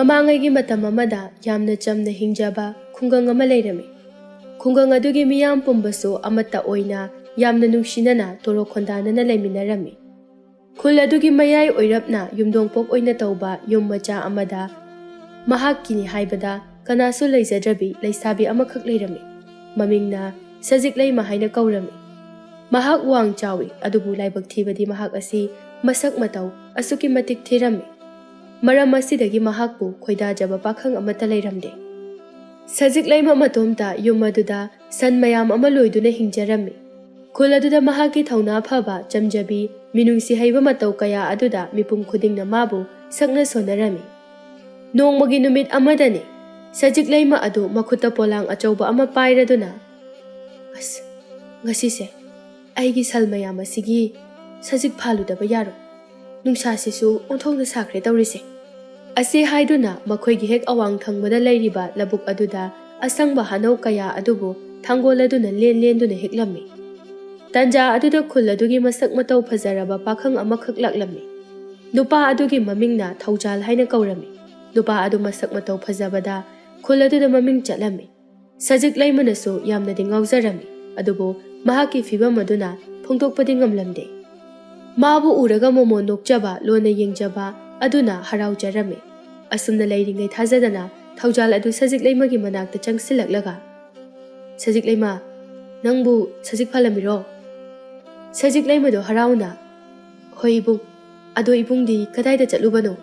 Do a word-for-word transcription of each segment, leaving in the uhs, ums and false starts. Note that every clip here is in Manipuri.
ꯃꯃꯥꯡꯉꯩꯒꯤ ꯃꯇꯝ ꯑꯃꯗ ꯌꯥꯝꯅ ꯆꯝꯅ ꯍꯤꯡꯖꯕ ꯈꯨꯡꯒꯪ ꯑꯃ ꯂꯩꯔꯝꯃꯤ꯫ ꯈꯨꯡꯒꯪ ꯑꯗꯨꯒꯤ ꯃꯤꯌꯥꯝ ꯄꯨꯝꯕꯁꯨ ꯑꯃꯠꯇ ꯑꯣꯏꯅ ꯌꯥꯝꯅ ꯅꯨꯡꯁꯤꯅꯅ ꯇꯣꯔꯣꯛ ꯈꯣꯟꯗꯥꯅꯅ ꯂꯩꯃꯤꯟꯅꯔꯝꯃꯤ꯫ ꯈꯨꯜ ꯑꯗꯨꯒꯤ ꯃꯌꯥꯏ ꯑꯣꯏꯔꯞꯅ ꯌꯨꯝꯗꯣꯡꯄꯣꯛ ꯑꯣꯏꯅ ꯇꯧꯕ ꯌꯨꯝ ꯃꯆꯥ ꯑꯃꯗ ꯃꯍꯥꯛꯀꯤꯅꯤ ꯍꯥꯏꯕꯗ ꯀꯅꯥꯁꯨ ꯂꯩꯖꯗ꯭ꯔꯕꯤ ꯂꯩꯁꯥꯕꯤ ꯑꯃꯈꯛ ꯂꯩꯔꯝꯃꯤ꯫ ꯃꯃꯤꯡꯅ ꯁꯖꯤꯛ ꯂꯩꯃ ꯍꯥꯏꯅ ꯀꯧꯔꯝꯃꯤ꯫ ꯃꯍꯥꯛ ꯋꯥꯡ ꯆꯥꯎꯏ, ꯑꯗꯨꯕꯨ ꯂꯥꯏꯕꯛ ꯊꯤꯕꯗꯤ ꯃꯍꯥꯛ ꯑꯁꯤ ꯃꯁꯛ ꯃꯇꯧ ꯑꯁꯨꯛꯀꯤ ꯃꯇꯤꯛ ꯊꯤꯔꯝꯃꯤ꯫ ꯃꯔꯝ ꯑꯁꯤꯗꯒꯤ ꯃꯍꯥꯛꯄꯨ ꯈꯣꯏꯗꯥꯖꯕ ꯄꯥꯈꯪ ꯑꯃꯠꯇ ꯂꯩꯔꯝꯗꯦ꯫ ꯁꯖꯤꯛ ꯂꯩꯃ ꯃꯇꯣꯝꯇ ꯌꯨꯝ ꯑꯗꯨꯗ ꯁꯟ ꯃꯌꯥꯝ ꯑꯃ ꯂꯣꯏꯗꯨꯅ ꯍꯤꯡꯖꯔꯝꯃꯤ꯫ ꯈꯨꯜ ꯑꯗꯨꯗ ꯃꯍꯥꯛꯀꯤ ꯊꯧꯅꯥ ꯐꯕ, ꯆꯝꯖꯕꯤ, ꯃꯤꯅꯨꯡꯁꯤ ꯍꯩꯕ ꯃꯇꯧ ꯀꯌꯥ ꯑꯗꯨꯗ ꯃꯤꯄꯨꯝ ꯈꯨꯗꯤꯡꯅ ꯃꯥꯕꯨ ꯁꯛꯅ ꯁꯣꯟꯅꯔꯝꯃꯤ꯫ ꯅꯣꯡꯃꯒꯤ ꯅꯨꯃꯤꯠ ꯑꯃꯗꯅꯤ, ꯁꯖꯤꯛ ꯂꯩꯃ ꯑꯗꯨ ꯃꯈꯨꯠꯇ ꯄꯣꯂꯥꯡ ꯑꯆꯧꯕ ꯑꯃ ꯄꯥꯏꯔꯗꯨꯅ, "ꯑꯁ, ꯉꯁꯤꯁꯦ ꯑꯩꯒꯤ ꯁꯜ ꯃꯌꯥꯝ ꯑꯁꯤꯒꯤ ꯁꯖꯤꯛ ꯐꯥꯜꯂꯨꯗꯕ ꯌꯥꯔꯣꯏ꯫ ꯅꯨꯡꯁꯥꯁꯤꯁꯨ ꯑꯣꯟꯊꯣꯛꯅ ꯁꯥꯈ꯭ꯔꯦ ꯇꯧꯔꯤꯁꯦ" ꯑꯁꯤ ꯍꯥꯏꯗꯨꯅ ꯃꯈꯣꯏꯒꯤ ꯍꯦꯛ ꯑꯋꯥꯡ ꯊꯪꯕꯗ ꯂꯩꯔꯤꯕ ꯂꯧꯕꯨꯛ ꯑꯗꯨꯗ ꯑꯁꯪꯕ ꯍꯥꯅꯧ ꯀꯌꯥ ꯑꯗꯨꯕꯨ ꯊꯥꯡꯒꯣꯜ ꯑꯗꯨꯅ ꯂꯦꯟ ꯂꯦꯟꯗꯨꯅ ꯍꯦꯛꯂꯝꯃꯤ꯫ ꯇꯟꯖꯥ ꯑꯗꯨꯗ ꯈꯨꯜ ꯑꯗꯨꯒꯤ ꯃꯁꯛ ꯃꯇꯧ ꯐꯖꯔꯕ ꯄꯥꯈꯪ ꯑꯃꯈꯛ ꯂꯥꯛꯂꯝꯃꯤ꯫ ꯅꯨꯄꯥ ꯑꯗꯨꯒꯤ ꯃꯃꯤꯡꯅ ꯊꯧꯖꯥꯜ ꯍꯥꯏꯅ ꯀꯧꯔꯝꯃꯤ꯫ ꯅꯨꯄꯥ ꯑꯗꯨ ꯃꯁꯛ ꯃꯇꯧ ꯐꯖꯕꯗ ꯈꯨꯜ ꯑꯗꯨꯗ ꯃꯃꯤꯡ ꯆꯠꯂꯝꯃꯤ꯫ ꯁꯖꯤꯛ ꯂꯩꯃꯅꯁꯨ ꯌꯥꯝꯅꯗꯤ ꯉꯥꯎꯖꯔꯝꯃꯤ, ꯑꯗꯨꯕꯨ ꯃꯍꯥꯛꯀꯤ ꯐꯤꯚꯝ ꯑꯗꯨꯅ ꯐꯣꯡꯗꯣꯛꯄꯗꯤ ꯉꯝꯂꯝꯗꯦ꯫ ꯃꯥꯕꯨ ꯎꯔꯒ ꯃꯣꯃꯣꯟ ꯅꯣꯛꯆꯕ, ꯂꯣꯟꯅ ꯌꯦꯡꯖꯕ ꯑꯗꯨꯅ ꯍꯔꯥꯎꯖꯔꯝꯃꯤ꯫ ꯑꯁꯨꯝꯅ ꯂꯩꯔꯤꯉꯩ ꯊꯥꯖꯗꯅ ꯊꯧꯖꯥꯜ ꯑꯗꯨ ꯁꯖꯤꯛ ꯂꯩꯃꯒꯤ ꯃꯅꯥꯛꯇ ꯆꯪꯁꯤꯜꯂꯛꯂꯒ, "ꯁꯖꯤꯛ ꯂꯩꯃ, ꯅꯪꯕꯨ ꯁꯖꯤꯛ ꯐꯥꯜꯂꯝꯃꯤꯔꯣ?" ꯁꯖꯤꯛ ꯂꯩꯃꯗꯣ ꯍꯔꯥꯎꯅ, "ꯍꯣꯏ ꯏꯕꯨꯡ, ꯑꯗꯣ ꯏꯕꯨꯡꯗꯤ ꯀꯗꯥꯏꯗ ꯆꯠꯂꯨꯕꯅꯣ?"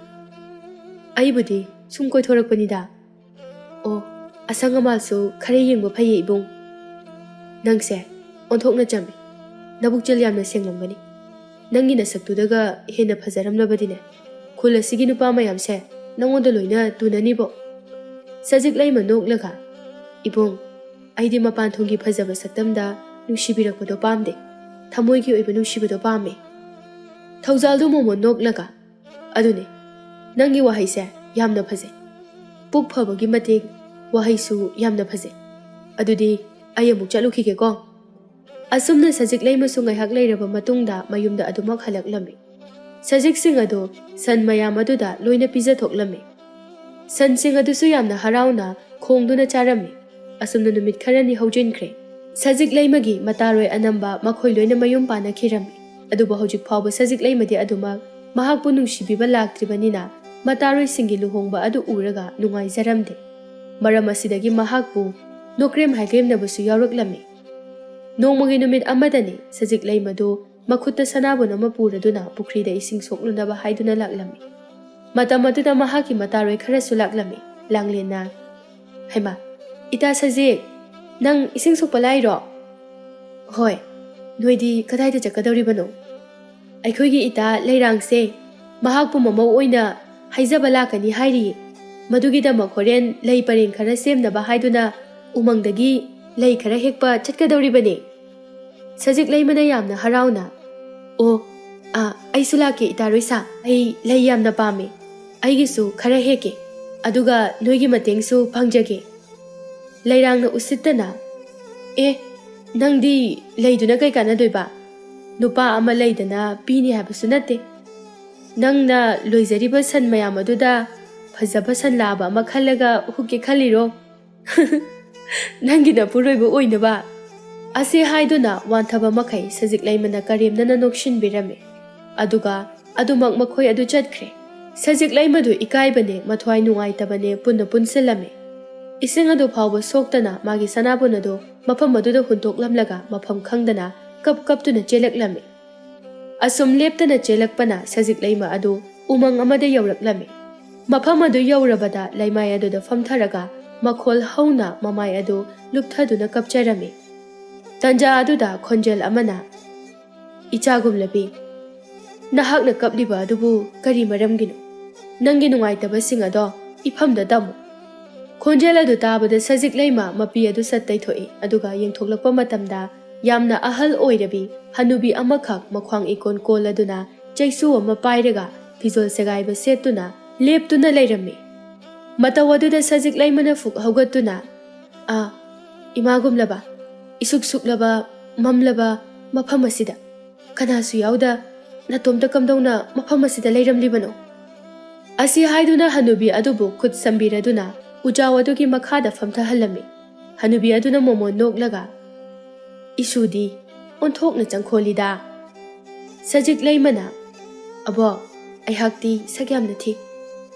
"ꯑꯩꯕꯨꯗꯤ ꯁꯨꯝ ꯀꯣꯏꯊꯣꯔꯛꯄꯅꯤꯗ꯫ ꯑꯣ, ꯑꯁꯪ ꯑꯃꯥꯜꯁꯨ ꯈꯔ ꯌꯦꯡꯕ ꯐꯩꯌꯦ ꯏꯕꯨꯡ꯫ ꯅꯪꯁꯦ ꯑꯣꯟꯊꯣꯛꯅ ꯆꯝꯃꯤ꯫ ꯅꯕꯨꯛꯆꯦꯜ ꯌꯥꯝꯅ ꯁꯦꯡꯂꯝꯒꯅꯤ꯫ ꯅꯪꯒꯤ ꯅꯁꯛꯇꯨꯗꯒ ꯍꯦꯟꯅ ꯐꯖꯔꯝꯂꯕꯗꯤꯅꯦ, ꯈꯨꯜ ꯑꯁꯤꯒꯤ ꯅꯨꯄꯥ ꯃꯌꯥꯝꯁꯦ ꯅꯪꯉꯣꯟꯗ ꯂꯣꯏꯅ ꯇꯨꯅꯅꯤꯕꯣ꯫" ꯁꯖꯤꯛ ꯂꯩꯃ ꯅꯣꯛꯂꯒ, "ꯏꯕꯨꯡ, ꯑꯩꯗꯤ ꯃꯄꯥꯟ ꯊꯣꯡꯒꯤ ꯐꯖꯕ ꯁꯛꯇꯝꯗ ꯅꯨꯡꯁꯤꯕꯤꯔꯛꯄꯗꯣ ꯄꯥꯝꯗꯦ꯫ ꯊꯃꯣꯏꯒꯤ ꯑꯣꯏꯕ ꯅꯨꯡꯁꯤꯕꯗꯣ ꯄꯥꯝꯃꯦ꯫" ꯊꯧꯖꯥꯜꯗꯨ ꯃꯣꯃꯣꯟ ꯅꯣꯛꯂꯒ, "ꯑꯗꯨꯅꯦ, ꯅꯪꯒꯤ ꯋꯥꯍꯩꯁꯦ ꯌꯥꯝꯅ ꯐꯖꯩ꯫ ꯄꯨꯛ ꯐꯕꯒꯤ ꯃꯇꯤꯛ ꯋꯥꯍꯩꯁꯨ ꯌꯥꯝꯅ ꯐꯖꯩ꯫ ꯑꯗꯨꯗꯤ ꯑꯩ ꯑꯃꯨꯛ ꯆꯠꯂꯨꯈꯤꯒꯦꯀꯣ꯫" ꯑꯁꯨꯝꯅ ꯁꯖꯤꯛ ꯂꯩꯃꯁꯨ ꯉꯥꯏꯍꯥꯛ ꯂꯩꯔꯕ ꯃꯇꯨꯡꯗ ꯃꯌꯨꯝꯗ ꯑꯗꯨꯃꯛ ꯍꯜꯂꯛꯂꯝꯃꯤ꯫ ꯁꯖꯤꯛꯁꯤꯡ ꯑꯗꯨ ꯁꯟ ꯃꯌꯥꯝ ꯑꯗꯨꯗ ꯂꯣꯏꯅ ꯄꯤꯖꯊꯣꯛꯂꯝꯃꯤ꯫ ꯁꯟꯁꯤꯡ ꯑꯗꯨꯁꯨ ꯌꯥꯝꯅ ꯍꯔꯥꯎꯅ ꯈꯣꯡꯗꯨꯅ ꯆꯥꯔꯝꯃꯤ꯫ ꯑꯁꯨꯝꯅ ꯅꯨꯃꯤꯠ ꯈꯔꯅꯤ ꯍꯧꯖꯤꯟꯈ꯭ꯔꯦ꯫ ꯁꯖꯤꯛ ꯂꯩꯃꯒꯤ ꯃꯇꯥꯔꯣꯏ ꯑꯅꯝꯕ ꯃꯈꯣꯏ ꯂꯣꯏꯅ ꯃꯌꯨꯝ ꯄꯥꯟꯅꯈꯤꯔꯝꯃꯤ꯫ ꯑꯗꯨꯕꯨ ꯍꯧꯖꯤꯛ ꯐꯥꯎꯕ ꯁꯖꯤꯛ ꯂꯩꯃꯗꯤ ꯑꯗꯨꯃꯛ ꯃꯍꯥꯛꯄꯨ ꯅꯨꯡꯁꯤꯕꯤꯕ ꯂꯥꯛꯇ꯭ꯔꯤꯕꯅꯤꯅ, ꯃꯇꯥꯔꯣꯏꯁꯤꯡꯒꯤ ꯂꯨꯍꯣꯡꯕ ꯑꯗꯨ ꯎꯔꯒ ꯅꯨꯡꯉꯥꯏꯖꯔꯝꯗꯦ꯫ ꯃꯔꯝ ꯑꯁꯤꯗꯒꯤ ꯃꯍꯥꯛꯄꯨ ꯅꯣꯀ꯭ꯔꯦꯝ ꯍꯥꯏꯒ꯭ꯔꯦꯝꯅꯕꯁꯨ ꯌꯥꯎꯔꯛꯂꯝꯃꯤ꯫ ꯅꯣꯡꯃꯒꯤ ꯅꯨꯃꯤꯠ ꯑꯃꯗꯅꯤ ꯁꯖꯤꯛ ꯂꯩꯃꯗꯨ ꯃꯈꯨꯠꯇ ꯁꯅꯥꯕꯨꯟ ꯑꯃ ꯄꯨꯔꯗꯨꯅ ꯄꯨꯈ꯭ꯔꯤꯗ ꯏꯁꯤꯡ ꯁꯣꯛꯂꯨꯅꯕ ꯍꯥꯏꯗꯨꯅ ꯂꯥꯛꯂꯝꯃꯤ꯫ ꯃꯇꯝ ꯑꯗꯨꯗ ꯃꯍꯥꯛꯀꯤ ꯃꯇꯥꯔꯣꯏ ꯈꯔꯁꯨ ꯂꯥꯛꯂꯝꯃꯤ꯫ ꯂꯥꯡꯂꯦꯟꯅ, "ꯍꯩꯃꯥ, ꯏꯇꯥ ꯁꯖꯤꯛ, ꯅꯪ ꯏꯁꯤꯡ ꯁꯣꯛꯄ ꯂꯥꯛꯏꯔꯣ?" "ꯍꯣꯏ, ꯅꯣꯏꯗꯤ ꯀꯗꯥꯏꯗ ꯆꯠꯀꯗꯧꯔꯤꯕꯅꯣ?" "ꯑꯩꯈꯣꯏꯒꯤ ꯏꯇꯥ ꯂꯩꯔꯥꯡꯁꯦ ꯃꯍꯥꯛꯄꯨ ꯃꯃꯧ ꯑꯣꯏꯅ ꯍꯩꯖꯕ ꯂꯥꯛꯀꯅꯤ ꯍꯥꯏꯔꯤꯌꯦ꯫ ꯃꯗꯨꯒꯤꯗꯃꯛ ꯍꯣꯔꯦꯟ ꯂꯩ ꯄꯔꯦꯡ ꯈꯔ ꯁꯦꯝꯅꯕ ꯍꯥꯏꯗꯨꯅ ꯎꯃꯪꯗꯒꯤ ꯂꯩ ꯈꯔ ꯍꯦꯛꯄ ꯆꯠꯀꯗꯧꯔꯤꯕꯅꯦ꯫" ꯁꯖꯤꯛ ꯂꯩꯃꯅ ꯌꯥꯝꯅ ꯍꯔꯥꯎꯅ, "ꯑꯣ, ꯑꯥ, ꯑꯩꯁꯨ ꯂꯥꯛꯀꯦ, ꯏꯇꯥ ꯔꯣꯏꯁꯥ꯫ ꯑꯩ ꯂꯩ ꯌꯥꯝꯅ ꯄꯥꯝꯃꯦ꯫ ꯑꯩꯒꯤꯁꯨ ꯈꯔ ꯍꯦꯛꯀꯦ꯫ ꯑꯗꯨꯒ ꯅꯣꯏꯒꯤ ꯃꯇꯦꯡꯁꯨ ꯄꯥꯡꯖꯒꯦ꯫" ꯂꯩꯔꯥꯡꯅ ꯎꯁꯤꯠꯇꯅ, "ꯑꯦ, ꯅꯪꯗꯤ ꯂꯩꯗꯨꯅ ꯀꯩ ꯀꯥꯟꯅꯗꯣꯏꯕ? ꯅꯨꯄꯥ ꯑꯃ ꯂꯩꯗꯅ ꯄꯤꯅꯤ ꯍꯥꯏꯕꯁꯨ ꯅꯠꯇꯦ꯫ ꯅꯪꯅ ꯂꯣꯏꯖꯔꯤꯕ ꯁꯟ ꯃꯌꯥꯝ ꯑꯗꯨꯗ ꯐꯖꯕ ꯁꯟ ꯂꯥꯕ ꯑꯃ ꯈꯜꯂꯒ ꯍꯨꯛꯀꯦ ꯈꯜꯂꯤꯔꯣ? ꯅꯪꯒꯤ ꯅꯄꯨꯔꯣꯏꯕ ꯑꯣꯏꯅꯕ?" ꯑꯁꯤ ꯍꯥꯏꯗꯨꯅ ꯋꯥꯟꯊꯕ ꯃꯈꯩ ꯁꯖꯤꯛ ꯂꯩꯃꯅ ꯀꯔꯦꯝꯅꯅ ꯅꯣꯛꯁꯤꯟꯕꯤꯔꯝꯃꯤ꯫ ꯑꯗꯨꯒ ꯑꯗꯨꯃꯛ ꯃꯈꯣꯏ ꯑꯗꯨ ꯆꯠꯈ꯭ꯔꯦ꯫ ꯁꯖꯤꯛ ꯂꯩꯃꯗꯨ ꯏꯀꯥꯏꯕꯅꯦ, ꯃꯊ꯭ꯋꯥꯏ ꯅꯨꯡꯉꯥꯏꯇꯕꯅꯦ ꯄꯨꯟꯅ ꯄꯨꯟꯁꯤꯜꯂꯝꯃꯤ꯫ ꯏꯁꯤꯡ ꯑꯗꯨ ꯐꯥꯎꯕ ꯁꯣꯛꯇꯅ ꯃꯥꯒꯤ ꯁꯅꯥꯕꯨꯟ ꯑꯗꯨ ꯃꯐꯝ ꯑꯗꯨꯗ ꯍꯨꯟꯗꯣꯛꯂꯝꯂꯒ ꯃꯐꯝ ꯈꯪꯗꯅ ꯀꯞ ꯀꯞꯇꯨꯅ ꯆꯦꯜꯂꯛꯂꯝꯃꯤ꯫ ꯑꯁꯨꯝ ꯂꯦꯞꯇꯅ ꯆꯦꯜꯂꯛꯄꯅ ꯁꯖꯤꯛ ꯂꯩꯃ ꯑꯗꯨ ꯎꯃꯪ ꯑꯃꯗ ꯌꯧꯔꯛꯂꯝꯃꯤ꯫ ꯃꯐꯝ ꯑꯗꯨ ꯌꯧꯔꯕꯗ ꯂꯩꯃꯥꯏ ꯑꯗꯨꯗ ꯐꯝꯊꯔꯒ ꯃꯈꯣꯜ ꯍꯧꯅ ꯃꯃꯥꯏ ꯑꯗꯨ ꯂꯨꯞꯊꯗꯨꯅ ꯀꯞꯆꯔꯝꯃꯤ꯫ ꯇꯟꯖꯥ ꯑꯗꯨꯗ ꯈꯣꯟꯖꯦꯜ ꯑꯃꯅ, "ꯏꯆꯥꯒꯨꯝꯂꯕꯤ, ꯅꯍꯥꯛꯅ ꯀꯞꯂꯤꯕ ꯑꯗꯨꯕꯨ ꯀꯔꯤ ꯃꯔꯝꯒꯤꯅꯣ? ꯅꯪꯒꯤ ꯅꯨꯡꯉꯥꯏꯇꯕꯁꯤꯡ ꯑꯗꯣ ꯏꯐꯝꯗ ꯇꯝꯃꯨ꯫" ꯈꯣꯟꯖꯦꯜ ꯑꯗꯨ ꯇꯥꯕꯗ ꯁꯖꯤꯛ ꯂꯩꯃ ꯃꯄꯤ ꯑꯗꯨ ꯁꯠ ꯇꯩꯊꯣꯛꯏ, ꯑꯗꯨꯒ ꯌꯦꯡꯊꯣꯛꯂꯛꯄ ꯃꯇꯝꯗ ꯌꯥꯝꯅ ꯑꯍꯜ ꯑꯣꯏꯔꯕꯤ ꯍꯅꯨꯕꯤ ꯑꯃꯈꯛ ꯃꯈ꯭ꯋꯥꯡ ꯏꯀꯣꯟ ꯀꯣꯜꯂꯗꯨꯅ ꯆꯩꯁꯨ ꯑꯃ ꯄꯥꯏꯔꯒ ꯐꯤꯖꯣꯜ ꯁꯦꯒꯥꯏꯕ ꯁꯦꯠꯇꯨꯅ ꯂꯦꯞꯇꯨꯅ ꯂꯩꯔꯝꯃꯤ꯫ ꯃꯇꯧ ꯑꯗꯨꯗ ꯁꯖꯤꯛ ꯂꯩꯃꯅ ꯐꯨꯛ ꯍꯧꯒꯠꯇꯨꯅ, "ꯑꯥ, ꯏꯃꯥꯒꯨꯝꯂꯕ, ꯏꯁꯨꯛ ꯁꯨꯛꯂꯕ, ꯃꯝꯂꯕ ꯃꯐꯝ ꯑꯁꯤꯗ ꯀꯅꯥꯁꯨ ꯌꯥꯎꯗ ꯅꯇꯣꯝꯇ ꯀꯝꯗꯧꯅ ꯃꯐꯝ ꯑꯁꯤꯗ ꯂꯩꯔꯝꯂꯤꯕꯅꯣ?" ꯑꯁꯤ ꯍꯥꯏꯗꯨꯅ ꯍꯅꯨꯕꯤ ꯑꯗꯨꯕꯨ ꯈꯨꯠ ꯁꯝꯕꯤꯔꯗꯨꯅ ꯎꯖꯥꯎ ꯑꯗꯨꯒꯤ ꯃꯈꯥꯗ ꯐꯝꯊꯍꯜꯂꯝꯃꯤ꯫ ꯍꯅꯨꯕꯤ ꯑꯗꯨꯅ ꯃꯣꯃꯣꯟ ꯅꯣꯛꯂꯒ, "ꯏꯁꯨꯗꯤ ꯑꯣꯟꯊꯣꯛꯅ ꯆꯪꯈꯣꯜꯂꯤꯗ"꯫ ꯁꯖꯤꯛ ꯂꯩꯃꯅ, "ꯑꯕꯣꯛ, ꯑꯩꯍꯥꯛꯇꯤ ꯁꯛ ꯌꯥꯝꯅ ꯊꯤ꯫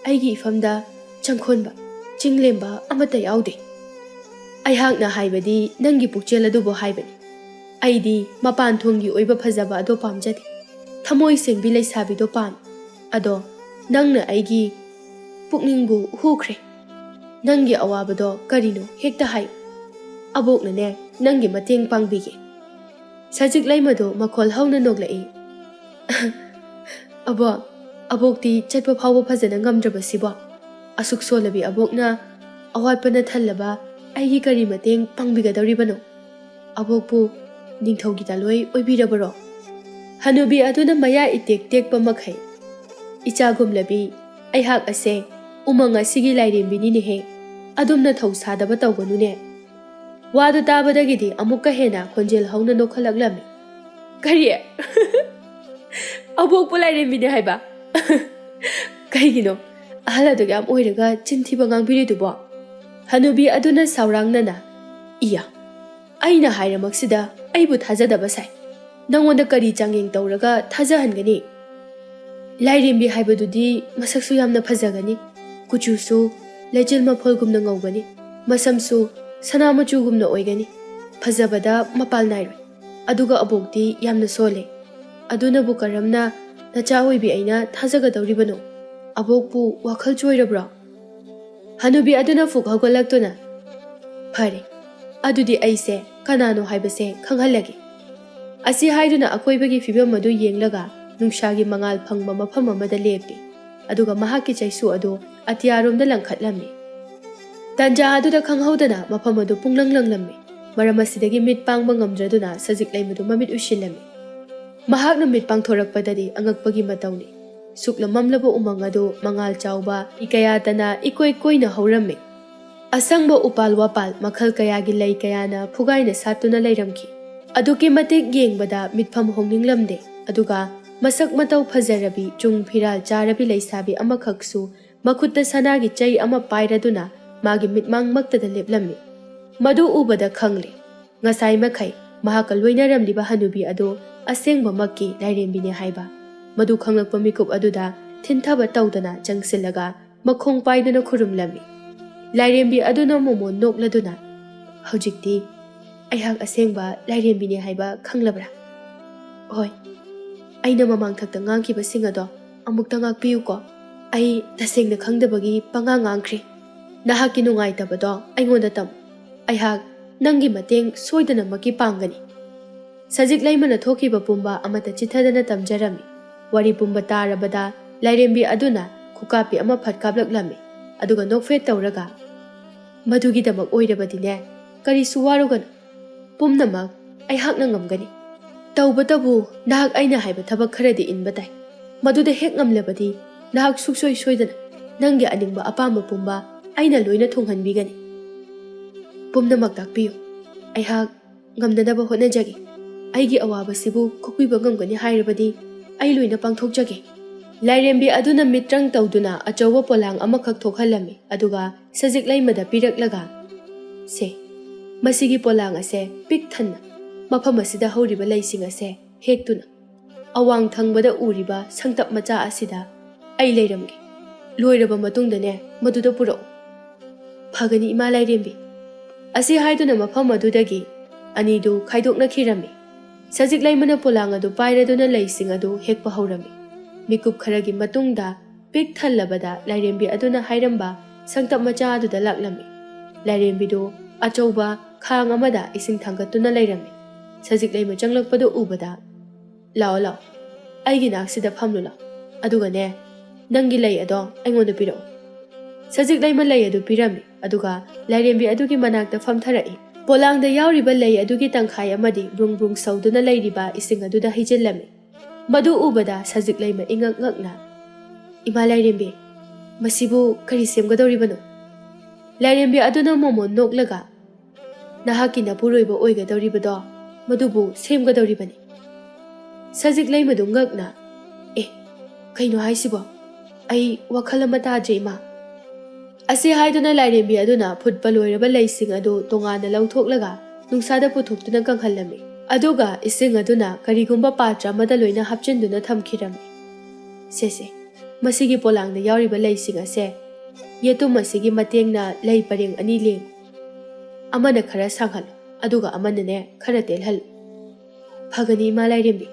ꯑꯩꯒꯤ ꯏꯐꯝꯗ ꯆꯪꯈꯣꯟꯕ, ꯆꯤꯡꯂꯦꯝꯕ ꯑꯃꯠꯇ ꯌꯥꯎꯗꯦ꯫ ꯑꯩꯍꯥꯛꯅ ꯍꯥꯏꯕꯗꯤ ꯅꯪꯒꯤ ꯄꯨꯛꯆꯦꯜ ꯑꯗꯨꯕꯨ ꯍꯥꯏꯕꯅꯤ꯫ ꯑꯩꯗꯤ ꯃꯄꯥꯟ ꯊꯣꯡꯒꯤ ꯑꯣꯏꯕ ꯐꯖꯕ ꯑꯗꯣ ꯄꯥꯝꯖꯗꯦ꯫ ꯊꯃꯣꯏ ꯁꯦꯡꯕꯤ ꯂꯩꯁꯥꯕꯤꯗꯣ ꯄꯥꯝꯃꯤ꯫ ꯑꯗꯣ ꯅꯪꯅ ꯑꯩꯒꯤ ꯄꯨꯛꯅꯤꯡꯕꯨ ꯍꯨꯈ꯭ꯔꯦ꯫ ꯅꯪꯒꯤ ꯑꯋꯥꯕꯗꯣ ꯀꯔꯤꯅꯣ ꯍꯦꯛꯇ ꯍꯥꯏꯌꯨ꯫ ꯑꯕꯣꯛꯅꯅꯦ ꯅꯪꯒꯤ ꯃꯇꯦꯡ ꯄꯥꯡꯕꯤꯒꯦ"꯫ ꯁꯖꯤꯛ ꯂꯩꯃꯗꯨ ꯃꯈꯣꯜ ꯍꯧꯅ ꯅꯣꯛꯂꯛꯏ꯫ "ꯑꯕꯣꯛ, ꯑꯕꯣꯛꯇꯤ ꯆꯠꯄ ꯐꯥꯎꯕ ꯐꯖꯅ ꯉꯝꯗ꯭ꯔꯕꯁꯤꯕꯣ? ꯑꯁꯨꯛ ꯁꯣꯜꯂꯕꯤ ꯑꯕꯣꯛꯅ ꯑꯋꯥꯠꯄꯅ ꯊꯜꯂꯕ ꯑꯩꯒꯤ ꯀꯔꯤ ꯃꯇꯦꯡ ꯄꯥꯡꯕꯤꯒꯗꯧꯔꯤꯕꯅꯣ? ꯑꯕꯣꯛꯄꯨ ꯅꯤꯡꯊꯧꯒꯤ ꯗꯥꯂꯣꯏ ꯑꯣꯏꯕꯤꯔꯕꯔꯣ?" ꯍꯅꯨꯕꯤ ꯑꯗꯨꯅ ꯃꯌꯥ ꯏꯇꯦꯛ ꯇꯦꯛꯄ ꯃꯈꯩ, "ꯏꯆꯥꯒꯨꯝꯂꯕꯤ, ꯑꯩꯍꯥꯛ ꯑꯁꯦ ꯎꯃꯪ ꯑꯁꯤꯒꯤ ꯂꯥꯏꯔꯦꯝꯕꯤꯅꯤꯅꯦꯍꯦ꯫ ꯑꯗꯨꯝꯅ ꯊꯧ ꯁꯥꯗꯕ ꯇꯧꯒꯅꯨꯅꯦ"꯫ ꯋꯥꯗꯨ ꯇꯥꯕꯗꯒꯤꯗꯤ ꯑꯃꯨꯛꯀ ꯍꯦꯟꯅ ꯈꯣꯟꯖꯦꯜ ꯍꯧꯅ ꯅꯣꯛꯈꯠꯂꯛꯂꯝꯃꯤ꯫ "ꯀꯔꯤ? ꯑꯕꯣꯛꯄꯨ ꯂꯥꯏꯔꯦꯝꯕꯤꯅꯦ ꯍꯥꯏꯕ? ꯀꯩꯒꯤꯅꯣ ꯑꯍꯜ ꯑꯗꯨꯛ ꯌꯥꯝ ꯑꯣꯏꯔꯒ ꯆꯤꯟ ꯊꯤꯕ ꯉꯥꯡꯕꯤꯔꯤꯗꯨꯕꯣ?" ꯍꯅꯨꯕꯤ ꯑꯗꯨꯅ ꯁꯥꯎꯔꯥꯡꯅꯅ, "ꯏꯌꯥ, ꯑꯩꯅ ꯍꯥꯏꯔꯃꯛꯁꯤꯗ ꯑꯩꯕꯨ ꯊꯥꯖꯗꯕ ꯁꯥꯏ꯫ ꯅꯪꯉꯣꯟꯗ ꯀꯔꯤ ꯆꯥꯡꯌꯦꯡ ꯇꯧꯔꯒ ꯊꯥꯖꯍꯟꯒꯅꯤ? ꯂꯥꯏꯔꯦꯝꯕꯤ ꯍꯥꯏꯕꯗꯨꯗꯤ ꯃꯁꯛꯁꯨ ꯌꯥꯝꯅ ꯐꯖꯒꯅꯤ, ꯀꯨꯆꯨꯁꯨ ꯂꯩꯆꯤꯜ ꯃꯐꯣꯜꯒꯨꯝꯅ ꯉꯧꯒꯅꯤ, ꯃꯁꯝꯁꯨ ꯁꯅꯥ ꯃꯆꯨꯒꯨꯝꯅ ꯑꯣꯏꯒꯅꯤ, ꯐꯖꯕꯗ ꯃꯄꯥꯜ ꯅꯥꯏꯔꯣꯏ꯫ ꯑꯗꯨꯒ ꯑꯕꯣꯛꯇꯤ ꯌꯥꯝꯅ ꯁꯣꯜꯂꯦ꯫ ꯑꯗꯨꯅꯕꯨ ꯀꯔꯝꯅ ꯅꯆꯥ ꯑꯣꯏꯕꯤ ꯑꯩꯅ ꯊꯥꯖꯒꯗꯧꯔꯤꯕꯅꯣ? ꯑꯕꯣꯛꯄꯨ ꯋꯥꯈꯜ ꯆꯣꯏꯔꯕ꯭ꯔꯣ?" ꯍꯅꯨꯕꯤ ꯑꯗꯨꯅ ꯐꯨꯛ ꯍꯧꯒꯠꯂꯛꯇꯨꯅ, "ꯐꯔꯦ, ꯑꯗꯨꯗꯤ ꯑꯩꯁꯦ ꯀꯅꯥꯅꯣ ꯍꯥꯏꯕꯁꯦ ꯈꯪꯍꯜꯂꯒꯦ"꯫ ꯑꯁꯤ ꯍꯥꯏꯗꯨꯅ ꯑꯀꯣꯏꯕꯒꯤ ꯐꯤꯕꯝ ꯑꯗꯨ ꯌꯦꯡꯂꯒ ꯅꯨꯡꯁꯥꯒꯤ ꯃꯉꯥꯜ ꯐꯪꯕ ꯃꯐꯝ ꯑꯃꯗ ꯂꯦꯞꯄꯤ꯫ ꯑꯗꯨꯒ ꯃꯍꯥꯛꯀꯤ ꯆꯩꯁꯨ ꯑꯗꯨ ꯑꯇꯤꯌꯥꯔꯣꯝꯗ ꯂꯪꯈꯠꯂꯝꯃꯤ꯫ ꯇꯟꯖꯥ ꯑꯗꯨꯗ ꯈꯪꯍꯧꯗꯅ ꯃꯐꯝ ꯑꯗꯨ ꯄꯨꯡꯂꯪ ꯂꯪꯂꯝꯃꯤ꯫ ꯃꯔꯝ ꯑꯁꯤꯗꯒꯤ ꯃꯤꯠ ꯄꯥꯡꯕ ꯉꯝꯗ꯭ꯔꯗꯨꯅ ꯁꯖꯤꯛ ꯂꯩꯃꯗꯨ ꯃꯃꯤꯠ ꯎꯏꯁꯤꯜꯂꯝꯃꯤ꯫ ꯃꯍꯥꯛꯅ ꯃꯤꯠ ꯄꯥꯡꯊꯣꯔꯛꯄꯗꯗꯤ ꯑꯉꯛꯄꯒꯤ ꯃꯇꯧꯅꯤ꯫ ꯁꯨꯛꯂ ꯃꯝꯂꯕ ꯎꯃꯪ ꯑꯗꯨ ꯃꯉꯥꯜ ꯆꯥꯎꯕ ꯏ ꯀꯌꯥꯇꯅ ꯏꯀꯣꯏ ꯀꯣꯏꯅ ꯍꯧꯔꯝꯃꯤ꯫ ꯑꯁꯪꯕ ꯎꯄꯥꯜ ꯋꯥꯄꯥꯜ ꯃꯈꯜ ꯀꯌꯥꯒꯤ ꯂꯩ ꯀꯌꯥꯅ ꯐꯨꯒꯥꯏꯅ ꯁꯥꯠꯇꯨꯅ ꯂꯩꯔꯝꯈꯤ꯫ ꯑꯗꯨꯛꯀꯤ ꯃꯇꯤꯛ ꯌꯦꯡꯕꯗ ꯃꯤꯠꯐꯝ ꯍꯣꯡꯅꯤꯡꯂꯝꯗꯦ꯫ ꯑꯗꯨꯒ ꯃꯁꯛ ꯃꯇꯧ ꯐꯖꯔꯕꯤ, ꯆꯨꯡ ꯐꯤꯔꯥꯜ ꯆꯥꯔꯕꯤ ꯂꯩꯁꯥꯕꯤ ꯑꯃꯈꯛꯁꯨ ꯃꯈꯨꯠꯇ ꯁꯅꯥꯒꯤ ꯆꯩ ꯑꯃ ꯄꯥꯏꯔꯗꯨꯅ ꯃꯥꯒꯤ ꯃꯤꯠꯃꯥꯡꯃꯛꯇꯗ ꯂꯦꯞꯂꯝꯃꯤ꯫ ꯃꯗꯨ ꯎꯕꯗ ꯈꯪꯂꯦ, ꯉꯁꯥꯏ ꯃꯈꯩ ꯃꯍꯥꯛꯀ ꯂꯣꯏꯅꯔꯝꯂꯤꯕ ꯍꯅꯨꯕꯤ ꯑꯗꯨ ꯑꯁꯦꯡꯕꯃꯛꯀꯤ ꯂꯥꯏꯔꯦꯝꯕꯤꯅꯤ ꯍꯥꯏꯕ꯫ ꯃꯗꯨ ꯈꯪꯂꯛꯄ ꯃꯤꯀꯨꯞ ꯑꯗꯨꯗ ꯊꯤꯟꯊꯕ ꯇꯧꯗꯅ ꯆꯪꯁꯤꯜꯂꯒ ꯃꯈꯣꯡ ꯄꯥꯏꯗꯨꯅ ꯈꯨꯔꯨꯝꯂꯝꯃꯤ꯫ ꯂꯥꯏꯔꯦꯝꯕꯤ ꯑꯗꯨꯅ ꯃꯣꯃꯣꯟ ꯅꯣꯛꯂꯗꯨꯅ, "ꯍꯧꯖꯤꯛꯇꯤ ꯑꯩꯍꯥꯛ ꯑꯁꯦꯡꯕ ꯂꯥꯏꯔꯦꯝꯕꯤꯅꯤ ꯍꯥꯏꯕ ꯈꯪꯂꯕ꯭ꯔꯥ?" "ꯍꯣꯏ, ꯑꯩꯅ ꯃꯃꯥꯡꯊꯛꯇ ꯉꯥꯡꯈꯤꯕꯁꯤꯡ ꯑꯗꯣ ꯑꯃꯨꯛꯇ ꯉꯥꯛꯄꯤꯌꯨꯀꯣ꯫ ꯑꯩ ꯇꯁꯦꯡꯅ ꯈꯪꯗꯕꯒꯤ ꯄꯉꯥꯡ ꯉꯥꯡꯈ꯭ꯔꯦ꯫ ꯅꯍꯥꯛꯀꯤ ꯅꯨꯡꯉꯥꯏꯇꯕꯗꯣ ꯑꯩꯉꯣꯟꯗ ꯇꯝꯃꯨ꯫ ꯑꯩꯍꯥꯛ ꯅꯪꯒꯤ ꯃꯇꯦꯡ ꯁꯣꯏꯗꯅꯃꯛꯀꯤ ꯄꯥꯡꯒꯅꯤ꯫" ꯁꯖꯤꯛ ꯂꯩꯃꯅ ꯊꯣꯛꯈꯤꯕ ꯄꯨꯝꯕ ꯑꯃꯠꯇ ꯆꯤꯠꯊꯗꯅ ꯇꯝꯖꯔꯝꯃꯤ꯫ ꯋꯥꯔꯤ ꯄꯨꯝꯕ ꯇꯥꯔꯕꯗ ꯂꯥꯏꯔꯦꯝꯕꯤ ꯑꯗꯨꯅ ꯈꯨꯀꯥꯞꯄꯤ ꯑꯃ ꯐꯠ ꯀꯥꯞꯂꯛꯂꯝꯃꯤ꯫ ꯑꯗꯨꯒ ꯅꯣꯛꯐꯦꯠ ꯇꯧꯔꯒ, "ꯃꯗꯨꯒꯤꯗꯃꯛ ꯑꯣꯏꯔꯕꯗꯤꯅꯦ, ꯀꯔꯤꯁꯨ ꯋꯥꯔꯨꯒꯅꯨ꯫ ꯄꯨꯝꯅꯃꯛ ꯑꯩꯍꯥꯛꯅ ꯉꯝꯒꯅꯤ꯫ ꯇꯧꯕꯇꯕꯨ ꯅꯍꯥꯛ ꯑꯩꯅ ꯍꯥꯏꯕ ꯊꯕꯛ ꯈꯔꯗꯤ ꯏꯟꯕ ꯇꯥꯏ꯫ ꯃꯗꯨꯗ ꯍꯦꯛ ꯉꯝꯂꯕꯗꯤ ꯅꯍꯥꯛ ꯁꯨꯡꯁꯣꯏ ꯁꯣꯏꯗꯅ ꯅꯪꯒꯤ ꯑꯅꯤꯡꯕ ꯑꯄꯥꯝꯕ ꯄꯨꯝꯕ ꯑꯩꯅ ꯂꯣꯏꯅ ꯊꯨꯡꯍꯟꯕꯤꯒꯅꯤ꯫" "ꯄꯨꯝꯅꯃꯛ ꯇꯥꯛꯄꯤꯌꯨ꯫ ꯑꯩꯍꯥꯛ ꯉꯝꯅꯅꯕ ꯍꯣꯠꯅꯖꯒꯦ꯫ ꯑꯩꯒꯤ ꯑꯋꯥꯕꯁꯤꯕꯨ ꯀꯣꯛꯄꯤꯕ ꯉꯝꯒꯅꯤ ꯍꯥꯏꯔꯕꯗꯤ ꯑꯩ ꯂꯣꯏꯅ ꯄꯥꯡꯊꯣꯛꯆꯒꯦ꯫" ꯂꯥꯏꯔꯦꯝꯕꯤ ꯑꯗꯨꯅ ꯃꯤꯇ꯭ꯔꯪ ꯇꯧꯗꯨꯅ ꯑꯆꯧꯕ ꯄꯣꯂꯥꯡ ꯑꯃꯈꯛ ꯊꯣꯛꯍꯜꯂꯝꯃꯤ, ꯑꯗꯨꯒ ꯁꯖꯤꯛ ꯂꯩꯃꯗ ꯄꯤꯔꯛꯂꯒ, "ꯁꯦ, ꯃꯁꯤꯒꯤ ꯄꯣꯂꯥꯡ ꯑꯁꯦ ꯄꯤꯛ ꯊꯟꯅ ꯃꯐꯝ ꯑꯁꯤꯗ ꯍꯧꯔꯤꯕ ꯂꯩꯁꯤꯡ ꯑꯁꯦ ꯍꯦꯛꯇꯨꯅ ꯑꯋꯥꯡ ꯊꯪꯕꯗ ꯎꯔꯤꯕ ꯁꯪꯇꯞ ꯃꯆꯥ ꯑꯁꯤꯗ ꯑꯩ ꯂꯩꯔꯝꯒꯦ꯫ ꯂꯣꯏꯔꯕ ꯃꯇꯨꯡꯗꯅꯦ, ꯃꯗꯨꯗ ꯄꯨꯔꯛꯎ꯫" "ꯐꯒꯅꯤ, ꯏꯃꯥ ꯂꯥꯏꯔꯦꯝꯕꯤ꯫" ꯑꯁꯤ ꯍꯥꯏꯗꯨꯅ ꯃꯐꯝ ꯑꯗꯨꯗꯒꯤ ꯑꯅꯤꯗꯨ ꯈꯥꯏꯗꯣꯛꯅꯈꯤꯔꯝꯃꯤ꯫ ꯁꯖꯤꯛ ꯂꯩꯃꯅ ꯄꯣꯂꯥꯡ ꯑꯗꯨ ꯄꯥꯏꯔꯗꯨꯅ ꯂꯩꯁꯤꯡ ꯑꯗꯨ ꯍꯦꯛꯄ ꯍꯧꯔꯝꯃꯤ꯫ ꯃꯤꯀꯨꯞ ꯈꯔꯒꯤ ꯃꯇꯨꯡꯗ ꯄꯤꯛ ꯊꯜꯂꯕꯗ ꯂꯥꯏꯔꯦꯝꯕꯤ ꯑꯗꯨꯅ ꯍꯥꯏꯔꯝꯕ ꯁꯪꯇꯞ ꯃꯆꯥ ꯑꯗꯨꯗ ꯂꯥꯛꯂꯝꯃꯤ꯫ ꯂꯥꯏꯔꯦꯝꯕꯤꯗꯨ ꯑꯆꯧꯕ ꯈꯥꯡ ꯑꯃꯗ ꯏꯁꯤꯡ ꯊꯥꯡꯒꯠꯇꯨꯅ ꯂꯩꯔꯝꯃꯤ꯫ ꯁꯖꯤꯛ ꯂꯩꯃ ꯆꯪꯂꯛꯄꯗꯨ ꯎꯕꯗ, "ꯂꯥꯛꯑꯣ, ꯂꯥꯛꯑꯣ, ꯑꯩꯒꯤ ꯅꯥꯛꯁꯤꯗ ꯐꯝꯂꯨ ꯂꯥꯛꯑꯣ꯫ ꯑꯗꯨꯒꯅꯦ, ꯅꯪꯒꯤ ꯂꯩ ꯑꯗꯣ ꯑꯩꯉꯣꯟꯗ ꯄꯤꯔꯛꯎ꯫" ꯁꯖꯤꯛ ꯂꯩꯃ ꯂꯩ ꯑꯗꯨ ꯄꯤꯔꯝꯃꯤ, ꯑꯗꯨꯒ ꯂꯥꯏꯔꯦꯝꯕꯤ ꯑꯗꯨꯒꯤ ꯃꯅꯥꯛꯇ ꯐꯝꯊꯔꯛꯏ꯫ ꯄꯣꯂꯥꯡꯗ ꯌꯥꯎꯔꯤꯕ ꯂꯩ ꯑꯗꯨꯒꯤ ꯇꯪꯈꯥꯏ ꯑꯃꯗꯤ ꯕ꯭ꯔꯨꯡ ꯕ꯭ꯔꯨꯡ ꯁꯧꯗꯨꯅ ꯂꯩꯔꯤꯕ ꯏꯁꯤꯡ ꯑꯗꯨꯗ ꯍꯩꯖꯤꯜꯂꯝꯃꯤ꯫ ꯃꯗꯨ ꯎꯕꯗ ꯁꯖꯤꯛ ꯂꯩꯃ ꯏꯉꯛ ꯉꯛꯅ, "ꯏꯃꯥ ꯂꯥꯏꯔꯦꯝꯕꯤ, ꯃꯁꯤꯕꯨ ꯀꯔꯤ ꯁꯦꯝꯒꯗꯧꯔꯤꯕꯅꯣ?" ꯂꯥꯏꯔꯦꯝꯕꯤ ꯑꯗꯨꯅ ꯃꯣꯃꯣꯟ ꯅꯣꯛꯂꯒ, "ꯅꯍꯥꯛꯀꯤ ꯅꯄꯨꯔꯣꯏꯕ ꯑꯣꯏꯒꯗꯧꯔꯤꯕꯗꯣ, ꯃꯗꯨꯕꯨ ꯁꯦꯝꯒꯗꯧꯔꯤꯕꯅꯤ꯫" ꯁꯖꯤꯛ ꯂꯩꯃꯗꯨ ꯉꯛꯅ, "ꯑꯦ, ꯀꯩꯅꯣ ꯍꯥꯏꯁꯤꯕꯣ? ꯑꯩ ꯋꯥꯈꯜ ꯑꯃ ꯇꯥꯗ꯭ꯔꯦ, ꯏꯃꯥ꯫" ꯑꯁꯤ ꯍꯥꯏꯗꯨꯅ ꯂꯥꯏꯔꯦꯝꯕꯤ ꯑꯗꯨꯅ ꯐꯨꯠꯄ ꯂꯣꯏꯔꯕ ꯂꯩꯁꯤꯡ ꯑꯗꯨ ꯇꯣꯉꯥꯟꯅ ꯂꯧꯊꯣꯛꯂꯒ ꯅꯨꯡꯁꯥꯗ ꯄꯨꯊꯣꯛꯇꯨꯅ ꯀꯪꯍꯜꯂꯝꯃꯤ꯫ ꯑꯗꯨꯒ ꯏꯁꯤꯡ ꯑꯗꯨꯅ ꯀꯔꯤꯒꯨꯝꯕ ꯄꯥꯇ꯭ꯔ ꯑꯃꯗ ꯂꯣꯏꯅ ꯍꯥꯞꯆꯤꯟꯗꯨꯅ ꯊꯝꯈꯤꯔꯝꯃꯤ꯫ "ꯁꯦ, ꯁꯦ, ꯃꯁꯤꯒꯤ ꯄꯣꯂꯥꯡꯗ ꯌꯥꯎꯔꯤꯕ ꯂꯩꯁꯤꯡ ꯑꯁꯦ ꯌꯦꯇꯨꯝ ꯑꯁꯤꯒꯤ ꯃꯇꯦꯡꯅ ꯂꯩ ꯄꯔꯦꯡ ꯑꯅꯤ ꯂꯦꯡꯉꯨ꯫ ꯑꯃꯅ ꯈꯔ ꯁꯥꯡꯍꯜꯂꯨ, ꯑꯗꯨꯒ ꯑꯃꯅꯅꯦ ꯈꯔ ꯇꯦꯜꯍꯜꯂꯨ꯫" "ꯐꯒꯅꯤ, ꯏꯃꯥ ꯂꯥꯏꯔꯦꯝꯕꯤ꯫"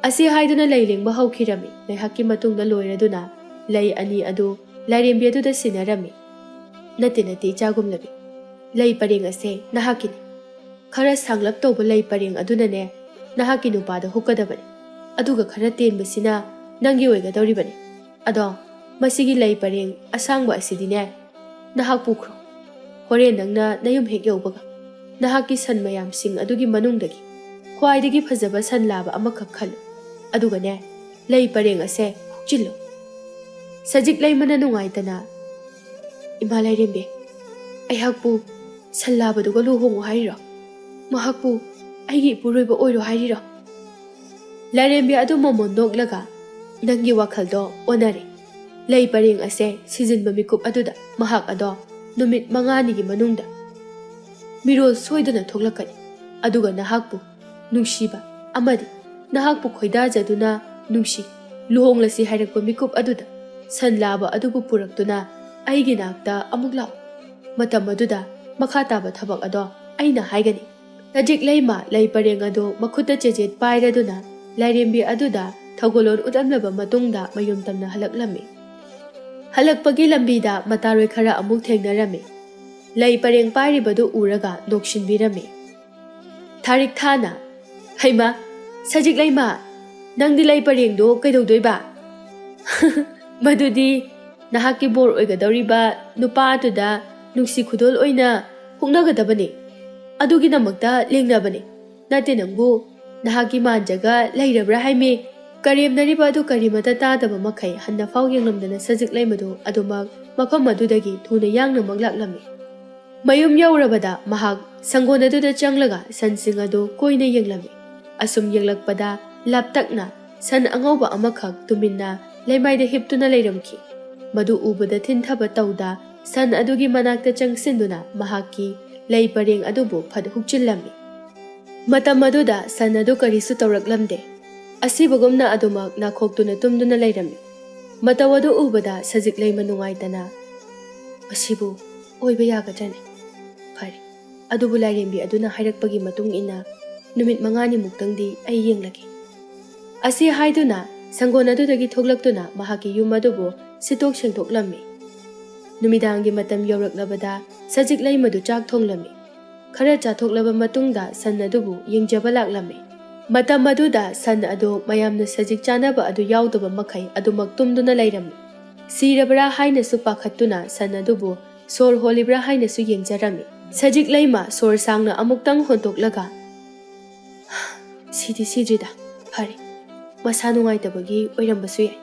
ꯑꯁꯤ ꯍꯥꯏꯗꯨꯅ ꯂꯩ ꯂꯦꯡꯕ ꯍꯧꯈꯤꯔꯝꯃꯤ꯫ ꯉꯥꯏꯍꯥꯛꯀꯤ ꯃꯇꯨꯡꯗ ꯂꯣꯏꯔꯗꯨꯅ ꯂꯩ ꯑꯅꯤ ꯑꯗꯨ ꯂꯥꯏꯔꯦꯝꯕꯤ ꯑꯗꯨꯗ ꯁꯤꯟꯅꯔꯝꯃꯤ꯫ "ꯅꯠꯇꯦ, ꯅꯠꯇꯦ, ꯏꯆꯥꯒꯨꯝꯂꯕꯤ꯫ ꯂꯩ ꯄꯔꯦꯡ ꯑꯁꯦ ꯅꯍꯥꯛꯀꯤꯅꯤ꯫ ꯈꯔ ꯁꯥꯡꯂꯞ ꯇꯧꯕ ꯂꯩ ꯄꯔꯦꯡ ꯑꯗꯨꯅꯅꯦ ꯅꯍꯥꯛꯀꯤ ꯅꯨꯄꯥꯗ ꯍꯨꯛꯀꯗꯕꯅꯤ꯫ ꯑꯗꯨꯒ ꯈꯔ ꯇꯦꯟꯕꯁꯤꯅ ꯅꯪꯒꯤ ꯑꯣꯏꯒꯗꯧꯔꯤꯕꯅꯤ꯫ ꯑꯗꯣ ꯃꯁꯤꯒꯤ ꯂꯩ ꯄꯔꯦꯡ ꯑꯁꯥꯡꯕ ꯑꯁꯤꯗꯤꯅꯦ ꯅꯍꯥꯛ ꯄꯨꯈ꯭ꯔꯣ꯫ ꯍꯣꯔꯦꯟ ꯅꯪꯅ ꯅꯌꯨꯝ ꯍꯦꯛ ꯌꯧꯕꯒ ꯅꯍꯥꯛꯀꯤ ꯁꯟ ꯃꯌꯥꯝꯁꯤꯡ ꯑꯗꯨꯒꯤ ꯃꯅꯨꯡꯗꯒꯤ ꯈ꯭ꯋꯥꯏꯗꯒꯤ ꯐꯖꯕ ꯁꯟ ꯂꯥꯕ ꯑꯃꯈꯛ ꯈꯜꯂꯨ꯫ ꯑꯗꯨꯒꯅꯦ, ꯂꯩ ꯄꯔꯦꯡ ꯑꯁꯦ ꯍꯨꯛꯆꯤꯜꯂꯨ꯫" ꯁꯖꯤꯛ ꯂꯩꯃꯅ ꯅꯨꯡꯉꯥꯏꯇꯅ, "ꯏꯃꯥ ꯂꯥꯏꯔꯦꯝꯕꯤ, ꯑꯩꯍꯥꯛꯄꯨ ꯁꯟ ꯂꯥꯕꯗꯨꯒ ꯂꯨꯍꯣꯡꯉꯨ ꯍꯥꯏꯔꯤꯔꯣ? ꯃꯍꯥꯛꯄꯨ ꯑꯩꯒꯤ ꯏꯄꯨꯔꯣꯏꯕ ꯑꯣꯏꯔꯣ ꯍꯥꯏꯔꯤꯔꯣ?" ꯂꯥꯏꯔꯦꯝꯕꯤ ꯑꯗꯨ ꯃꯃꯣꯟ ꯅꯣꯛꯂꯒ, "ꯅꯪꯒꯤ ꯋꯥꯈꯜꯗꯣ ꯑꯣꯟꯅꯔꯦ꯫ ꯂꯩ ꯄꯔꯦꯡ ꯑꯁꯦ ꯁꯤꯖꯤꯟꯕ ꯃꯤꯀꯨꯞ ꯑꯗꯨꯗ ꯃꯍꯥꯛ ꯑꯗꯣ ꯅꯨꯃꯤꯠ ꯃꯉꯥꯅꯤꯒꯤ ꯃꯅꯨꯡꯗ ꯃꯤꯔꯣꯜ ꯁꯣꯏꯗꯅ ꯊꯣꯛꯂꯛꯀꯅꯤ꯫ ꯑꯗꯨꯒ ꯅꯍꯥꯛꯄꯨ ꯅꯨꯡꯁꯤꯕ ꯑꯃꯗꯤ ꯅꯍꯥꯛꯄꯨ ꯈꯣꯏꯗꯥꯖꯗꯨꯅ ꯅꯨꯡꯁꯤ, ꯂꯨꯍꯣꯡꯂꯁꯤ ꯍꯥꯏꯔꯛꯄ ꯃꯤꯀꯨꯞ ꯑꯗꯨꯗ ꯁꯟ ꯂꯥꯕ ꯑꯗꯨꯕꯨ ꯄꯨꯔꯛꯇꯨꯅ ꯑꯩꯒꯤ ꯅꯥꯛꯇ ꯑꯃꯨꯛ ꯂꯥꯛꯎ꯫ ꯃꯇꯝ ꯑꯗꯨꯗ ꯃꯈꯥ ꯇꯥꯕ ꯊꯕꯛ ꯑꯗꯣ ꯑꯩꯅ ꯍꯥꯏꯒꯅꯤ꯫" ꯁꯖꯤꯛ ꯂꯩꯃ ꯂꯩ ꯄꯔꯦꯡ ꯑꯗꯨ ꯃꯈꯨꯠꯇ ꯆꯦꯖꯦꯠ ꯄꯥꯏꯔꯗꯨꯅ ꯂꯥꯏꯔꯦꯝꯕꯤ ꯑꯗꯨꯗ ꯊꯧꯒꯜꯂꯣꯟ ꯎꯠꯂꯝꯂꯕ ꯃꯇꯨꯡꯗ ꯃꯌꯨꯝ ꯇꯝꯅ ꯍꯜꯂꯛꯂꯝꯃꯤ꯫ ꯍꯜꯂꯛꯄꯒꯤ ꯂꯝꯕꯤꯗ ꯃꯇꯥꯔꯣꯏ ꯈꯔ ꯑꯃꯨꯛ ꯊꯦꯡꯅꯔꯝꯃꯤ꯫ ꯂꯩ ꯄꯔꯦꯡ ꯄꯥꯏꯔꯤꯕꯗꯨ ꯎꯔꯒ ꯅꯣꯛꯁꯤꯟꯕꯤꯔꯝꯃꯤ꯫ ꯊꯥꯔꯤꯛ ꯊꯥꯅ, "ꯍꯩꯃꯥ, ꯁꯖꯤꯛ ꯂꯩꯃ, ꯅꯪꯗꯤ ꯂꯩ ꯄꯔꯦꯡꯗꯣ ꯀꯩꯗꯧꯗꯣꯏꯕ?" "ꯃꯗꯨꯗꯤ ꯅꯍꯥꯛꯀꯤ ꯕꯣꯔ ꯑꯣꯏꯒꯗꯧꯔꯤꯕ ꯅꯨꯄꯥ ꯑꯗꯨꯗ ꯅꯨꯡꯁꯤ ꯈꯨꯗꯣꯜ ꯑꯣꯏꯅ ꯍꯨꯛꯅꯒꯗꯕꯅꯤ꯫ ꯑꯗꯨꯒꯤꯗꯃꯛꯇ ꯂꯦꯡꯅꯕꯅꯤ꯫ ꯅꯠꯇꯦ ꯅꯪꯕꯨ, ꯅꯍꯥꯛꯀꯤ ꯃꯥꯟꯖꯒ ꯂꯩꯔꯕ꯭ꯔꯥ ꯍꯥꯏꯃꯤ?" ꯀꯔꯦꯝꯅꯔꯤꯕ ꯑꯗꯨ ꯀꯔꯤꯃꯇ ꯇꯥꯗꯕ ꯃꯈꯩ ꯍꯟꯅꯐꯥꯎ ꯌꯦꯡꯂꯝꯗꯅ ꯁꯖꯤꯛ ꯂꯩꯃꯗꯨ ꯑꯗꯨꯃꯛ ꯃꯐꯝ ꯑꯗꯨꯗꯒꯤ ꯊꯨꯅ ꯌꯥꯡꯅꯃꯛ ꯂꯥꯛꯂꯝꯃꯤ꯫ ꯃꯌꯨꯝ ꯌꯧꯔꯕꯗ ꯃꯍꯥꯛ ꯁꯪꯒꯣꯟ ꯑꯗꯨꯗ ꯆꯪꯂꯒ ꯁꯟꯁꯤꯡ ꯑꯗꯨ ꯀꯣꯏꯅ ꯌꯦꯡꯂꯝꯃꯤ꯫ ꯑꯁꯨꯝ ꯌꯦꯡꯂꯛꯄꯗ ꯂꯥꯞꯇꯛꯅ ꯁꯟ ꯑꯉꯧꯕ ꯑꯃꯈꯛ ꯇꯨꯃꯤꯟꯅ ꯂꯩꯃꯥꯏꯗ ꯍꯤꯞꯇꯨꯅ ꯂꯩꯔꯝꯈꯤ꯫ ꯃꯗꯨ ꯎꯕꯗ ꯊꯤꯟꯊꯕ ꯇꯧꯗ ꯁꯟ ꯑꯗꯨꯒꯤ ꯃꯅꯥꯛꯇ ꯆꯪꯁꯤꯟꯗꯨꯅ ꯃꯍꯥꯛꯀꯤ ꯂꯩ ꯄꯔꯦꯡ ꯑꯗꯨꯕꯨ ꯐꯠ ꯍꯨꯛꯆꯤꯜꯂꯝꯃꯤ꯫ ꯃꯇꯝ ꯑꯗꯨꯗ ꯁꯟ ꯑꯗꯨ ꯀꯔꯤꯁꯨ ꯇꯧꯔꯛꯂꯝꯗꯦ꯫ ꯑꯁꯤꯕꯒꯨꯝꯅ ꯑꯗꯨꯃꯛ ꯅꯥꯈꯣꯛꯇꯨꯅ ꯇꯨꯝꯗꯨꯅ ꯂꯩꯔꯝꯃꯤ꯫ ꯃꯇꯧ ꯑꯗꯨ ꯎꯕꯗ ꯁꯖꯤꯛ ꯂꯩꯃ ꯅꯨꯡꯉꯥꯏꯇꯅ, "ꯃꯁꯤꯕꯨ ꯑꯣꯏꯕ ꯌꯥꯒꯗ꯭ꯔꯅꯦ? ꯐꯔꯦ, ꯑꯗꯨꯕꯨ ꯂꯥꯏꯔꯦꯝꯕꯤ ꯑꯗꯨꯅ ꯍꯥꯏꯔꯛꯄꯒꯤ ꯃꯇꯨꯡ ꯏꯟꯅ ꯅꯨꯃꯤꯠ ꯃꯉꯥꯅꯤꯃꯨꯛꯇꯪꯗꯤ ꯑꯩ ꯌꯦꯡꯂꯒꯦ"꯫ ꯑꯁꯤ ꯍꯥꯏꯗꯨꯅ ꯁꯪꯒꯣꯟ ꯑꯗꯨꯗꯒꯤ ꯊꯣꯛꯂꯛꯇꯨꯅ ꯃꯍꯥꯛꯀꯤ ꯌꯨꯝ ꯑꯗꯨꯕꯨ ꯁꯤꯠꯇꯣꯛ ꯁꯦꯡꯗꯣꯛꯂꯝꯃꯤ꯫ ꯅꯨꯃꯤꯗꯥꯡꯒꯤ ꯃꯇꯝ ꯌꯧꯔꯛꯂꯕꯗ ꯁꯖꯤꯛ ꯂꯩꯃꯗꯨ ꯆꯥꯛ ꯊꯣꯡꯂꯝꯃꯤ꯫ ꯈꯔ ꯆꯥꯊꯣꯛꯂꯕ ꯃꯇꯨꯡꯗ ꯁꯟ ꯑꯗꯨꯕꯨ ꯌꯦꯡꯖꯕ ꯂꯥꯛꯂꯝꯃꯤ꯫ ꯃꯇꯝ ꯑꯗꯨꯗ ꯁꯟ ꯑꯗꯨ ꯃꯌꯥꯝꯅ ꯁꯖꯤꯛ ꯆꯥꯅꯕ ꯑꯗꯨ ꯌꯥꯎꯗꯕ ꯃꯈꯩ ꯑꯗꯨꯃꯛ ꯇꯨꯝꯗꯨꯅ ꯂꯩꯔꯝꯃꯤ꯫ ꯁꯤꯔꯕ꯭ꯔꯥ ꯍꯥꯏꯅꯁꯨ ꯄꯥꯈꯠꯇꯨꯅ ꯁꯟ ꯑꯗꯨꯕꯨ ꯁꯣꯔ ꯍꯣꯜꯂꯤꯕ꯭ꯔꯥ ꯍꯥꯏꯅꯁꯨ ꯌꯦꯡꯖꯔꯝꯃꯤ꯫ ꯁꯖꯤꯛ ꯂꯩꯃ ꯁꯣꯔ ꯁꯥꯡꯅ ꯑꯃꯨꯛꯇꯪ ꯍꯣꯟꯇꯣꯛꯂꯒ, "ꯁꯤꯗꯤ ꯁꯤꯗ꯭ꯔꯤꯗ, ꯐꯔꯦ, ꯃꯁꯥ ꯅꯨꯡꯉꯥꯏꯇꯕꯒꯤ ꯑꯣꯏꯔꯝꯕꯁꯨ ꯌꯥꯏ"꯫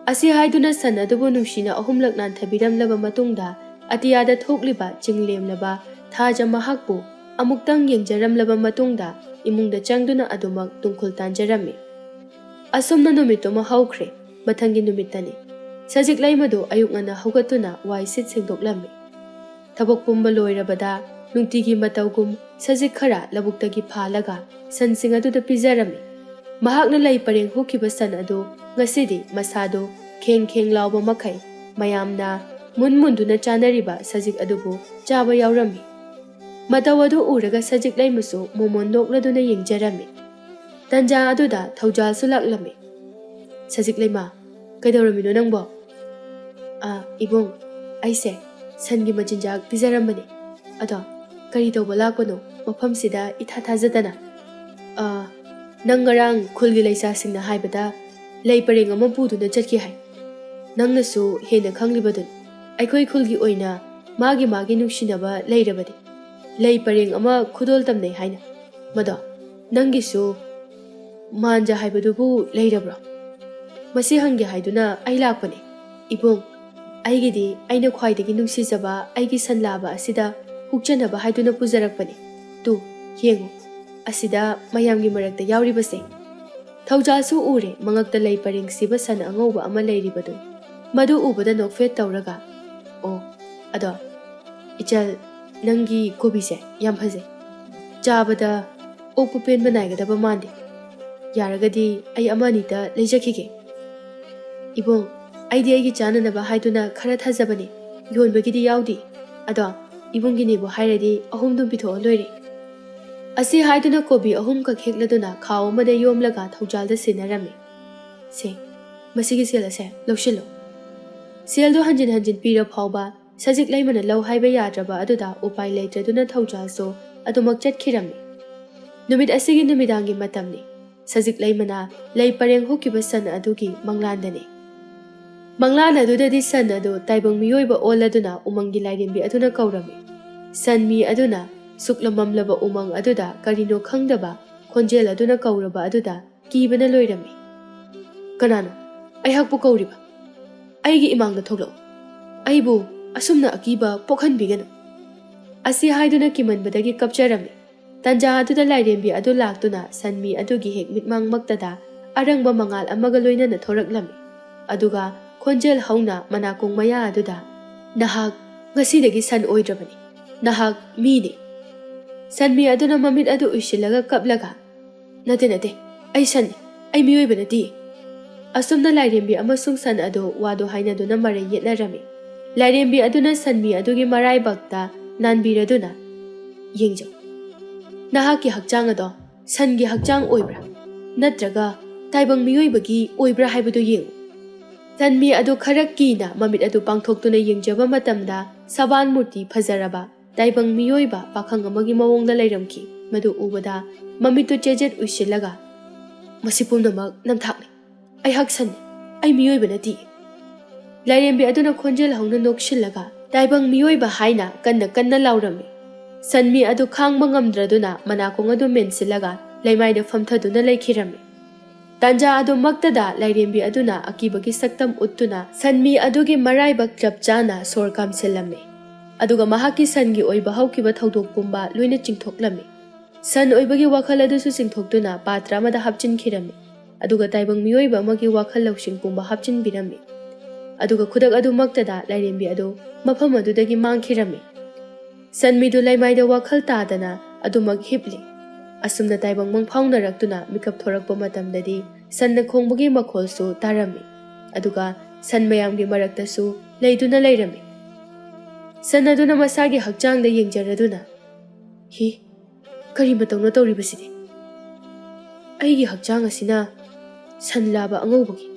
ꯑꯁꯤ ꯍꯥꯏꯗꯨꯅ ꯁꯟ ꯑꯗꯨꯕꯨ ꯅꯨꯡꯁꯤꯅ ꯑꯍꯨꯝꯂꯛ ꯅꯥꯟꯊꯕꯤꯔꯝꯂꯕ ꯃꯇꯨꯡꯗ, ꯑꯇꯤꯌꯥꯗ ꯊꯣꯛꯂꯤꯕ ꯆꯤꯡꯂꯦꯝꯂꯕ ꯊꯥꯖ ꯃꯍꯥꯛꯄꯨ ꯑꯃꯨꯛꯇꯪ ꯌꯦꯡꯖꯔꯝꯂꯕ ꯃꯇꯨꯡꯗ, ꯏꯃꯨꯡꯗ ꯆꯪꯗꯨꯅ ꯑꯗꯨꯃꯛ ꯇꯨꯡꯈꯨꯜ ꯇꯥꯟꯖꯔꯝꯃꯤ꯫ ꯑꯁꯨꯝꯅ ꯅꯨꯃꯤꯠꯇꯨꯃ ꯍꯧꯈ꯭ꯔꯦ꯫ ꯃꯊꯪꯒꯤ ꯅꯨꯃꯤꯠꯇꯅꯤ꯫ ꯁꯖꯤꯛ ꯂꯩꯃꯗꯨ ꯑꯌꯨꯛ ꯉꯟꯅ ꯍꯧꯒꯠꯇꯨꯅ ꯋꯥꯏ ꯁꯤꯠ ꯁꯦꯡꯗꯣꯛꯂꯝꯃꯤ꯫ ꯊꯕꯛ ꯄꯨꯝꯕ ꯂꯣꯏꯔꯕꯗ ꯅꯨꯡꯇꯤꯒꯤ ꯃꯇꯧꯒꯨꯝ ꯁꯖꯤꯛ ꯈꯔ ꯂꯧꯕꯨꯛꯇꯒꯤ ꯐꯥꯜꯂꯒ ꯁꯟꯁꯤꯡ ꯑꯗꯨꯗ ꯄꯤꯖꯔꯝꯃꯤ꯫ ꯃꯍꯥꯛꯅ ꯂꯩ ꯄꯔꯦꯡ ꯍꯨꯛꯈꯤꯕ ꯁꯟ ꯑꯗꯨ ꯉꯁꯤꯗꯤ ꯃꯁꯥꯗꯨ ꯈꯦꯡ ꯈꯦꯡ ꯂꯥꯎꯕ ꯃꯈꯩ ꯃꯌꯥꯝꯅ ꯃꯨꯟ ꯃꯨꯟꯗꯨꯅ ꯆꯥꯅꯔꯤꯕ ꯁꯖꯤꯛ ꯑꯗꯨꯕꯨ ꯆꯥꯕ ꯌꯥꯎꯔꯝꯃꯤ꯫ ꯃꯇꯧ ꯑꯗꯨ ꯎꯔꯒ ꯁꯖꯤꯛ ꯂꯩꯃꯁꯨ ꯃꯣꯃꯣꯟ ꯅꯣꯛꯂꯗꯨꯅ ꯌꯦꯡꯖꯔꯝꯃꯤ꯫ ꯇꯟꯖꯥ ꯑꯗꯨꯗ ꯊꯧꯖꯥꯜꯁꯨ ꯂꯥꯛꯂꯝꯃꯤ꯫ "ꯁꯖꯤꯛ ꯂꯩꯃ, ꯀꯩꯗꯧꯔꯝꯃꯤꯅꯣ ꯅꯪꯕꯣ?" "ꯑꯥ, ꯏꯕꯨꯡ, ꯑꯩꯁꯦ ꯁꯟꯒꯤ ꯃꯆꯤꯟꯖꯥꯛ ꯄꯤꯖꯔꯝꯕꯅꯦ꯫ ꯑꯗꯣ ꯀꯔꯤ ꯇꯧꯕ ꯂꯥꯛꯄꯅꯣ ꯃꯐꯝꯁꯤꯗ ꯏꯊꯥ ꯊꯥꯖꯗꯅ?" "ꯑꯥ, ꯅꯪ ꯉꯔꯥꯡ ꯈꯨꯜꯒꯤ ꯂꯩꯁꯥꯁꯤꯡꯅ ꯍꯥꯏꯕꯗ ꯂꯩ ꯄꯔꯦꯡ ꯑꯃ ꯄꯨꯗꯨꯅ ꯆꯠꯈꯤ ꯍꯥꯏ꯫ ꯅꯪꯅꯁꯨ ꯍꯦꯟꯅ ꯈꯪꯂꯤꯕꯗꯨꯅꯤ꯫ ꯑꯩꯈꯣꯏ ꯈꯨꯜꯒꯤ ꯑꯣꯏꯅ ꯃꯥꯒꯤ ꯃꯥꯒꯤ ꯅꯨꯡꯁꯤꯅꯕ ꯂꯩꯔꯕꯗꯤ ꯂꯩ ꯄꯔꯦꯡ ꯑꯃ ꯈꯨꯗꯣꯜ ꯇꯝꯅꯩ ꯍꯥꯏꯅ꯫ ꯃꯗꯣ ꯅꯪꯒꯤꯁꯨ ꯃꯥꯟꯖ ꯍꯥꯏꯕꯗꯨꯕꯨ ꯂꯩꯔꯕ꯭ꯔꯣ? ꯃꯁꯤ ꯍꯪꯒꯦ ꯍꯥꯏꯗꯨꯅ ꯑꯩ ꯂꯥꯛꯄꯅꯦ꯫ ꯏꯕꯨꯡ, ꯑꯩꯒꯤꯗꯤ ꯑꯩꯅ ꯈ꯭ꯋꯥꯏꯗꯒꯤ ꯅꯨꯡꯁꯤꯖꯕ ꯑꯩꯒꯤ ꯁꯟ ꯂꯥꯕ ꯑꯁꯤꯗ ꯍꯨꯛꯆꯅꯕ ꯍꯥꯏꯗꯨꯅ ꯄꯨꯖꯔꯛꯄꯅꯦ꯫ ꯇꯨ, ꯌꯦꯡꯉꯨ, ꯑꯁꯤꯗ ꯃꯌꯥꯝꯒꯤ ꯃꯔꯛꯇ ꯌꯥꯎꯔꯤꯕꯁꯦ꯫ ꯊꯧꯖꯥꯜꯁꯨ ꯎꯔꯦ, ꯃꯉꯛꯇ ꯂꯩ ꯄꯔꯦꯡ ꯁꯤꯕ ꯁꯟ ꯑꯉꯧꯕ ꯑꯃ ꯂꯩꯔꯤꯕꯗꯨ꯫ ꯃꯗꯨ ꯎꯕꯗ ꯅꯣꯛꯐꯦꯠ ꯇꯧꯔꯒ, "ꯑꯣ, ꯑꯗꯣ, ꯏꯆꯜ, ꯅꯪꯒꯤ ꯀꯣꯕꯤꯁꯦ ꯌꯥꯝ ꯐꯖꯩ꯫ ꯆꯥꯕꯗ ꯑꯣꯛꯄ ꯄꯦꯟꯕ ꯅꯥꯏꯒꯗꯕ ꯃꯥꯟꯗꯦ꯫ ꯌꯥꯔꯒꯗꯤ ꯑꯩ ꯑꯃ ꯑꯅꯤꯇ ꯂꯩꯖꯈꯤꯒꯦ꯫" "ꯏꯕꯨꯡ, ꯑꯩꯗꯤ ꯑꯩꯒꯤ ꯆꯥꯅꯅꯕ ꯍꯥꯏꯗꯨꯅ ꯈꯔ ꯊꯥꯖꯕꯅꯦ, ꯌꯣꯟꯕꯒꯤꯗꯤ ꯌꯥꯎꯗꯦ꯫ ꯑꯗꯣ, ꯏꯕꯨꯡꯒꯤꯅꯦꯕꯨ ꯍꯥꯏꯔꯗꯤ ꯑꯍꯨꯝꯗꯨꯝ ꯄꯤꯊꯣꯛꯑ ꯂꯣꯏꯔꯦ꯫" ꯑꯁꯤ ꯍꯥꯏꯗꯨꯅ ꯀꯣꯕꯤ ꯑꯍꯨꯝ ꯀꯛ ꯍꯦꯛꯂꯗꯨꯅ ꯈꯥꯎ ꯑꯃꯗ ꯌꯣꯝꯂꯒ ꯊꯧꯖꯥꯜꯗ ꯁꯤꯟꯅꯔꯝꯃꯤ꯫ "ꯁꯦ, ꯃꯁꯤꯒꯤ ꯁꯦꯜ ꯑꯁꯦ ꯂꯧꯁꯤꯜꯂꯣ꯫" ꯁꯦꯜꯗꯨ ꯍꯟꯖꯤꯟ ꯍꯟꯖꯤꯟ ꯄꯤꯔ ꯐꯥꯎꯕ ꯁꯖꯤꯛ ꯂꯩꯃꯅ ꯂꯧ ꯍꯥꯏꯕ ꯌꯥꯗ꯭ꯔꯕ ꯑꯗꯨꯗ ꯎꯄꯥꯏ ꯂꯩꯇ꯭ꯔꯗꯨꯅ ꯊꯧꯖꯥꯜꯁꯨ ꯑꯗꯨꯃꯛ ꯆꯠꯈꯤꯔꯝꯃꯤ꯫ ꯅꯨꯃꯤꯠ ꯑꯁꯤꯒꯤ ꯅꯨꯃꯤꯗꯥꯡꯒꯤ ꯃꯇꯝꯅꯤ꯫ ꯁꯖꯤꯛ ꯂꯩꯃꯅ ꯂꯩ ꯄꯔꯦꯡ ꯍꯨꯛꯈꯤꯕ ꯁꯟ ꯑꯗꯨꯒꯤ ꯃꯪꯂꯥꯟꯗꯅꯤ꯫ ꯃꯪꯂꯥꯟ ꯑꯗꯨꯗꯗꯤ ꯁꯟ ꯑꯗꯨ ꯇꯥꯏꯕꯪ ꯃꯤꯑꯣꯏꯕ ꯑꯣꯜꯂꯗꯨꯅ ꯎꯃꯪꯒꯤ ꯂꯥꯏꯔꯦꯝꯕꯤ ꯑꯗꯨꯅ ꯀꯧꯔꯝꯃꯤ꯫ ꯁꯟ ꯃꯤ ꯑꯗꯨꯅ ꯁꯨꯛꯂꯝꯃꯝꯂꯕ ꯎꯃꯪ ꯑꯗꯨꯗ ꯀꯔꯤꯅꯣ ꯈꯪꯗꯕ ꯈꯣꯟꯖꯦꯜ ꯑꯗꯨꯅ ꯀꯧꯔꯕ ꯑꯗꯨꯗ ꯀꯤꯕꯅ ꯂꯣꯏꯔꯝꯃꯤ꯫ "ꯀꯅꯥꯅꯣ ꯑꯩꯍꯥꯛꯄꯨ ꯀꯧꯔꯤꯕ? ꯑꯩꯒꯤ ꯏꯃꯥꯡꯗ ꯊꯣꯛꯂꯛꯎ꯫ ꯑꯩꯕꯨ ꯑꯁꯨꯝꯅ ꯑꯀꯤꯕ ꯄꯣꯛꯍꯟꯕꯤꯒꯅꯨ꯫" ꯑꯁꯤ ꯍꯥꯏꯗꯨꯅ ꯀꯤꯃꯟꯕꯗꯒꯤ ꯀꯞꯆꯔꯝꯃꯤ꯫ ꯇꯟꯖꯥ ꯑꯗꯨꯗ ꯂꯥꯏꯔꯦꯝꯕꯤ ꯑꯗꯨ ꯂꯥꯛꯇꯨꯅ ꯁꯟꯃꯤ ꯑꯗꯨꯒꯤ ꯍꯦꯛ ꯃꯤꯠꯃꯥꯡꯃꯛꯇꯗ ꯑꯔꯪꯕ ꯃꯉꯥꯜ ꯑꯃꯒ ꯂꯣꯏꯅꯅ ꯊꯣꯔꯛꯂꯝꯃꯤ꯫ ꯑꯗꯨꯒ ꯈꯣꯟꯖꯦꯜ ꯍꯧꯅ ꯃꯅꯥꯀꯣꯡ ꯃꯌꯥ ꯑꯗꯨꯗ, "ꯅꯍꯥꯛ ꯉꯁꯤꯗꯒꯤ ꯁꯟ ꯑꯣꯏꯗ꯭ꯔꯕꯅꯤ꯫ ꯅꯍꯥꯛ ꯃꯤꯅꯤ꯫" ꯁꯟꯃꯤ ꯑꯗꯨꯅ ꯃꯃꯤꯠ ꯑꯗꯨ ꯎꯏꯁꯤꯜꯂꯒ ꯀꯞꯂꯒ, "ꯅꯠꯇꯦ, ꯅꯠꯇꯦ, ꯑꯩ ꯁꯟꯅꯤ, ꯑꯩ ꯃꯤꯑꯣꯏꯕ ꯅꯠꯇꯦ꯫" ꯑꯁꯨꯝꯅ ꯂꯥꯏꯔꯦꯝꯕꯤ ꯑꯃꯁꯨꯡ ꯁꯟ ꯑꯗꯨ ꯋꯥꯗꯨ ꯍꯥꯏꯅꯗꯨꯅ ꯃꯔꯩ ꯌꯦꯠꯅꯔꯝꯃꯤ꯫ ꯂꯥꯏꯔꯦꯝꯕꯤ ꯑꯗꯨꯅ ꯁꯟꯃꯤ ꯑꯗꯨꯒꯤ ꯃꯔꯥꯏꯕꯛꯇ ꯅꯥꯟꯕꯤꯔꯗꯨꯅ, "ꯌꯦꯡꯖꯧ, ꯅꯍꯥꯛꯀꯤ ꯍꯛꯆꯥꯡ ꯑꯗꯣ ꯁꯟꯒꯤ ꯍꯛꯆꯥꯡ ꯑꯣꯏꯕ꯭ꯔꯥ, ꯅꯠꯇ꯭ꯔꯒ ꯇꯥꯏꯕꯪ ꯃꯤꯑꯣꯏꯕꯒꯤ ꯑꯣꯏꯕ꯭ꯔꯥ ꯍꯥꯏꯕꯗꯨ ꯌꯦꯡꯉꯨ꯫" ꯁꯟꯃꯤ ꯑꯗꯨ ꯈꯔ ꯀꯤꯅ ꯃꯃꯤꯠ ꯑꯗꯨ ꯄꯥꯡꯊꯣꯛꯇꯨꯅ ꯌꯦꯡꯖꯕ ꯃꯇꯝꯗ, ꯁꯕꯥꯟ ꯃꯨꯔꯇꯤ ꯐꯖꯔꯕ ꯇꯥꯏꯕꯪ ꯃꯤꯑꯣꯏꯕ ꯄꯥꯈꯪ ꯑꯃꯒꯤ ꯃꯑꯣꯡꯗ ꯂꯩꯔꯝꯈꯤ꯫ ꯃꯗꯨ ꯎꯕꯗ ꯃꯃꯤꯠꯇꯨ ꯆꯦꯖꯦꯠ ꯎꯏꯁꯤꯜꯂꯒ, "ꯃꯁꯤ ꯄꯨꯝꯅꯃꯛ ꯅꯝꯊꯥꯛꯅꯤ꯫ ꯑꯩꯍꯥꯛ ꯁꯟꯅꯤ, ꯑꯩ ꯃꯤꯑꯣꯏꯕ ꯅꯠꯇꯦ꯫" ꯂꯥꯏꯔꯦꯝꯕꯤ ꯑꯗꯨꯅ ꯈꯣꯟꯖꯦꯜ ꯍꯧꯅ ꯅꯣꯛꯁꯤꯜꯂꯒ, "ꯇꯥꯏꯕꯪ ꯃꯤꯑꯣꯏꯕ" ꯍꯥꯏꯅ ꯀꯟꯅ ꯀꯟꯅ ꯂꯥꯎꯔꯝꯃꯤ꯫ ꯁꯟꯃꯤ ꯑꯗꯨ ꯈꯥꯡꯕ ꯉꯝꯗ꯭ꯔꯗꯨꯅ ꯃꯅꯥꯀꯣꯡ ꯑꯗꯨ ꯃꯦꯟꯁꯤꯜꯂꯒ ꯂꯩꯃꯥꯏꯗ ꯐꯝꯊꯗꯨꯅ ꯂꯩꯈꯤꯔꯝꯃꯤ꯫ ꯇꯥꯟꯖꯥ ꯑꯗꯨꯃꯛꯇꯗ ꯂꯥꯏꯔꯦꯝꯕꯤ ꯑꯗꯨꯅ ꯑꯀꯤꯕꯒꯤ ꯁꯛꯇꯝ ꯎꯠꯇꯨꯅ ꯁꯟꯃꯤ ꯑꯗꯨꯒꯤ ꯃꯔꯥꯏꯕꯛ ꯆꯞ ꯆꯥꯅ ꯁꯣꯔ ꯀꯥꯝꯁꯤꯜꯂꯝꯃꯤ꯫ ꯑꯗꯨꯒ ꯃꯍꯥꯛꯀꯤ ꯁꯟꯒꯤ ꯑꯣꯏꯕ ꯍꯧꯈꯤꯕ ꯊꯧꯗꯣꯛ ꯄꯨꯝꯕ ꯂꯣꯏꯅ ꯆꯤꯡꯊꯣꯛꯂꯝꯃꯤ꯫ ꯁꯟ ꯑꯣꯏꯕꯒꯤ ꯋꯥꯈꯜ ꯑꯗꯨꯁꯨ ꯆꯤꯡꯊꯣꯛꯇꯨꯅ ꯄꯥꯇ꯭ꯔ ꯑꯃꯗ ꯍꯥꯞꯆꯤꯟꯈꯤꯔꯝꯃꯤ꯫ ꯑꯗꯨꯒ ꯇꯥꯏꯕꯪ ꯃꯤꯑꯣꯏꯕ ꯑꯃꯒꯤ ꯋꯥꯈꯜ ꯂꯧꯁꯤꯡ ꯄꯨꯝꯕ ꯍꯥꯞꯆꯤꯟꯕꯤꯔꯝꯃꯤ꯫ ꯑꯗꯨꯒ ꯈꯨꯗꯛ ꯑꯗꯨꯃꯛꯇꯗ ꯂꯥꯏꯔꯦꯝꯕꯤ ꯑꯗꯨ ꯃꯐꯝ ꯑꯗꯨꯗꯒꯤ ꯃꯥꯡꯈꯤꯔꯝꯃꯤ꯫ ꯁꯟꯃꯤꯗꯨ ꯂꯩꯃꯥꯏꯗ ꯋꯥꯈꯜ ꯇꯥꯗꯅ ꯑꯗꯨꯃꯛ ꯍꯤꯞꯂꯤ꯫ ꯑꯁꯨꯝꯅ ꯇꯥꯏꯕꯪ ꯃꯪꯐꯥꯎꯅꯔꯛꯇꯨꯅ ꯃꯤꯀꯞ ꯊꯣꯔꯛꯄ ꯃꯇꯝꯗꯗꯤ ꯁꯟꯅ ꯈꯣꯡꯕꯒꯤ ꯃꯈꯣꯜꯁꯨ ꯇꯥꯔꯝꯃꯤ꯫ ꯑꯗꯨꯒ ꯁꯟ ꯃꯌꯥꯝꯒꯤ ꯃꯔꯛꯇꯁꯨ ꯂꯩꯗꯨꯅ ꯂꯩꯔꯝꯃꯤ꯫ ꯁꯟ ꯑꯗꯨꯅ ꯃꯁꯥꯒꯤ ꯍꯛꯆꯥꯡꯗ ꯌꯦꯡꯖꯔꯗꯨꯅ, "ꯍꯤ, ꯀꯔꯤ ꯃꯇꯧꯅꯣ ꯇꯧꯔꯤꯕꯁꯤꯗꯤ? ꯑꯩꯒꯤ ꯍꯛꯆꯥꯡ ꯑꯁꯤꯅ ꯁꯟ ꯂꯥꯕ ꯑꯉꯧꯕꯒꯤ,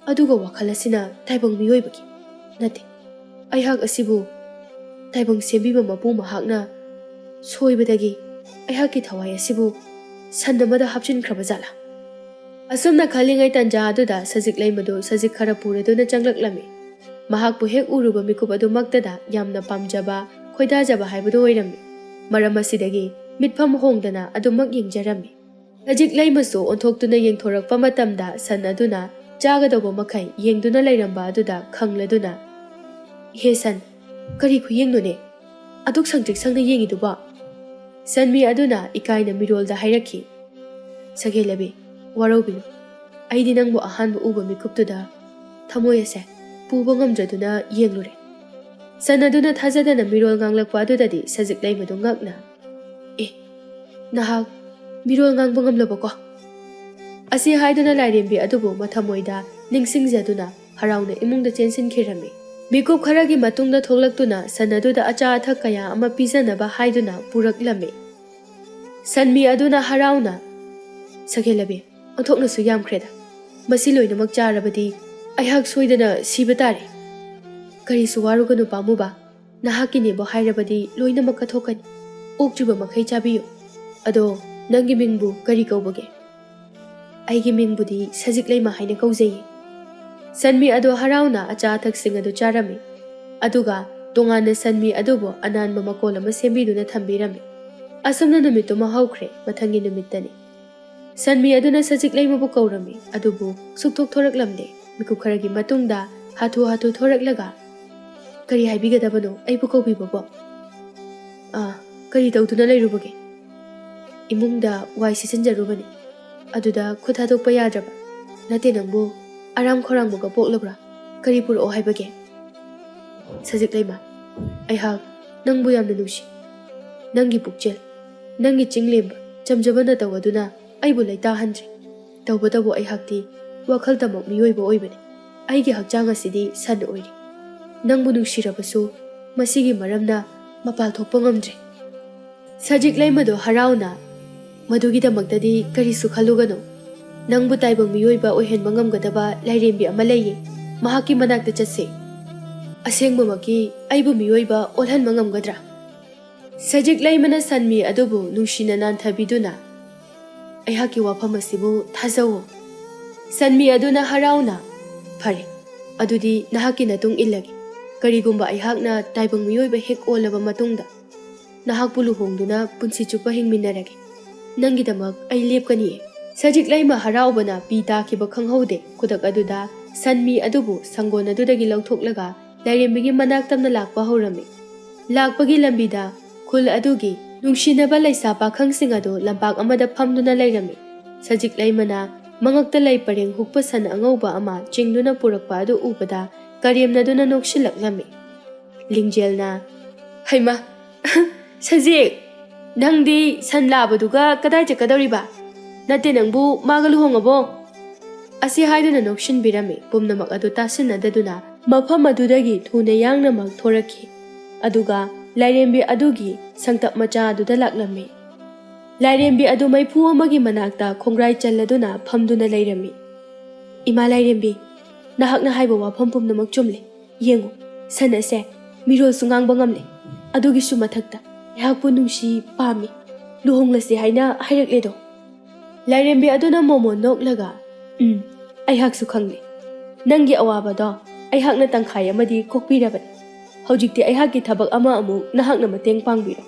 ꯑꯗꯨꯒ ꯋꯥꯈꯜ ꯑꯁꯤꯅ ꯇꯥꯏꯕꯪ ꯃꯤꯑꯣꯏꯕꯒꯤ꯫ ꯅꯠꯇꯦ, ꯑꯩꯍꯥꯛ ꯑꯁꯤꯕꯨ ꯇꯥꯏꯕꯪ ꯁꯦꯝꯕꯤꯕ ꯃꯄꯨ ꯃꯍꯥꯛꯅ ꯁꯣꯏꯕꯗꯒꯤ ꯑꯩꯍꯥꯛꯀꯤ ꯊꯋꯥꯏ ꯑꯁꯤꯕꯨ ꯁꯟ ꯑꯃꯗ ꯍꯥꯞꯆꯤꯟꯈ꯭ꯔꯕ ꯖꯥꯠꯂꯥ?" ꯑꯁꯨꯝꯅ ꯈꯜꯂꯤꯉꯩ ꯇꯟꯖꯥ ꯑꯗꯨꯗ ꯁꯖꯤꯛ ꯂꯩꯃꯗꯨ ꯁꯖꯤꯛ ꯈꯔ ꯄꯨꯔꯗꯨꯅ ꯆꯪꯂꯛꯂꯝꯃꯤ꯫ ꯃꯍꯥꯛꯄꯨ ꯍꯦꯛ ꯎꯔꯨꯕ ꯃꯤꯀꯨꯞ ꯑꯗꯨꯃꯛꯇꯗ ꯌꯥꯝꯅ ꯄꯥꯝꯖꯕ, ꯈꯣꯏꯗꯥꯖꯕ ꯍꯥꯏꯕꯗꯨ ꯑꯣꯏꯔꯝꯃꯤ꯫ ꯃꯔꯝ ꯑꯁꯤꯗꯒꯤ ꯃꯤꯠꯐꯝ ꯍꯣꯡꯗꯅ ꯑꯗꯨꯃꯛ ꯌꯦꯡꯖꯔꯝꯃꯤ꯫ ꯁꯖꯤꯛ ꯂꯩꯃꯁꯨ ꯑꯣꯟꯊꯣꯛꯇꯨꯅ ꯌꯦꯡꯊꯣꯔꯛꯄ ꯃꯇꯝꯗ ꯁꯟ ꯑꯗꯨꯅ ꯆꯥꯒꯗꯧꯕ ꯃꯈꯩ ꯌꯦꯡꯗꯨꯅ ꯂꯩꯔꯝꯕ ꯑꯗꯨꯗ ꯈꯪꯂꯗꯨꯅ, "ꯍꯦ ꯁꯟ, ꯀꯔꯤ ꯈꯨꯌꯦꯡꯅꯣꯅꯦ? ꯑꯗꯨꯛ ꯁꯪꯇ꯭ꯔꯤꯛ ꯁꯪꯅ ꯌꯦꯡꯉꯤꯗꯨꯕꯣ?" ꯁꯟꯃꯤ ꯑꯗꯨꯅ ꯏꯀꯥꯏꯅ ꯃꯤꯔꯣꯜꯗ ꯍꯥꯏꯔꯛꯈꯤ, "ꯁꯒꯦꯂꯕꯤ, ꯋꯥꯔꯧꯕꯤꯅꯨ꯫ ꯑꯩꯗꯤ ꯅꯪꯕꯨ ꯑꯍꯥꯟꯕ ꯎꯕ ꯃꯤꯀꯨꯞꯇꯨꯗ ꯊꯃꯣꯏ ꯑꯁꯦ ꯄꯨꯕ ꯉꯝꯗ꯭ꯔꯗꯨꯅ ꯌꯦꯡꯂꯨꯔꯦ꯫" ꯁꯟ ꯑꯗꯨꯅ ꯊꯥꯖꯗꯅ ꯃꯤꯔꯣꯜ ꯉꯥꯡꯂꯛꯄ ꯑꯗꯨꯗꯗꯤ ꯁꯖꯤꯛ ꯂꯩꯃꯗꯨ ꯉꯛꯅ, "ꯑꯦ, ꯅꯍꯥꯛ ꯃꯤꯔꯣꯜ ꯉꯥꯡꯕ ꯉꯝꯂꯕꯀꯣ?" ꯑꯁꯤ ꯍꯥꯏꯗꯨꯅ ꯂꯥꯏꯔꯦꯝꯕꯤ ꯑꯗꯨꯕꯨ ꯃꯊꯃꯣꯏꯗ ꯅꯤꯡꯁꯤꯡꯖꯗꯨꯅ ꯍꯔꯥꯎꯅ ꯏꯃꯨꯡꯗ ꯆꯦꯟꯁꯤꯟꯈꯤꯔꯝꯃꯤ꯫ ꯃꯤꯀꯨꯞ ꯈꯔꯒꯤ ꯃꯇꯨꯡꯗ ꯊꯣꯛꯂꯛꯇꯨꯅ ꯁꯟ ꯑꯗꯨꯗ ꯑꯆꯥ ꯑꯊꯛ ꯀꯌꯥ ꯑꯃ ꯄꯤꯖꯅꯕ ꯍꯥꯏꯗꯨꯅ ꯄꯨꯔꯛꯂꯝꯃꯤ꯫ ꯁꯟꯃꯤ ꯑꯗꯨꯅ ꯍꯔꯥꯎꯅ, "ꯁꯒꯦꯂꯕꯤ, ꯑꯣꯟꯊꯣꯛꯅꯁꯨ ꯌꯥꯝꯈ꯭ꯔꯦꯗ꯫ ꯃꯁꯤ ꯂꯣꯏꯅꯃꯛ ꯆꯥꯔꯕꯗꯤ ꯑꯩꯍꯥꯛ ꯁꯣꯏꯗꯅ ꯁꯤꯕ ꯇꯥꯔꯦ꯫ ꯀꯔꯤꯁꯨ ꯋꯥꯔꯨꯒꯅꯨ ꯄꯥꯝꯃꯨꯕ, ꯅꯍꯥꯛꯀꯤꯅꯦꯕꯨ ꯍꯥꯏꯔꯕꯗꯤ ꯂꯣꯏꯅꯃꯛ ꯀꯠꯊꯣꯛꯀꯅꯤ꯫ ꯑꯣꯛꯇ꯭ꯔꯤꯕ ꯃꯈꯩ ꯆꯥꯕꯤꯌꯨ꯫ ꯑꯗꯣ ꯅꯪꯒꯤ ꯃꯤꯡꯕꯨ ꯀꯔꯤ ꯀꯧꯕꯒꯦ?" "ꯑꯩꯒꯤ ꯃꯤꯡꯕꯨꯗꯤ ꯁꯖꯤꯛ ꯂꯩꯃ ꯍꯥꯏꯅ ꯀꯧꯖꯩꯌꯦ꯫" ꯁꯟꯃꯤ ꯑꯗꯨ ꯍꯔꯥꯎꯅ ꯑꯆꯥ ꯑꯊꯛꯁꯤꯡ ꯑꯗꯨ ꯆꯥꯔꯝꯃꯤ꯫ ꯑꯗꯨꯒ ꯇꯣꯉꯥꯟꯅ ꯁꯟꯃꯤ ꯑꯗꯨꯕꯨ ꯑꯅꯥꯟꯕ ꯃꯀꯣꯜ ꯑꯃ ꯁꯦꯝꯕꯤꯗꯨꯅ ꯊꯝꯕꯤꯔꯝꯃꯤ꯫ ꯑꯁꯨꯝꯅ ꯅꯨꯃꯤꯠꯇꯨꯃ ꯍꯧꯈ꯭ꯔꯦ꯫ ꯃꯊꯪꯒꯤ ꯅꯨꯃꯤꯠꯇꯅꯤ꯫ ꯁꯟꯃꯤ ꯑꯗꯨꯅ ꯁꯖꯤꯛ ꯂꯩꯃꯕꯨ ꯀꯧꯔꯝꯃꯤ, ꯑꯗꯨꯕꯨ ꯁꯨꯛꯊꯣꯛ ꯊꯣꯔꯛꯂꯝꯗꯦ꯫ ꯃꯤꯀꯨꯞ ꯈꯔꯒꯤ ꯃꯇꯨꯡꯗ ꯍꯥꯊꯨ ꯍꯥꯊꯨ ꯊꯣꯔꯛꯂꯒ, "ꯀꯔꯤ ꯍꯥꯏꯕꯤꯒꯗꯕꯅꯣ? ꯑꯩꯕꯨ ꯀꯧꯕꯤꯕꯕꯣ?" "ꯑꯥ, ꯀꯔꯤ ꯇꯧꯗꯨꯅ ꯂꯩꯔꯨꯕꯒꯦ?" "ꯏꯃꯨꯡꯗ ꯋꯥꯏ ꯁꯤꯠꯆꯤꯟꯖꯔꯨꯕꯅꯤ꯫" ꯑꯗꯨꯗ ꯈꯨꯠ ꯊꯥꯗꯣꯛꯄ ꯌꯥꯗ꯭ꯔꯕ? ꯅꯠꯇꯦ, ꯅꯪꯕꯨ ꯑꯔꯥꯝ ꯈꯧꯔꯥꯡꯕꯒ ꯄꯣꯛꯂꯕ꯭ꯔꯥ? ꯀꯔꯤ ꯄꯨꯔꯛꯑꯣ ꯍꯥꯏꯕꯒꯦ? ꯁꯖꯤꯛ ꯂꯩꯃ, ꯑꯩꯍꯥꯛ ꯅꯪꯕꯨ ꯌꯥꯝꯅ ꯅꯨꯡꯁꯤ꯫ ꯅꯪꯒꯤ ꯄꯨꯛꯆꯦꯜ, ꯅꯪꯒꯤ ꯆꯤꯡꯂꯦꯝꯕ ꯆꯝꯖꯕ ꯅꯇꯧ ꯑꯗꯨꯅ ꯑꯩꯕꯨ ꯂꯩꯇꯥꯍꯟꯗ꯭ꯔꯦ꯫ ꯇꯧꯕꯇꯕꯨ ꯑꯩꯍꯥꯛꯇꯤ ꯋꯥꯈꯜꯗꯃꯛ ꯃꯤꯑꯣꯏꯕ ꯑꯣꯏꯕꯅꯤ꯫ ꯑꯩꯒꯤ ꯍꯛꯆꯥꯡ ꯑꯁꯤꯗꯤ ꯁꯟ ꯑꯣꯏꯔꯤ꯫ ꯅꯪꯕꯨ ꯅꯨꯡꯁꯤꯔꯕꯁꯨ ꯃꯁꯤꯒꯤ ꯃꯔꯝꯅ ꯃꯄꯥꯜ ꯊꯣꯛꯄ ꯉꯝꯗ꯭ꯔꯦ꯫ ꯁꯖꯤꯛ ꯂꯩꯃꯗꯣ ꯍꯔꯥꯎꯅ, "ꯃꯗꯨꯒꯤꯗꯃꯛꯇꯗꯤ ꯀꯔꯤꯁꯨ ꯈꯜꯂꯨꯒꯅꯨ꯫ ꯅꯪꯕꯨ ꯇꯥꯏꯕꯪ ꯃꯤꯑꯣꯏꯕ ꯑꯣꯏꯍꯟꯕ ꯉꯝꯒꯗꯕ ꯂꯥꯏꯔꯦꯝꯕꯤ ꯑꯃ ꯂꯩꯌꯦ꯫ ꯃꯍꯥꯛꯀꯤ ꯃꯅꯥꯛꯇ ꯆꯠꯁꯦ꯫ ꯑꯁꯦꯡꯕꯃꯛꯀꯤ ꯑꯩꯕꯨ ꯃꯤꯑꯣꯏꯕ ꯑꯣꯜꯍꯟꯕ ꯉꯝꯒꯗ꯭ꯔꯥ?" ꯁꯖꯤꯛ ꯂꯩꯃꯅ ꯁꯟꯃꯤ ꯑꯗꯨꯕꯨ ꯅꯨꯡꯁꯤꯅ ꯅꯥꯟꯊꯕꯤꯗꯨꯅ, "ꯑꯩꯍꯥꯛꯀꯤ ꯋꯥꯐꯝ ꯑꯁꯤꯕꯨ ꯊꯥꯖꯧꯑꯣ꯫" ꯁꯟꯃꯤ ꯑꯗꯨꯅ ꯍꯔꯥꯎꯅ, "ꯐꯔꯦ, ꯑꯗꯨꯗꯤ ꯅꯍꯥꯛꯀꯤ ꯅꯇꯨꯡ ꯏꯜꯂꯒꯦ꯫ ꯀꯔꯤꯒꯨꯝꯕ ꯑꯩꯍꯥꯛꯅ ꯇꯥꯏꯕꯪ ꯃꯤꯑꯣꯏꯕ ꯍꯦꯛ ꯑꯣꯜꯂꯕ ꯃꯇꯨꯡꯗ ꯅꯍꯥꯛꯄꯨ ꯂꯨꯍꯣꯡꯗꯨꯅ ꯄꯨꯟꯁꯤ ꯆꯨꯞꯄ ꯍꯤꯡꯃꯤꯟꯅꯔꯒꯦ꯫ ꯅꯪꯒꯤꯗꯃꯛ ꯑꯩ ꯂꯦꯞꯀꯅꯤꯌꯦ꯫" ꯁꯖꯤꯛ ꯂꯩꯃ ꯍꯔꯥꯎꯕꯅ ꯄꯤ ꯇꯥꯈꯤꯕ ꯈꯪꯍꯧꯗꯦ꯫ ꯈꯨꯗꯛ ꯑꯗꯨꯗ ꯁꯟꯃꯤ ꯑꯗꯨꯕꯨ ꯁꯪꯒꯣꯟ ꯑꯗꯨꯗꯒꯤ ꯂꯧꯊꯣꯛꯂꯒ ꯂꯥꯏꯔꯦꯝꯕꯤꯒꯤ ꯃꯅꯥꯛ ꯇꯝꯅ ꯂꯥꯛꯄ ꯍꯧꯔꯝꯃꯤ꯫ ꯂꯥꯛꯄꯒꯤ ꯂꯝꯕꯤꯗ ꯈꯨꯜ ꯑꯗꯨꯒꯤ ꯅꯨꯡꯁꯤꯅꯕ ꯂꯩꯁꯥ ꯄꯥꯈꯪꯁꯤꯡ ꯑꯗꯨ ꯂꯝꯄꯥꯛ ꯑꯃꯗ ꯐꯝꯗꯨꯅ ꯂꯩꯔꯝꯃꯤ꯫ ꯁꯖꯤꯛ ꯂꯩꯃꯅ ꯃꯉꯛꯇ ꯂꯩ ꯄꯔꯦꯡ ꯍꯨꯛꯄ ꯁꯟ ꯑꯉꯧꯕ ꯑꯃ ꯆꯤꯡꯗꯨꯅ ꯄꯨꯔꯛꯄ ꯑꯗꯨ ꯎꯕꯗ ꯀꯔꯦꯝꯅꯗꯨꯅ ꯅꯣꯛꯁꯤꯜꯂꯛꯂꯝꯃꯤ꯫ ꯂꯤꯡꯖꯦꯜꯅ, "ꯍꯩꯃ, ꯁꯖꯤꯛ, ꯅꯪꯗꯤ ꯁꯟ ꯂꯥꯕꯗꯨꯒ ꯀꯗꯥꯏ ꯆꯠꯀꯗꯧꯔꯤꯕ? ꯅꯠꯇꯦ, ꯅꯪꯕꯨ ꯃꯥꯒ ꯂꯨꯍꯣꯡꯉꯕꯣ?" ꯑꯁꯤ ꯍꯥꯏꯗꯨꯅ ꯅꯣꯛꯁꯤꯟꯕꯤꯔꯝꯃꯤ꯫ ꯄꯨꯝꯅꯃꯛ ꯑꯗꯨ ꯇꯥꯁꯤꯟꯅꯗꯗꯨꯅ ꯃꯐꯝ ꯑꯗꯨꯗꯒꯤ ꯊꯨꯅ ꯌꯥꯡꯅꯃꯛ ꯊꯣꯔꯛꯈꯤ꯫ ꯑꯗꯨꯒ ꯂꯥꯏꯔꯦꯝꯕꯤ ꯑꯗꯨꯒꯤ ꯁꯪꯇꯞ ꯃꯆꯥ ꯑꯗꯨꯗ ꯂꯥꯛꯂꯝꯃꯤ꯫ ꯂꯥꯏꯔꯦꯝꯕꯤ ꯑꯗꯨ ꯃꯩꯐꯨ ꯑꯃꯒꯤ ꯃꯅꯥꯛꯇ ꯈꯣꯡꯒ꯭ꯔꯥꯏ ꯆꯜꯂꯗꯨꯅ ꯐꯝꯗꯨꯅ ꯂꯩꯔꯝꯃꯤ꯫ "ꯏꯃꯥ ꯂꯥꯏꯔꯦꯝꯕꯤ, ꯅꯍꯥꯛꯅ ꯍꯥꯏꯕ ꯋꯥꯐꯝ ꯄꯨꯝꯅꯃꯛ ꯆꯨꯝꯂꯦ꯫ ꯌꯦꯡꯉꯨ, ꯁꯟ ꯑꯁꯦ ꯃꯤꯔꯣꯜꯁꯨ ꯉꯥꯡꯕ ꯉꯝꯂꯦ꯫ ꯑꯗꯨꯒꯤꯁꯨ ꯃꯊꯛꯇ ꯑꯩꯍꯥꯛꯄꯨ ꯅꯨꯡꯁꯤ, ꯄꯥꯝꯃꯤ, ꯂꯨꯍꯣꯡꯂꯁꯤ ꯍꯥꯏꯅ ꯍꯥꯏꯔꯛꯂꯦꯗꯣ꯫" ꯂꯥꯏꯔꯦꯝꯕꯤ ꯑꯗꯨꯅ ꯃꯣꯃꯣꯟ ꯅꯣꯛꯂꯒ, "ꯎꯝ, ꯑꯩꯍꯥꯛꯁꯨ ꯈꯪꯂꯦ꯫ ꯅꯪꯒꯤ ꯑꯋꯥꯕꯗꯣ ꯑꯩꯍꯥꯛꯅ ꯇꯪꯈꯥꯏ ꯑꯃꯗꯤ ꯀꯣꯛꯄꯤꯔꯕꯅꯤ꯫ ꯍꯧꯖꯤꯛꯇꯤ ꯑꯩꯍꯥꯛꯀꯤ ꯊꯕꯛ ꯑꯃ ꯑꯃꯨꯛ ꯅꯍꯥꯛꯅ ꯃꯇꯦꯡ ꯄꯥꯡꯕꯤꯔꯣ꯫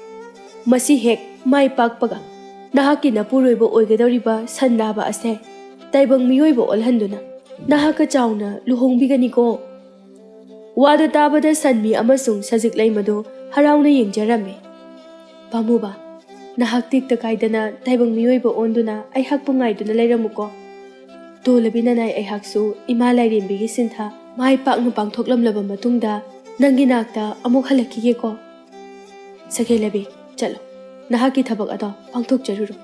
ꯃꯁꯤ ꯍꯦꯛ ꯃꯥꯏ ꯄꯥꯛꯄꯒ ꯅꯍꯥꯛꯀꯤ ꯅꯄꯨꯔꯣꯏꯕ ꯑꯣꯏꯒꯗꯧꯔꯤꯕ ꯁꯟ ꯂꯥꯕ ꯑꯁꯦ ꯇꯥꯏꯕꯪ ꯃꯤꯑꯣꯏꯕ ꯑꯣꯜꯍꯟꯗꯨꯅ ꯅꯍꯥꯛꯀ ꯆꯥꯎꯅ ꯂꯨꯍꯣꯡꯕꯤꯒꯅꯤꯀꯣ꯫" ꯋꯥꯗꯨ ꯇꯥꯕꯗ ꯁꯟꯃꯤ ꯑꯃꯁꯨꯡ ꯁꯖꯤꯛ ꯂꯩꯃꯗꯨ ꯍꯔꯥꯎꯅ ꯌꯦꯡꯖꯔꯝꯃꯤ꯫ "ꯄꯥꯝꯃꯨꯕ, ꯅꯍꯥꯛ ꯇꯦꯛꯇ ꯀꯥꯏꯗꯅ ꯇꯥꯏꯕꯪ ꯃꯤꯑꯣꯏꯕ ꯑꯣꯟꯗꯨꯅ ꯑꯩꯍꯥꯛꯄꯨ ꯉꯥꯏꯗꯨꯅ ꯂꯩꯔꯝꯃꯨꯀꯣ꯫ ꯇꯣꯜꯂꯕꯤ ꯅꯅꯥꯏ ꯑꯩꯍꯥꯛꯁꯨ ꯏꯃꯥ ꯂꯥꯏꯔꯦꯝꯕꯤꯒꯤ ꯁꯤꯟꯊꯥ ꯃꯥꯏ ꯄꯥꯛꯅ ꯄꯥꯡꯊꯣꯛꯂꯝꯂꯕ ꯃꯇꯨꯡꯗ ꯅꯪꯒꯤ ꯅꯥꯛꯇ ꯑꯃꯨꯛ ꯍꯜꯂꯛꯈꯤꯒꯦꯀꯣ꯫ ꯁꯀꯦꯂꯕꯤ, ꯆꯠꯂꯣ, ꯅꯍꯥꯛꯀꯤ ꯊꯕꯛ ꯑꯗꯣ ꯄꯥꯡꯊꯣꯛꯆꯔꯨꯔꯣ꯫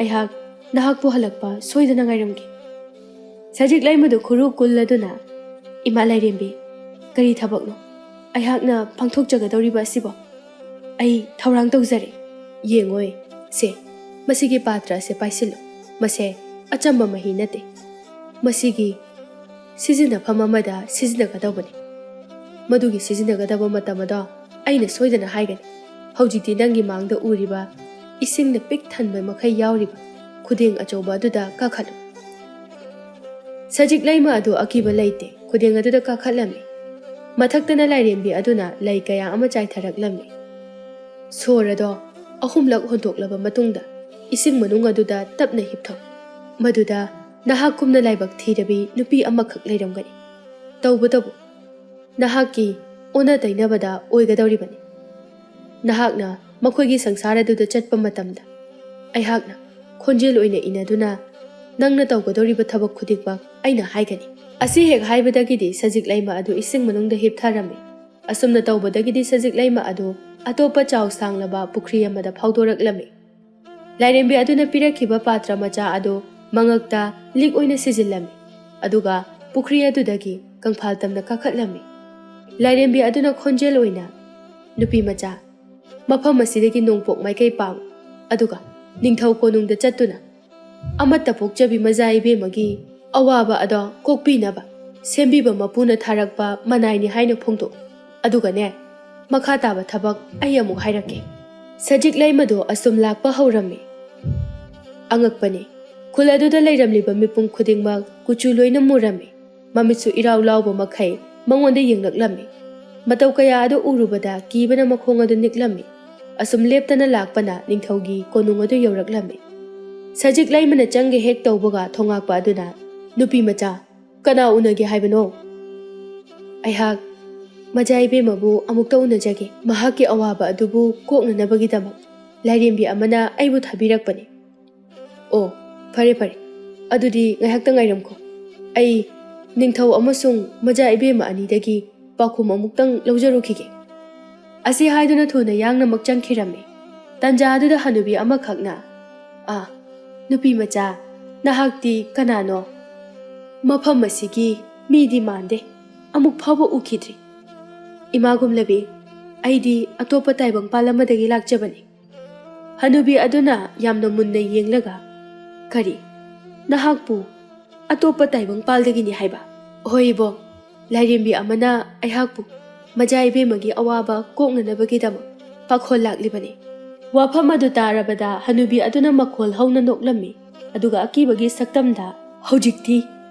ꯑꯩꯍꯥꯛ ꯅꯍꯥꯛꯄꯨ ꯍꯜꯂꯛꯄ ꯁꯣꯏꯗꯅ ꯉꯥꯏꯔꯝꯒꯦ꯫ ꯁꯖꯤꯛ ꯂꯩꯃꯗꯨ ꯈꯨꯔꯨ ꯀꯨꯜꯂꯗꯨꯅ, "ꯏꯃꯥ ꯂꯥꯏꯔꯦꯝꯕꯤ, ꯀꯔꯤ ꯊꯕꯛꯅꯣ ꯑꯩꯍꯥꯛꯅ ꯄꯥꯡꯊꯣꯛꯆꯒꯗꯧꯔꯤꯕ ꯑꯁꯤꯕꯣ? ꯑꯩ ꯊꯧꯔꯥꯡ ꯇꯧꯖꯔꯦ꯫ ꯌꯦꯡꯉꯣꯏ, ꯁꯦ, ꯃꯁꯤꯒꯤ ꯄꯥꯇ꯭ꯔ ꯑꯁꯦ ꯄꯥꯏꯁꯤꯜꯂꯨ꯫ ꯃꯁꯦ ꯑꯆꯝꯕ ꯃꯍꯤ ꯅꯠꯇꯦ꯫ ꯃꯁꯤꯒꯤ ꯁꯤꯖꯤꯟꯅꯐꯝ ꯑꯃꯗ ꯁꯤꯖꯤꯟꯅꯒꯗꯧꯕꯅꯤ꯫ ꯃꯗꯨꯒꯤ ꯁꯤꯖꯤꯟꯅꯒꯗꯕ ꯃꯇꯝ ꯑꯗꯣ ꯑꯩꯅ ꯁꯣꯏꯗꯅ ꯍꯥꯏꯒꯅꯤ꯫ ꯍꯧꯖꯤꯛꯇꯤ ꯅꯪꯒꯤ ꯃꯥꯡꯗ ꯎꯔꯤꯕ ꯏꯁꯤꯡꯅ ꯄꯤꯛ ꯊꯟꯕ ꯃꯈꯩ ꯌꯥꯎꯔꯤꯕ ꯈꯨꯗꯦꯡ ꯑꯆꯧꯕ ꯑꯗꯨꯗ ꯀꯥꯈꯠꯂꯨ꯫" ꯁꯖꯤꯛ ꯂꯩꯃ ꯑꯗꯨ ꯑꯀꯤꯕ ꯂꯩꯇꯦ, ꯈꯨꯗꯦꯡ ꯑꯗꯨꯗ ꯀꯥꯈꯠꯂꯝꯃꯤ꯫ ꯃꯊꯛꯇꯅ ꯂꯥꯏꯔꯦꯝꯕꯤ ꯑꯗꯨꯅ ꯂꯩ ꯀꯌꯥ ꯑꯃ ꯆꯥꯏꯊꯔꯛꯂꯝꯃꯤ꯫ ꯁꯣꯔ ꯑꯗꯣ ꯑꯍꯨꯝꯂꯛ ꯍꯣꯟꯗꯣꯛꯂꯕ ꯃꯇꯨꯡꯗ ꯏꯁꯤꯡ ꯃꯅꯨꯡ ꯑꯗꯨꯗ ꯇꯞꯅ ꯍꯤꯞꯊꯧ꯫ ꯃꯗꯨꯗ ꯅꯍꯥꯛꯀꯨꯝꯅ ꯂꯥꯏꯕꯛ ꯊꯤꯔꯕꯤ ꯅꯨꯄꯤ ꯑꯃꯈꯛ ꯂꯩꯔꯝꯒꯅꯤ꯫ ꯇꯧꯕꯇꯕꯨ ꯅꯍꯥꯛꯀꯤ ꯑꯣꯟꯅ ꯇꯩꯅꯕꯗ ꯑꯣꯏꯒꯗꯧꯔꯤꯕꯅꯤ꯫ ꯅꯍꯥꯛꯅ ꯃꯈꯣꯏꯒꯤ ꯁꯪꯁꯥꯔ ꯑꯗꯨꯗ ꯆꯠꯄ ꯃꯇꯝꯗ ꯑꯩꯍꯥꯛꯅ ꯈꯣꯟꯖꯦꯜ ꯑꯣꯏꯅ ꯏꯅꯗꯨꯅ ꯅꯪꯅ ꯇꯧꯒꯗꯧꯔꯤꯕ ꯊꯕꯛ ꯈꯨꯗꯤꯡꯃꯛ ꯑꯩꯅ ꯍꯥꯏꯒꯅꯤ꯫ ꯑꯁꯤ ꯍꯦꯛ ꯍꯥꯏꯕꯗꯒꯤꯗꯤ ꯁꯖꯤꯛ ꯂꯩꯃ ꯑꯗꯨ ꯏꯁꯤꯡ ꯃꯅꯨꯡꯗ ꯍꯤꯞꯊꯔꯝꯃꯤ꯫ ꯑꯁꯨꯝꯅ ꯇꯧꯕꯗꯒꯤꯗꯤ ꯁꯖꯤꯛ ꯂꯩꯃ ꯑꯗꯨ ꯑꯇꯣꯞꯄ ꯆꯥꯎ ꯁꯥꯡꯂꯕ ꯄꯨꯈ꯭ꯔꯤ ꯑꯃꯗ ꯐꯥꯎꯗꯣꯔꯛꯂꯝꯃꯤ꯫ ꯂꯥꯏꯔꯦꯝꯕꯤ ꯑꯗꯨꯅ ꯄꯤꯔꯛꯈꯤꯕ ꯄꯥꯇ꯭ꯔ ꯃꯆꯥ ꯑꯗꯨ ꯃꯉꯛꯇ ꯂꯤꯛ ꯑꯣꯏꯅ ꯁꯤꯖꯤꯜꯂꯝꯃꯤ, ꯑꯗꯨꯒ ꯄꯨꯈ꯭ꯔꯤ ꯑꯗꯨꯗꯒꯤ ꯀꯪꯐꯥꯜ ꯇꯝꯅ ꯀꯥꯈꯠꯂꯝꯃꯤ꯫ ꯂꯥꯏꯔꯦꯝꯕꯤ ꯑꯗꯨꯅ ꯈꯣꯟꯖꯦꯜ ꯑꯣꯏꯅ, "ꯅꯨꯄꯤ ꯃꯆꯥ, ꯃꯐꯝ ꯑꯁꯤꯗꯒꯤ ꯅꯣꯡꯄꯣꯛ ꯃꯥꯏꯀꯩ ꯄꯥꯡ, ꯑꯗꯨꯒ ꯅꯤꯡꯊꯧ ꯀꯣꯅꯨꯡꯗ ꯆꯠꯇꯨꯅ ꯑꯃꯠꯇ ꯄꯣꯛꯆꯕꯤ ꯃꯖꯥ ꯏꯕꯦꯝꯃꯒꯤ ꯑꯋꯥꯕ ꯑꯗꯣ ꯀꯣꯛꯄꯤꯅꯕ ꯁꯦꯝꯕꯤꯕ ꯃꯄꯨꯅ ꯊꯥꯔꯛꯄ ꯃꯅꯥꯏꯅꯤ ꯍꯥꯏꯅ ꯐꯣꯡꯗꯣꯛꯎ꯫ ꯑꯗꯨꯒꯅꯦ, ꯃꯈꯥ ꯇꯥꯕ ꯊꯕꯛ ꯑꯩ ꯑꯃꯨꯛ ꯍꯥꯏꯔꯛꯀꯦ꯫" ꯁꯖꯤꯛ ꯂꯩꯃꯗꯨ ꯑꯁꯨꯝ ꯂꯥꯛꯄ ꯍꯧꯔꯝꯃꯤ꯫ ꯑꯉꯛꯄꯅꯤ, ꯈꯨꯜ ꯑꯗꯨꯗ ꯂꯩꯔꯝꯂꯤꯕ ꯃꯤꯄꯨꯝ ꯈꯨꯗꯤꯡꯃꯛ ꯀꯨꯆꯨ ꯂꯣꯏꯅ ꯃꯨꯔꯝꯃꯤ꯫ ꯃꯃꯤꯠꯁꯨ ꯏꯔꯥꯎ ꯂꯥꯎꯕ ꯃꯈꯩ ꯃꯉꯣꯟꯗ ꯌꯦꯡꯂꯛꯂꯝꯃꯤ꯫ ꯃꯇꯧ ꯀꯌꯥ ꯑꯗꯨ ꯎꯔꯨꯕꯗ ꯀꯤꯕꯅ ꯃꯈꯣꯡ ꯑꯗꯨ ꯅꯤꯛꯂꯝꯃꯤ꯫ ꯑꯁꯨꯝ ꯂꯦꯞꯇꯅ ꯂꯥꯛꯄꯅ ꯅꯤꯡꯊꯧꯒꯤ ꯀꯣꯅꯨꯡ ꯑꯗꯨ ꯌꯧꯔꯛꯂꯝꯃꯤ꯫ ꯁꯖꯤꯛ ꯂꯩꯃꯅ ꯆꯪꯒꯦ ꯍꯦꯛ ꯇꯧꯕꯒ ꯊꯣꯉꯥꯛꯄ ꯑꯗꯨꯅ, "ꯅꯨꯄꯤ ꯃꯆꯥ, ꯀꯅꯥ ꯎꯅꯒꯦ ꯍꯥꯏꯕꯅꯣ?" "ꯑꯩꯍꯥꯛ ꯃꯖꯥ ꯏꯕꯦꯝꯃꯕꯨ ꯑꯃꯨꯛꯇ ꯎꯅꯖꯒꯦ, ꯃꯍꯥꯛꯀꯤ ꯑꯋꯥꯕ ꯑꯗꯨꯕꯨ ꯀꯣꯛꯅꯅꯕꯒꯤꯗꯃꯛ꯫" ꯂꯥꯏꯔꯦꯝꯕꯤ ꯑꯃꯅ ꯑꯩꯕꯨ ꯊꯥꯕꯤꯔꯛꯄꯅꯤ꯫ ꯑꯣ, ꯐꯔꯦ ꯐꯔꯦ, ꯑꯗꯨꯗꯤ ꯉꯥꯏꯍꯥꯛꯇ ꯉꯥꯏꯔꯝꯈꯣ꯫ ꯑꯩ ꯅꯤꯡꯊꯧ ꯑꯃꯁꯨꯡ ꯃꯖꯥ ꯏꯕꯦꯝꯃ ꯑꯅꯤꯗꯒꯤ ꯄꯥꯎꯈꯨꯝ ꯑꯃꯨꯛꯇꯪ ꯂꯧꯖꯔꯨꯈꯤꯒꯦ꯫ ꯑꯁꯤ ꯍꯥꯏꯗꯨꯅ ꯊꯨꯅ ꯌꯥꯡꯅꯃꯛ ꯆꯪꯈꯤꯔꯝꯃꯤ꯫ ꯇꯟꯖꯥ ꯑꯗꯨꯗ ꯍꯅꯨꯕꯤ ꯑꯃꯈꯛꯅ, "ꯑꯥ, ꯅꯨꯄꯤ ꯃꯆꯥ, ꯅꯍꯥꯛꯇꯤ ꯀꯅꯥꯅꯣ? ꯃꯐꯝ ꯑꯁꯤꯒꯤ ꯃꯤꯗꯤ ꯃꯥꯟꯗꯦ, ꯑꯃꯨꯛ ꯐꯥꯎꯕ ꯎꯈꯤꯗ꯭ꯔꯤ꯫ ꯏꯃꯥ ꯒꯨꯝꯂꯕꯤ, ꯑꯩꯗꯤ ꯑꯇꯣꯞꯄ ꯇꯥꯏꯕꯪꯄꯥꯜ ꯑꯃꯗꯒꯤ ꯂꯥꯛꯆꯕꯅꯤ꯫" ꯍꯅꯨꯕꯤ ꯑꯗꯨꯅ ꯌꯥꯝꯅ ꯃꯨꯟꯅ ꯌꯦꯡꯂꯒ, "ꯀꯔꯤ? ꯅꯍꯥꯛꯄꯨ ꯑꯇꯣꯞꯄ ꯇꯥꯏꯕꯪꯄꯥꯜꯗꯒꯤꯅꯤ ꯍꯥꯏꯕ?" "ꯍꯣꯏ ꯏꯕꯣꯛ, ꯂꯥꯏꯔꯦꯝꯕꯤ ꯑꯃꯅ ꯑꯩꯍꯥꯛꯄꯨ ꯃꯖꯥ ꯏꯕꯦꯝꯃꯒꯤ ꯑꯋꯥꯕ ꯀꯣꯛꯅꯅꯕꯒꯤꯗꯃꯛ ꯄꯥꯈꯣꯜ ꯂꯥꯛꯂꯤꯕꯅꯤ꯫" ꯋꯥꯐꯝ ꯑꯗꯨ ꯇꯥꯔꯕꯗ ꯍꯅꯨꯕꯤ ꯑꯗꯨꯅ ꯃꯈꯣꯜ ꯍꯧꯅ ꯅꯣꯛꯂꯝꯃꯤ, ꯑꯗꯨꯒ ꯑꯀꯤꯕꯒꯤ ꯁꯛꯇꯝꯗ, "ꯍꯧꯖꯤꯛꯇꯤ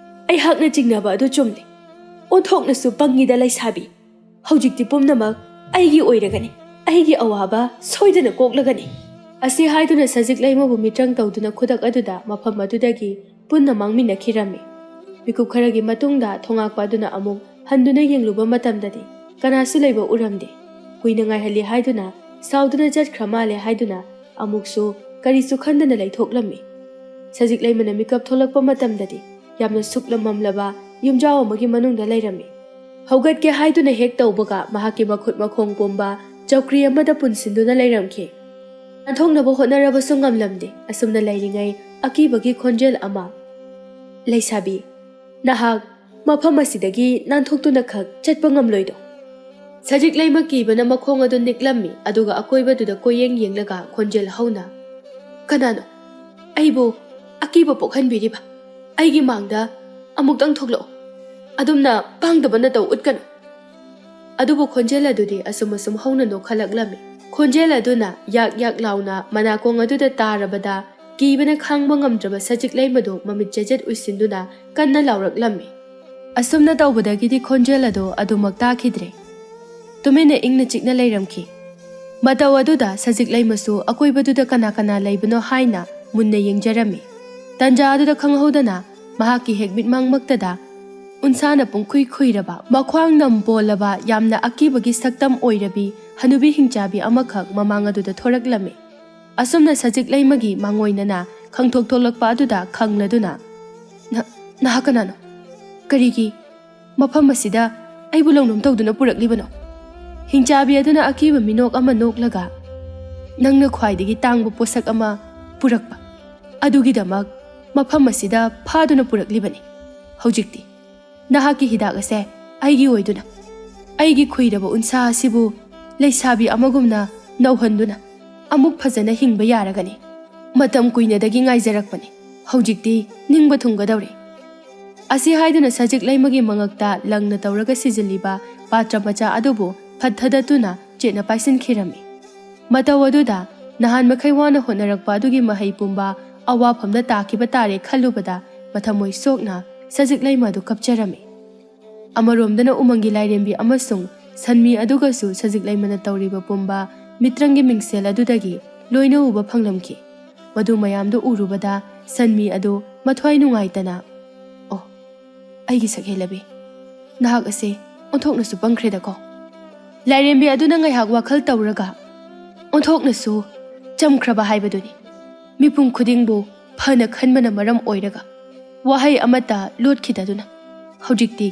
ꯑꯩꯍꯥꯛꯅ ꯆꯤꯡꯅꯕ ꯑꯗꯨ ꯆꯨꯝꯂꯦ꯫ ꯑꯣꯟꯊꯣꯛꯅꯁꯨ ꯄꯪꯉꯤꯗ ꯂꯩꯁꯥꯕꯤ꯫ ꯍꯧꯖꯤꯛꯇꯤ ꯄꯨꯝꯅꯃꯛ ꯑꯩꯒꯤ ꯑꯣꯏꯔꯒꯅꯤ꯫ ꯑꯩꯒꯤ ꯑꯋꯥꯕ ꯁꯣꯏꯗꯅ ꯀꯣꯛꯂꯒꯅꯤ꯫" ꯑꯁꯤ ꯍꯥꯏꯗꯨꯅ ꯁꯖꯤꯛ ꯂꯩꯃꯕꯨ ꯃꯤꯇ꯭ꯔꯪ ꯇꯧꯗꯨꯅ ꯈꯨꯗꯛ ꯑꯗꯨꯗ ꯃꯐꯝ ꯑꯗꯨꯗꯒꯤ ꯄꯨꯟꯅ ꯃꯥꯡꯃꯤꯟꯅꯈꯤꯔꯝꯃꯤ꯫ ꯃꯤꯀꯨꯞ ꯈꯔꯒꯤ ꯃꯇꯨꯡꯗ ꯊꯣꯉꯥꯛꯄ ꯑꯗꯨꯅ ꯑꯃꯨꯛ ꯍꯟꯗꯨꯅ ꯌꯦꯡꯂꯨꯕ ꯃꯇꯝꯗꯗꯤ ꯀꯅꯥꯁꯨ ꯂꯩꯕ ꯎꯔꯝꯗꯦ꯫ ꯀꯨꯏꯅ ꯉꯥꯏꯍꯜꯂꯤ ꯍꯥꯏꯗꯨꯅ, ꯁꯥꯎꯗꯨꯅ ꯆꯠꯈ꯭ꯔ ꯃꯥꯜꯂꯦ ꯍꯥꯏꯗꯨꯅ ꯑꯃꯨꯛꯁꯨ ꯀꯔꯤꯁꯨ ꯈꯟꯗꯅ ꯂꯩꯊꯣꯛꯂꯝꯃꯤ꯫ ꯁꯖꯤꯛ ꯂꯩꯃꯅ ꯃꯤꯀꯞ ꯊꯣꯛꯂꯛꯄ ꯃꯇꯝꯗꯗꯤ ꯌꯥꯝꯅ ꯁꯨꯛꯂꯝꯃꯝꯂꯕ ꯌꯨꯝꯖꯥꯎ ꯑꯃꯒꯤ ꯃꯅꯨꯡꯗ ꯂꯩꯔꯝꯃꯤ꯫ ꯍꯧꯒꯠꯀꯦ ꯍꯥꯏꯗꯨꯅ ꯍꯦꯛ ꯇꯧꯕꯒ ꯃꯍꯥꯛꯀꯤ ꯃꯈꯨꯠ ꯃꯈꯣꯡ ꯄꯨꯝꯕ ꯆꯧꯀ꯭ꯔꯤ ꯑꯃꯗ ꯄꯨꯟꯁꯤꯟꯗꯨꯅ ꯂꯩꯔꯝꯈꯤ꯫ ꯅꯥꯟꯊꯣꯛꯅꯕ ꯍꯣꯠꯅꯔꯕꯁꯨ ꯉꯝꯂꯝꯗꯦ꯫ ꯑꯁꯨꯝꯅ ꯂꯩꯔꯤꯉꯩ ꯑꯀꯤꯕꯒꯤ ꯈꯣꯟꯖꯦꯜ ꯑꯃ, "ꯂꯩꯁꯥꯕꯤ, ꯅꯍꯥꯛ ꯃꯐꯝ ꯑꯁꯤꯗꯒꯤ ꯅꯥꯟꯊꯣꯛꯇꯨꯅ ꯈꯛ ꯆꯠꯄ ꯉꯝꯂꯣꯏꯗꯣ?" ꯁꯖꯤꯛ ꯂꯩꯃ ꯀꯤꯕꯅ ꯃꯈꯣꯡ ꯑꯗꯨ ꯅꯤꯛꯂꯝꯃꯤ, ꯑꯗꯨꯒ ꯑꯀꯣꯏꯕꯗꯨꯗ ꯀꯣꯏꯌꯦꯡ ꯌꯦꯡꯂꯒ ꯈꯣꯟꯖꯦꯜ ꯍꯧꯅ, "ꯀꯅꯥꯅꯣ ꯑꯩꯕꯨ ꯑꯀꯤꯕ ꯄꯣꯛꯍꯟꯕꯤꯔꯤꯕ? ꯑꯩꯒꯤ ꯃꯥꯡꯗ ꯑꯃꯨꯛꯇꯪ ꯊꯣꯛꯂꯛꯎ꯫ ꯑꯗꯨꯝꯅ ꯄꯥꯡꯗꯕ ꯅꯇꯧ ꯎꯠꯀꯅꯨ꯫" ꯑꯗꯨꯕꯨ ꯈꯣꯟꯖꯦꯜ ꯑꯗꯨꯗꯤ ꯑꯁꯨꯝ ꯑꯁꯨꯝ ꯍꯧꯅ ꯅꯣꯛꯈꯠꯂꯛꯂꯝꯃꯤ꯫ ꯈꯣꯟꯖꯦꯜ ꯑꯗꯨꯅ ꯌꯥꯛ ꯌꯥꯛ ꯂꯥꯎꯅ ꯃꯅꯥꯀꯣꯡ ꯑꯗꯨꯗ ꯇꯥꯔꯕꯗ, ꯀꯤꯕꯅ ꯈꯥꯡꯕ ꯉꯝꯗ꯭ꯔꯕ ꯁꯖꯤꯛ ꯂꯩꯃꯗꯨ ꯃꯃꯤꯠ ꯆꯦꯖꯦꯠ ꯎꯏꯁꯤꯟꯗꯨꯅ ꯀꯟꯅ ꯂꯥꯎꯔꯛꯂꯝꯃꯤ꯫ ꯑꯁꯨꯝꯅ ꯇꯧꯕꯗꯒꯤꯗꯤ ꯈꯣꯟꯖꯦꯜ ꯑꯗꯨ ꯑꯗꯨꯃꯛ ꯇꯥꯈꯤꯗ꯭ꯔꯦ꯫ ꯇꯨꯃꯤꯟꯅ ꯏꯪꯅ ꯆꯤꯛꯅ ꯂꯩꯔꯝꯈꯤ꯫ ꯃꯇꯧ ꯑꯗꯨꯗ ꯁꯖꯤꯛ ꯂꯩꯃꯁꯨ ꯑꯀꯣꯏꯕꯗꯨꯗ ꯀꯅꯥ ꯀꯅꯥ ꯂꯩꯕꯅꯣ ꯍꯥꯏꯅ ꯃꯨꯟꯅ ꯌꯦꯡꯖꯔꯝꯃꯤ꯫ ꯇꯟꯖꯥ ꯑꯗꯨꯗ ꯈꯪꯍꯧꯗꯅ ꯃꯍꯥꯛꯀꯤ ꯍꯦꯛ ꯃꯤꯠꯃꯥꯡꯃꯛꯇꯗ ꯎꯟꯁꯥꯅ ꯄꯨꯡꯈꯨꯏ ꯈꯨꯏꯔꯕ, ꯃꯈ꯭ꯋꯥꯡ ꯅꯝ ꯄꯣꯜꯂꯕ, ꯌꯥꯝꯅ ꯑꯀꯤꯕꯒꯤ ꯁꯛꯇꯝ ꯑꯣꯏꯔꯕꯤ ꯍꯅꯨꯕꯤ ꯍꯤꯡꯆꯥꯕꯤ ꯑꯃꯈꯛ ꯃꯃꯥꯡ ꯑꯗꯨꯗ ꯊꯣꯔꯛꯂꯝꯃꯤ꯫ ꯑꯁꯨꯝꯅ ꯁꯖꯤꯛ ꯂꯩꯃꯒꯤ ꯃꯥꯡꯑꯣꯏꯅꯅ ꯈꯪꯊꯣꯛ ꯊꯣꯛꯂꯛꯄ ꯑꯗꯨꯗ ꯈꯪꯂꯗꯨꯅ, "ꯅ-, ꯅꯍꯥꯛ ꯀꯅꯥꯅꯣ? ꯀꯔꯤꯒꯤ ꯃꯐꯝ ꯑꯁꯤꯗ ꯑꯩꯕꯨ ꯂꯧꯅꯝ ꯇꯧꯗꯨꯅ ꯄꯨꯔꯛꯂꯤꯕꯅꯣ?" ꯍꯤꯡꯆꯥꯕꯤ ꯑꯗꯨꯅ ꯑꯀꯤꯕ ꯃꯤꯅꯣꯛ ꯑꯃ ꯅꯣꯛꯂꯒ, "ꯅꯪꯅ ꯈ꯭ꯋꯥꯏꯗꯒꯤ ꯇꯥꯡꯕ ꯄꯣꯠꯁꯛ ꯑꯃ ꯄꯨꯔꯛꯄ ꯑꯗꯨꯒꯤꯗꯃꯛ ꯃꯐꯝ ꯑꯁꯤꯗ ꯐꯥꯗꯨꯅ ꯄꯨꯔꯛꯂꯤꯕꯅꯤ꯫ ꯍꯧꯖꯤꯛꯇꯤ ꯅꯍꯥꯛꯀꯤ ꯍꯤꯗꯥꯛ ꯑꯁꯦ ꯑꯩꯒꯤ ꯑꯣꯏꯗꯨꯅ, ꯑꯩꯒꯤ ꯈꯨꯏꯔꯕ ꯎꯟꯁꯥ ꯑꯁꯤꯕꯨ ꯂꯩꯁꯥꯕꯤ ꯑꯃꯒꯨꯝꯅ ꯅꯧꯍꯟꯗꯨꯅ ꯑꯃꯨꯛ ꯐꯖꯅ ꯍꯤꯡꯕ ꯌꯥꯔꯒꯅꯤ꯫ ꯃꯇꯝ ꯀꯨꯏꯅꯗꯒꯤ ꯉꯥꯏꯖꯔꯛꯄꯅꯤ꯫ ꯍꯧꯖꯤꯛꯇꯤ ꯅꯤꯡꯕ ꯊꯨꯡꯒꯗꯧꯔꯦ꯫" ꯑꯁꯤ ꯍꯥꯏꯗꯨꯅ ꯁꯖꯤꯛ ꯂꯩꯃꯒꯤ ꯃꯉꯛꯇ ꯂꯪꯅ ꯇꯧꯔꯒ ꯁꯤꯖꯤꯜꯂꯤꯕ ꯄꯥꯇ꯭ꯔ ꯃꯆꯥ ꯑꯗꯨꯕꯨ ꯐꯠ ꯊꯗꯠꯇꯨꯅ ꯆꯦꯠꯅ ꯄꯥꯏꯁꯤꯟꯈꯤꯔꯝꯃꯤ꯫ ꯃꯇꯧ ꯑꯗꯨꯗ ꯅꯍꯥꯟ ꯃꯈꯩ ꯋꯥꯅ ꯍꯣꯠꯅꯔꯛꯄ ꯑꯗꯨꯒꯤ ꯃꯍꯩ ꯄꯨꯝꯕ ꯑꯋꯥꯐꯝꯗ ꯇꯥꯈꯤꯕ ꯇꯥꯔꯦ ꯈꯜꯂꯨꯕꯗ ꯃꯊꯃꯣꯏ ꯁꯣꯛꯅ ꯁꯖꯤꯛ ꯂꯩꯃ ꯑꯗꯨ ꯀꯞꯆꯔꯝꯃꯤ꯫ ꯑꯃꯔꯣꯝꯗꯅ ꯎꯃꯪꯒꯤ ꯂꯥꯏꯔꯦꯝꯕꯤ ꯑꯃꯁꯨꯡ ꯁꯟꯃꯤ ꯑꯗꯨꯒꯁꯨ ꯁꯖꯤꯛ ꯂꯩꯃꯅ ꯇꯧꯔꯤꯕ ꯄꯨꯝꯕ ꯃꯤꯇ꯭ꯔꯪꯒꯤ ꯃꯤꯡꯁꯦꯜ ꯑꯗꯨꯗꯒꯤ ꯂꯣꯏꯅ ꯎꯕ ꯐꯪꯂꯝꯈꯤ꯫ ꯃꯗꯨ ꯃꯌꯥꯝꯗꯨ ꯎꯔꯨꯕꯗ ꯁꯟꯃꯤ ꯑꯗꯨ ꯃꯊ꯭ꯋꯥꯏ ꯅꯨꯡꯉꯥꯏꯇꯅ, "ꯑꯣ, ꯑꯩꯒꯤ ꯁꯛꯍꯦꯜꯂꯕꯤ, ꯅꯍꯥꯛ ꯑꯁꯦ ꯑꯣꯟꯊꯣꯛꯅꯁꯨ ꯄꯪꯈ꯭ꯔꯦꯗꯀꯣ꯫" ꯂꯥꯏꯔꯦꯝꯕꯤ ꯑꯗꯨꯅ ꯉꯥꯏꯍꯥꯛ ꯋꯥꯈꯜ ꯇꯧꯔꯒ, "ꯑꯣꯟꯊꯣꯛꯅꯁꯨ ꯆꯝꯈ꯭ꯔꯕ ꯍꯥꯏꯕꯗꯨꯅꯤ꯫ ꯃꯤꯄꯨꯝ ꯈꯨꯗꯤꯡꯕꯨ ꯐꯅ ꯈꯟꯕꯅ ꯃꯔꯝ ꯑꯣꯏꯔꯒ ꯋꯥꯍꯩ ꯑꯃꯠꯇ ꯂꯣꯠꯈꯤꯗꯗꯨꯅ ꯍꯧꯖꯤꯛꯇꯤ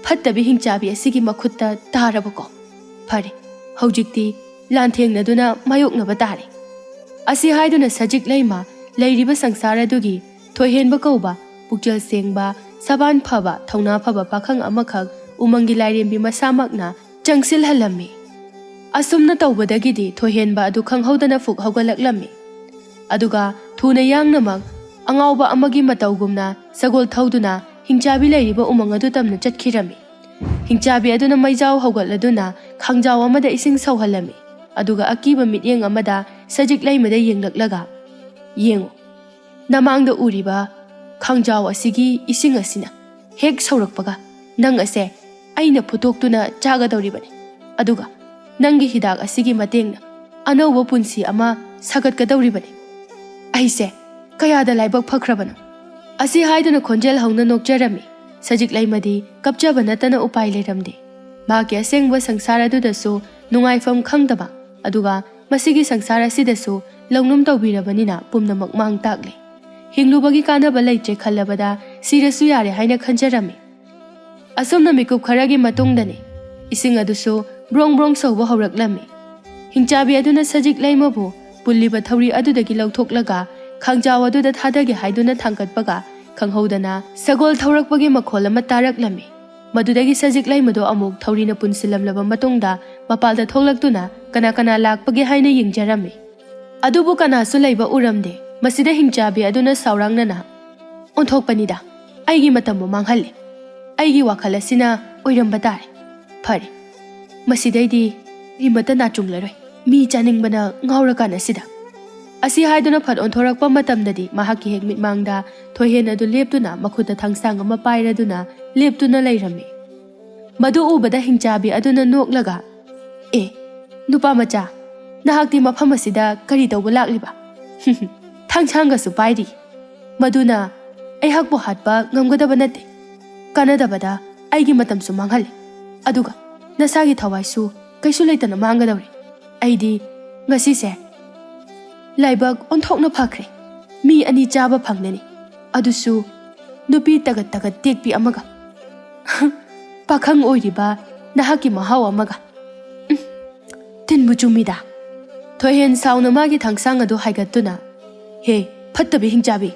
ꯐꯠꯇꯕꯤ ꯍꯤꯡꯆꯥꯕꯤ ꯑꯁꯤꯒꯤ ꯃꯈꯨꯠꯇ ꯇꯥꯔꯕꯀꯣ꯫ ꯐꯔꯦ, ꯍꯧꯖꯤꯛꯇꯤ ꯂꯥꯟꯊꯦꯡꯅꯗꯨꯅ ꯃꯥꯌꯣꯛꯅꯕ ꯇꯥꯔꯦ꯫" ꯑꯁꯤ ꯍꯥꯏꯗꯨꯅ ꯁꯖꯤꯛ ꯂꯩꯃ ꯂꯩꯔꯤꯕ ꯁꯪꯁꯥꯔ ꯑꯗꯨꯒꯤ ꯊꯣꯏꯍꯦꯟꯕ ꯀꯧꯕ ꯄꯨꯛꯆꯦꯜ ꯁꯦꯡꯕ, ꯁꯕꯥꯟ ꯐꯕ, ꯊꯧꯅꯥ ꯐꯕ ꯄꯥꯈꯪ ꯑꯃꯈꯛ ꯎꯃꯪꯒꯤ ꯂꯥꯏꯔꯦꯝꯕꯤ ꯃꯁꯥꯃꯛꯅ ꯆꯪꯁꯤꯜꯍꯜꯂꯝꯃꯤ꯫ ꯑꯁꯨꯝꯅ ꯇꯧꯕꯗꯒꯤꯗꯤ ꯊꯣꯏꯍꯦꯟꯕ ꯑꯗꯨ ꯈꯪꯍꯧꯗꯅ ꯐꯨꯛ ꯍꯧꯒꯠꯂꯛꯂꯝꯃꯤ꯫ ꯑꯗꯨꯒ ꯊꯨꯅ ꯌꯥꯡꯅꯃꯛ ꯑꯉꯥꯎꯕ ꯑꯃꯒꯤ ꯃꯇꯧꯒꯨꯝꯅ ꯁꯒꯣꯜ ꯊꯧꯗꯨꯅ ꯍꯤꯡꯆꯥꯕꯤ ꯂꯩꯔꯤꯕ ꯎꯃꯪ ꯑꯗꯨ ꯇꯝꯅ ꯆꯠꯈꯤꯔꯝꯃꯤ꯫ ꯍꯤꯡꯆꯥꯕꯤ ꯑꯗꯨꯅ ꯃꯩꯖꯥꯎ ꯍꯧꯒꯠꯂꯗꯨꯅ ꯈꯥꯡꯖꯥꯎ ꯑꯃꯗ ꯏꯁꯤꯡ ꯁꯧꯍꯜꯂꯝꯃꯤ꯫ ꯑꯗꯨꯒ ꯑꯀꯤꯕ ꯃꯤꯠꯌꯦꯡ ꯑꯃꯗ ꯁꯖꯤꯛ ꯂꯩꯃꯗ ꯌꯦꯡꯂꯛꯂꯒ, "ꯌꯦꯡꯉꯨ, ꯅꯃꯥꯡꯗ ꯎꯔꯤꯕ ꯈꯥꯡꯖꯥꯎ ꯑꯁꯤꯒꯤ ꯏꯁꯤꯡ ꯑꯁꯤꯅ ꯍꯦꯛ ꯁꯧꯔꯛꯄꯒ ꯅꯪ ꯑꯁꯦ ꯑꯩꯅ ꯐꯨꯠꯇꯣꯛꯇꯨꯅ ꯆꯥꯒꯗꯧꯔꯤꯕꯅꯤ꯫ ꯑꯗꯨꯒ ꯅꯪꯒꯤ ꯍꯤꯗꯥꯛ ꯑꯁꯤꯒꯤ ꯃꯇꯦꯡꯅ ꯑꯅꯧꯕ ꯄꯨꯟꯁꯤ ꯑꯃ ꯁꯥꯒꯠꯀꯗꯧꯔꯤꯕꯅꯤ꯫ ꯑꯩꯁꯦ ꯀꯌꯥꯗ ꯂꯥꯏꯕꯛ ꯐꯈ꯭ꯔꯕꯅꯣ!" ꯑꯁꯤ ꯍꯥꯏꯗꯨꯅ ꯈꯣꯟꯖꯦꯜ ꯍꯧꯅ ꯅꯣꯛꯆꯔꯝꯃꯤ꯫ ꯁꯖꯤꯛ ꯂꯩꯃꯗꯤ ꯀꯞꯆꯕ ꯅꯠꯇꯅ ꯎꯄꯥꯏ ꯂꯩꯔꯝꯗꯦ꯫ ꯃꯍꯥꯛꯀꯤ ꯑꯁꯦꯡꯕ ꯁꯪꯁꯥꯔ ꯑꯗꯨꯗꯁꯨ ꯅꯨꯡꯉꯥꯏꯐꯝ ꯈꯪꯗꯕ, ꯑꯗꯨꯒ ꯃꯁꯤꯒꯤ ꯁꯪꯁꯥꯔ ꯑꯁꯤꯗꯁꯨ ꯂꯧꯅꯨꯝ ꯇꯧꯕꯤꯔꯕꯅꯤꯅ ꯄꯨꯝꯅꯃꯛ ꯃꯥꯡ ꯇꯥꯛꯂꯦ꯫ ꯍꯤꯡꯂꯨꯕꯒꯤ ꯀꯥꯟꯅꯕ ꯂꯩꯇ꯭ꯔꯦ ꯈꯜꯂꯕꯗ ꯁꯤꯔꯁꯨ ꯌꯥꯔꯦ ꯍꯥꯏꯅ ꯈꯟꯖꯔꯝꯃꯤ꯫ ꯑꯁꯨꯝꯅ ꯃꯤꯀꯨꯞ ꯈꯔꯒꯤ ꯃꯇꯨꯡꯗꯅꯤ ꯏꯁꯤꯡ ꯑꯗꯨꯁꯨ ꯕ꯭ꯔꯣꯡ ꯕ꯭ꯔꯣꯡ ꯁꯧꯕ ꯍꯧꯔꯛꯂꯝꯃꯤ꯫ ꯍꯤꯡꯆꯥꯕꯤ ꯑꯗꯨꯅ ꯁꯖꯤꯛ ꯂꯩꯃꯕꯨ ꯄꯨꯜꯂꯤꯕ ꯊꯧꯔꯤ ꯑꯗꯨꯗꯒꯤ ꯂꯧꯊꯣꯛꯂꯒ ꯈꯥꯡꯖꯥꯎ ꯑꯗꯨꯗ ꯊꯥꯗꯒꯦ ꯍꯥꯏꯗꯨꯅ ꯊꯥꯡꯒꯠꯄꯒ ꯈꯪꯍꯧꯗꯅ ꯁꯒꯣꯜ ꯊꯧꯔꯛꯄꯒꯤ ꯃꯈꯣꯜ ꯑꯃ ꯇꯥꯔꯛꯂꯝꯃꯤ꯫ ꯃꯗꯨꯗꯒꯤ ꯁꯖꯤꯛ ꯂꯩꯃꯗꯣ ꯑꯃꯨꯛ ꯊꯧꯔꯤꯅ ꯄꯨꯟꯁꯤꯜꯂꯝꯂꯕ ꯃꯇꯨꯡꯗ ꯃꯄꯥꯜꯗ ꯊꯣꯛꯂꯛꯇꯨꯅ ꯀꯅꯥ ꯀꯅꯥ ꯂꯥꯛꯄꯒꯦ ꯍꯥꯏꯅ ꯌꯦꯡꯖꯔꯝꯃꯤ꯫ ꯑꯗꯨꯕꯨ ꯀꯅꯥꯁꯨ ꯂꯩꯕ ꯎꯔꯝꯗꯦ꯫ ꯃꯁꯤꯗ ꯍꯤꯡꯆꯥꯕꯤ ꯑꯗꯨꯅ ꯁꯥꯎꯔꯥꯡꯅꯅ, "ꯑꯣꯟꯊꯣꯛꯄꯅꯤꯗ, ꯑꯩꯒꯤ ꯃꯇꯝꯕꯨ ꯃꯥꯡꯍꯜꯂꯦ꯫ ꯑꯩꯒꯤ ꯋꯥꯈꯜ ꯑꯁꯤꯅ ꯑꯣꯏꯔꯝꯕ ꯇꯥꯔꯦ꯫ ꯐꯔꯦ, ꯃꯁꯤꯗꯩꯗꯤ ꯑꯩ ꯃꯇ ꯅꯥꯆꯨꯡꯂꯔꯣꯏ꯫ ꯃꯤ ꯆꯥꯅꯤꯡꯕꯅ ꯉꯥꯎꯔꯀꯥꯟ ꯑꯁꯤꯗ"꯫ ꯑꯁꯤ ꯍꯥꯏꯗꯨꯅ ꯐꯠ ꯑꯣꯟꯊꯣꯔꯛꯄ ꯃꯇꯝꯗꯗꯤ ꯃꯍꯥꯛꯀꯤ ꯍꯦꯛ ꯃꯤꯠꯃꯥꯡꯗ ꯊꯣꯏꯍꯦꯟ ꯑꯗꯨ ꯂꯦꯞꯇꯨꯅ ꯃꯈꯨꯠꯇ ꯊꯥꯡꯁꯥꯡ ꯑꯃ ꯄꯥꯏꯔꯗꯨꯅ ꯂꯦꯞꯇꯨꯅ ꯂꯩꯔꯝꯃꯤ꯫ ꯃꯗꯨ ꯎꯕꯗ ꯍꯤꯡꯆꯥꯕꯤ ꯑꯗꯨꯅ ꯅꯣꯛꯂꯒ, "ꯑꯦ, ꯅꯨꯄꯥ ꯃꯆꯥ, ꯅꯍꯥꯛꯇꯤ ꯃꯐꯝ ꯑꯁꯤꯗ ꯀꯔꯤ ꯇꯧꯕ ꯂꯥꯛꯂꯤꯕ? ꯊꯥꯡꯁꯥꯡꯒꯁꯨ ꯄꯥꯏꯔꯤ꯫ ꯃꯗꯨꯅ ꯑꯩꯍꯥꯛꯄꯨ ꯍꯥꯠꯄ ꯉꯝꯒꯗꯕ ꯅꯠꯇꯦ꯫ ꯀꯥꯟꯅꯗꯕꯗ ꯑꯩꯒꯤ ꯃꯇꯝꯁꯨ ꯃꯥꯡꯍꯜꯂꯦ꯫ ꯑꯗꯨꯒ ꯅꯁꯥꯒꯤ ꯊꯋꯥꯏꯁꯨ ꯀꯩꯁꯨ ꯂꯩꯇꯅ ꯃꯥꯡꯒꯗꯧꯔꯦ꯫ ꯑꯩꯗꯤ ꯉꯁꯤꯁꯦ ꯂꯥꯏꯕꯛ ꯑꯣꯟꯊꯣꯛꯅ ꯐꯈ꯭ꯔꯦ꯫ ꯃꯤ ꯑꯅꯤ ꯆꯥꯕ ꯐꯪꯂꯅꯤ꯫ ꯑꯗꯨꯁꯨ ꯅꯨꯄꯤ ꯇꯒꯠ ꯇꯒꯠ ꯇꯦꯛꯄꯤ ꯑꯃꯒ꯫ ꯄꯥꯈꯪ ꯑꯣꯏꯔꯤꯕ ꯅꯍꯥꯛꯀꯤ ꯃꯍꯥꯎ ꯑꯃꯒ꯫ ꯎꯝ, ꯇꯤꯟꯕꯨ ꯆꯨꯝꯃꯤꯗ"꯫ ꯊꯣꯏꯍꯦꯟ ꯁꯥꯎꯅ ꯃꯥꯒꯤ ꯊꯥꯡꯁꯥꯡ ꯑꯗꯨ ꯍꯥꯏꯒꯠꯇꯨꯅ, "ꯍꯦ, ꯐꯠꯇꯕꯤ ꯍꯤꯡꯆꯥꯕꯤ,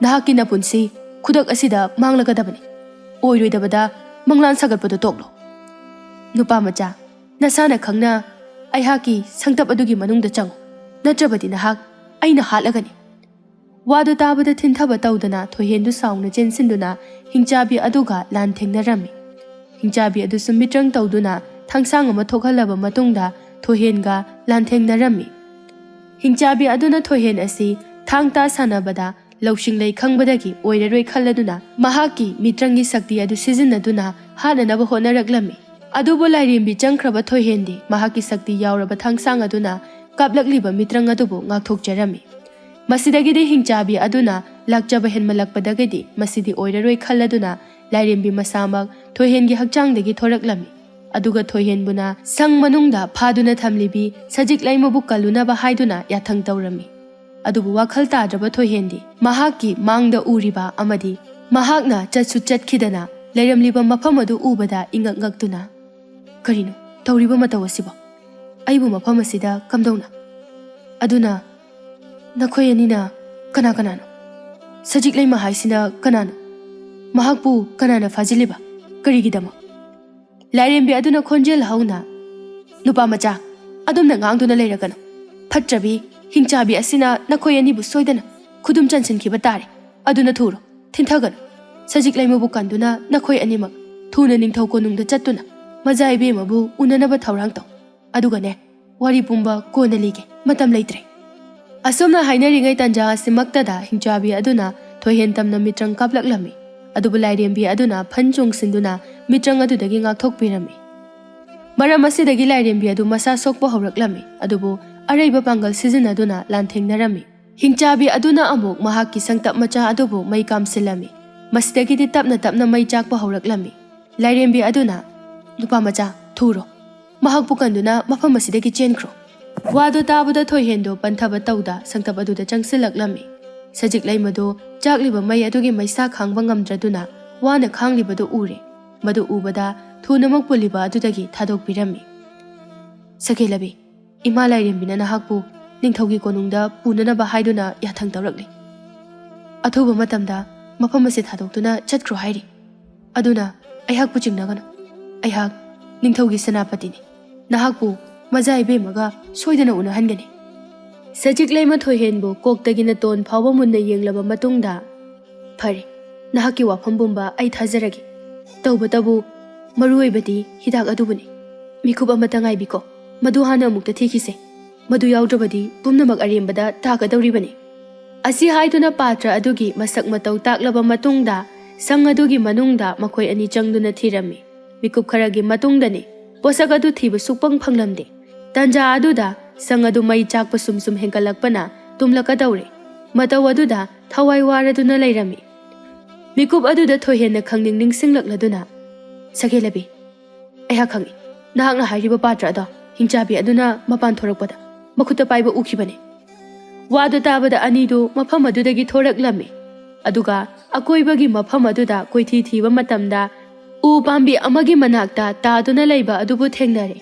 ꯅꯍꯥꯛꯀꯤ ꯅꯄꯨꯟꯁꯤ ꯈꯨꯗꯛ ꯑꯁꯤꯗ ꯃꯥꯡꯂꯒꯗꯕꯅꯤ꯫ ꯑꯣꯏꯔꯣꯏꯗꯕꯗ ꯃꯪꯂꯥꯟ ꯁꯥꯒꯠꯄꯗꯨ ꯇꯣꯛꯂꯣ꯫ ꯅꯨꯄꯥ ꯃꯆꯥ, ꯅꯁꯥꯅ ꯈꯪꯅ ꯑꯩꯍꯥꯛꯀꯤ ꯁꯪꯇꯞ ꯑꯗꯨꯒꯤ ꯃꯅꯨꯡꯗ ꯆꯪꯉꯨ, ꯅꯠꯇ꯭ꯔꯕꯗꯤ ꯅꯍꯥꯛ ꯑꯩꯅ ꯍꯥꯠꯂꯒꯅꯤ"꯫ ꯋꯥꯗꯨ ꯇꯥꯕꯗ ꯊꯤꯟꯊꯕ ꯇꯧꯗꯅ ꯊꯣꯏꯍꯦꯟꯗꯨ ꯁꯥꯎꯅ ꯆꯦꯟꯁꯤꯟꯗꯨꯅ ꯍꯤꯡꯆꯥꯕꯤ ꯑꯗꯨꯒ ꯂꯥꯟꯊꯦꯡꯅꯔꯝꯃꯤ꯫ ꯍꯤꯡꯆꯥꯕꯤ ꯑꯗꯨꯁꯨ ꯃꯤꯇ꯭ꯔꯪ ꯇꯧꯗꯨꯅ ꯊꯥꯡꯁꯥꯡ ꯑꯃ ꯊꯣꯛꯍꯜꯂꯕ ꯃꯇꯨꯡꯗ ꯊꯣꯏꯍꯦꯟꯒ ꯂꯥꯟꯊꯦꯡꯅꯔꯝꯃꯤ꯫ ꯍꯤꯡꯆꯥꯕꯤ ꯑꯗꯨꯅ ꯊꯣꯏꯍꯦꯟ ꯑꯁꯤ ꯊꯥꯡ ꯇꯥ ꯁꯥꯟꯅꯕꯗ ꯂꯧꯁꯤꯡ ꯂꯩ ꯈꯪꯕꯗꯒꯤ ꯑꯣꯏꯔꯔꯣꯏ ꯈꯜꯂꯗꯨꯅ ꯃꯍꯥꯛꯀꯤ ꯃꯤꯇ꯭ꯔꯪꯒꯤ ꯁꯛꯇꯤ ꯑꯗꯨ ꯁꯤꯖꯤꯟꯅꯗꯨꯅ ꯍꯥꯠꯅꯅꯕ ꯍꯣꯠꯅꯔꯛꯂꯝꯃꯤ꯫ ꯑꯗꯨꯕꯨ ꯂꯥꯏꯔꯦꯝꯕꯤ ꯆꯪꯈ꯭ꯔꯕ ꯊꯣꯏꯍꯦꯟꯗꯤ ꯃꯍꯥꯛꯀꯤ ꯁꯛꯇꯤ ꯌꯥꯎꯔꯕ ꯊꯥꯡꯁꯥꯡ ꯑꯗꯨꯅ ꯀꯥꯞꯂꯛꯂꯤꯕ ꯃꯤꯇ꯭ꯔꯪ ꯑꯗꯨꯕꯨ ꯉꯥꯛꯊꯣꯛꯆꯔꯝꯃꯤ꯫ ꯃꯁꯤꯗꯒꯤꯗꯤ ꯍꯤꯡꯆꯥꯕꯤ ꯑꯗꯨꯅ ꯂꯥꯛꯆꯕ ꯍꯦꯟꯃꯜꯂꯛꯄꯗꯒꯤꯗꯤ ꯃꯁꯤꯗꯤ ꯑꯣꯏꯔꯔꯣꯏ ꯈꯜꯂꯗꯨꯅ ꯂꯥꯏꯔꯦꯝꯕꯤ ꯃꯁꯥꯃꯛ ꯊꯣꯏꯍꯦꯟꯒꯤ ꯍꯛꯆꯥꯡꯗꯒꯤ ꯊꯣꯔꯛꯂꯝꯃꯤ꯫ ꯑꯗꯨꯒ ꯊꯣꯏꯍꯦꯟꯕꯨꯅ ꯁꯪ ꯃꯅꯨꯡꯗ ꯐꯥꯗꯨꯅ ꯊꯝꯂꯤꯕꯤ ꯁꯖꯤꯛ ꯂꯩꯃꯕꯨ ꯀꯜꯂꯨꯅꯕ ꯍꯥꯏꯗꯨꯅ ꯌꯥꯊꯪ ꯇꯧꯔꯝꯃꯤ꯫ ꯑꯗꯨꯕꯨ ꯋꯥꯈꯜ ꯇꯥꯗ꯭ꯔꯕ ꯊꯣꯏꯍꯦꯟꯗꯤ ꯃꯍꯥꯛꯀꯤ ꯃꯥꯡꯗ ꯎꯔꯤꯕ ꯑꯃꯗꯤ ꯃꯍꯥꯛꯅ ꯆꯠꯁꯨ ꯆꯠꯈꯤꯗꯅ ꯂꯩꯔꯝꯂꯤꯕ ꯃꯐꯝ ꯑꯗꯨ ꯎꯕꯗ ꯏꯉꯛ ꯉꯛꯇꯨꯅ, "ꯀꯔꯤꯅꯣ ꯇꯧꯔꯤꯕ ꯃꯇꯧ ꯑꯁꯤꯕꯣ? ꯑꯩꯕꯨ ꯃꯐꯝ ꯑꯁꯤꯗ ꯀꯝꯗꯧꯅ?" ꯑꯗꯨꯅ, "ꯅꯈꯣꯏ ꯑꯅꯤꯅ ꯀꯅꯥ ꯀꯅꯥꯅꯣ? ꯁꯖꯤꯛ ꯂꯩꯃ ꯍꯥꯏꯁꯤꯅ ꯀꯅꯥꯅꯣ? ꯃꯍꯥꯛꯄꯨ ꯀꯅꯥꯅ ꯐꯥꯖꯤꯜꯂꯤꯕ? ꯀꯔꯤꯒꯤꯗꯃꯛ?" ꯂꯥꯏꯔꯦꯝꯕꯤ ꯑꯗꯨꯅ ꯈꯣꯟꯖꯦꯜ ꯍꯧꯅ, "ꯅꯨꯄꯥ ꯃꯆꯥ, ꯑꯗꯨꯝꯅ ꯉꯥꯡꯗꯨꯅ ꯂꯩꯔꯒꯅꯨ꯫ ꯐꯠꯇ꯭ꯔꯕꯤ, ꯍꯤꯡꯆꯥꯕꯤ ꯑꯁꯤꯅ ꯅꯈꯣꯏ ꯑꯅꯤꯕꯨ ꯁꯣꯏꯗꯅ ꯈꯨꯗꯨꯝ ꯆꯟꯁꯤꯟꯈꯤꯕ ꯇꯥꯔꯦ꯫ ꯑꯗꯨꯅ ꯊꯨꯔꯣ, ꯊꯤꯟꯊꯒꯅꯨ꯫ ꯁꯖꯤꯛ ꯂꯩꯃꯕꯨ ꯀꯟꯗꯨꯅ ꯅꯈꯣꯏ ꯑꯅꯤꯃꯛ ꯊꯨꯅ ꯅꯤꯡꯊꯧ ꯀꯣꯅꯨꯡꯗ ꯆꯠꯇꯨꯅ ꯃꯖꯥ ꯏꯕꯦꯝꯃꯕꯨ ꯎꯅꯅꯕ ꯊꯧꯔꯥꯡ ꯇꯧ꯫ ꯑꯗꯨꯒꯅꯦ, ꯋꯥꯔꯤ ꯄꯨꯝꯕ ꯀꯣꯟꯅ ꯂꯤꯒꯦ, ꯃꯇꯝ ꯂꯩꯇ꯭ꯔꯦ꯫" ꯑꯁꯨꯝꯅ ꯍꯥꯏꯅꯔꯤꯉꯩ ꯇꯟꯖꯥ ꯑꯁꯤꯃꯛꯇꯗ ꯍꯤꯡꯆꯥꯕꯤ ꯑꯗꯨꯅ ꯊꯣꯏꯍꯦꯟ ꯇꯝꯅ ꯃꯤꯇ꯭ꯔꯪ ꯀꯥꯞꯂꯛꯂꯝꯃꯤ꯫ ꯑꯗꯨꯕꯨ ꯂꯥꯏꯔꯦꯝꯕꯤ ꯑꯗꯨꯅ ꯐꯟ ꯆꯣꯡꯁꯤꯟꯗꯨꯅ ꯃꯤꯇ꯭ꯔꯪ ꯑꯗꯨꯗꯒꯤ ꯉꯥꯛꯊꯣꯛꯄꯤꯔꯝꯃꯤ꯫ ꯃꯔꯝ ꯑꯁꯤꯗꯒꯤ ꯂꯥꯏꯔꯦꯝꯕꯤ ꯑꯗꯨ ꯃꯁꯥ ꯁꯣꯛꯄ ꯍꯧꯔꯛꯂꯝꯃꯤ, ꯑꯗꯨꯕꯨ ꯑꯔꯩꯕ ꯄꯥꯡꯒꯜ ꯁꯤꯖꯤꯟꯅꯗꯨꯅ ꯂꯥꯟꯊꯦꯡꯅꯔꯝꯃꯤ꯫ ꯍꯤꯡꯆꯥꯕꯤ ꯑꯗꯨꯅ ꯑꯃꯨꯛ ꯃꯍꯥꯛꯀꯤ ꯁꯪꯇꯞ ꯃꯆꯥ ꯑꯗꯨꯕꯨ ꯃꯩ ꯀꯥꯝꯁꯤꯜꯂꯝꯃꯤ꯫ ꯃꯁꯤꯗꯒꯤꯗꯤ ꯇꯞꯅ ꯇꯞꯅ ꯃꯩ ꯆꯥꯛꯄ ꯍꯧꯔꯛꯂꯝꯃꯤ꯫ ꯂꯥꯏꯔꯦꯝꯕꯤ ꯑꯗꯨꯅ, "ꯅꯨꯄꯥ ꯃꯆꯥ, ꯊꯨꯔꯣ꯫ ꯃꯍꯥꯛꯄꯨ ꯀꯟꯗꯨꯅ ꯃꯐꯝ ꯑꯁꯤꯗꯒꯤ ꯆꯦꯟꯈ꯭ꯔꯣ꯫" ꯋꯥꯗꯨ ꯇꯥꯕꯗ ꯊꯣꯏꯍꯦꯟꯗꯨ ꯄꯟꯊꯕ ꯇꯧꯗ ꯁꯪꯇꯞ ꯑꯗꯨꯗ ꯆꯪꯁꯤꯜꯂꯛꯂꯝꯃꯤ꯫ ꯁꯖꯤꯛ ꯂꯩꯃꯗꯨ ꯆꯥꯛꯂꯤꯕ ꯃꯩ ꯑꯗꯨꯒꯤ ꯃꯩꯁꯥ ꯈꯥꯡꯕ ꯉꯝꯗ꯭ꯔꯗꯨꯅ ꯋꯥꯅ ꯈꯥꯡꯂꯤꯕꯗꯨ ꯎꯔꯦ꯫ ꯃꯗꯨ ꯎꯕꯗ ꯊꯨꯅꯃꯛ ꯄꯨꯜꯂꯤꯕ ꯑꯗꯨꯗꯒꯤ ꯊꯥꯗꯣꯛꯄꯤꯔꯝꯃꯤ꯫ "ꯁꯈꯦꯂꯕꯤ, ꯏꯃꯥ ꯂꯥꯏꯔꯦꯝꯕꯤꯅ ꯅꯍꯥꯛꯄꯨ ꯅꯤꯡꯊꯧꯒꯤ ꯀꯣꯅꯨꯡꯗ ꯄꯨꯅꯅꯕ ꯍꯥꯏꯗꯨꯅ ꯌꯥꯊꯪ ꯇꯧꯔꯛꯂꯤ꯫ ꯑꯊꯨꯕ ꯃꯇꯝꯗ ꯃꯐꯝ ꯑꯁꯤ ꯊꯥꯗꯣꯛꯇꯨꯅ ꯆꯠꯈ꯭ꯔꯣ ꯍꯥꯏꯔꯤ꯫ ꯑꯗꯨꯅ ꯑꯩꯍꯥꯛꯄꯨ ꯆꯤꯡꯅꯒꯅꯨ꯫ ꯑꯩꯍꯥꯛ ꯅꯤꯡꯊꯧꯒꯤ ꯁꯦꯅꯥꯄꯇꯤꯅꯤ꯫ ꯅꯍꯥꯛꯄꯨ ꯃꯖꯥ ꯏꯕꯦꯝꯃꯒ ꯁꯣꯏꯗꯅ ꯎꯅꯍꯟꯒꯅꯤ꯫" ꯁꯖꯤꯛ ꯂꯩꯃ ꯊꯣꯏꯍꯦꯟꯕꯨ ꯀꯣꯛꯇꯒꯤꯅ ꯇꯣꯟ ꯐꯥꯎꯕ ꯃꯨꯟꯅ ꯌꯦꯡꯂꯕ ꯃꯇꯨꯡꯗ, "ꯐꯔꯦ, ꯅꯍꯥꯛꯀꯤ ꯋꯥꯐꯝ ꯄꯨꯝꯕ ꯑꯩ ꯊꯥꯖꯔꯒꯦ꯫ ꯇꯧꯕꯇꯕꯨ ꯃꯔꯨꯑꯣꯏꯕꯗꯤ ꯍꯤꯗꯥꯛ ꯑꯗꯨꯕꯨꯅꯤ꯫ ꯃꯤꯀꯨꯞ ꯑꯃꯇ ꯉꯥꯏꯕꯤꯀꯣ, ꯃꯗꯨ ꯍꯥꯟꯅ ꯑꯃꯨꯛꯇ ꯊꯤꯈꯤꯁꯦ꯫ ꯃꯗꯨ ꯌꯥꯎꯗ꯭ꯔꯕꯗꯤ ꯄꯨꯝꯅꯃꯛ ꯑꯔꯦꯝꯕꯗ ꯇꯥꯒꯗꯧꯔꯤꯕꯅꯤ꯫" ꯑꯁꯤ ꯍꯥꯏꯗꯨꯅ ꯄꯥꯇ꯭ꯔ ꯑꯗꯨꯒꯤ ꯃꯁꯛ ꯃꯇꯧ ꯇꯥꯛꯂꯕ ꯃꯇꯨꯡꯗ ꯁꯪ ꯑꯗꯨꯒꯤ ꯃꯅꯨꯡꯗ ꯃꯈꯣꯏ ꯑꯅꯤ ꯆꯪꯗꯨꯅ ꯊꯤꯔꯝꯃꯤ꯫ ꯃꯤꯀꯨꯞ ꯈꯔꯒꯤ ꯃꯇꯨꯡꯗꯅꯤ ꯄꯣꯠꯁꯛ ꯑꯗꯨ ꯊꯤꯕ ꯁꯨꯛꯐꯪ ꯐꯪꯂꯝꯗꯦ꯫ ꯇꯟꯖꯥ ꯑꯗꯨꯗ ꯁꯪ ꯑꯗꯨ ꯃꯩ ꯆꯥꯛꯄ ꯁꯨꯝ ꯁꯨꯝ ꯍꯦꯟꯒꯠꯂꯛꯄꯅ ꯇꯨꯝꯂꯛꯀꯗꯧꯔꯦ꯫ ꯃꯇꯧ ꯑꯗꯨꯗ ꯊꯋꯥꯏ ꯋꯥꯔꯗꯨꯅ ꯂꯩꯔꯝꯃꯤ꯫ ꯃꯤꯀꯨꯞ ꯑꯗꯨꯗ ꯊꯣꯏꯍꯦꯟꯅ ꯈꯪꯅꯤꯡ ꯅꯤꯡꯁꯤꯡꯂꯛꯂꯗꯨꯅ, "ꯁꯈꯦꯂꯕꯤ, ꯑꯩꯍꯥꯛ ꯈꯪꯏ, ꯅꯍꯥꯛꯅ ꯍꯥꯏꯔꯤꯕ ꯄꯥꯇ꯭ꯔ ꯑꯗꯣ ꯍꯤꯡꯆꯥꯕꯤ ꯑꯗꯨꯅ ꯃꯄꯥꯟ ꯊꯣꯔꯛꯄꯗ ꯃꯈꯨꯠꯇ ꯄꯥꯏꯕ ꯎꯈꯤꯕꯅꯤ꯫ ꯋꯥꯗꯨ ꯇꯥꯕꯗ ꯑꯅꯤꯗꯨ ꯃꯐꯝ ꯑꯗꯨꯗꯒꯤ ꯊꯣꯔꯛꯂꯝꯃꯤ꯫ ꯑꯗꯨꯒ ꯑꯀꯣꯏꯕꯒꯤ ꯃꯐꯝ ꯑꯗꯨꯗ ꯀꯣꯏꯊꯤ ꯊꯤꯕ ꯃꯇꯝꯗ ꯎ ꯄꯥꯝꯕꯤ ꯑꯃꯒꯤ ꯃꯅꯥꯛꯇ ꯇꯥꯗꯨꯅ ꯂꯩꯕ ꯑꯗꯨꯕꯨ ꯊꯦꯡꯅꯔꯦ꯫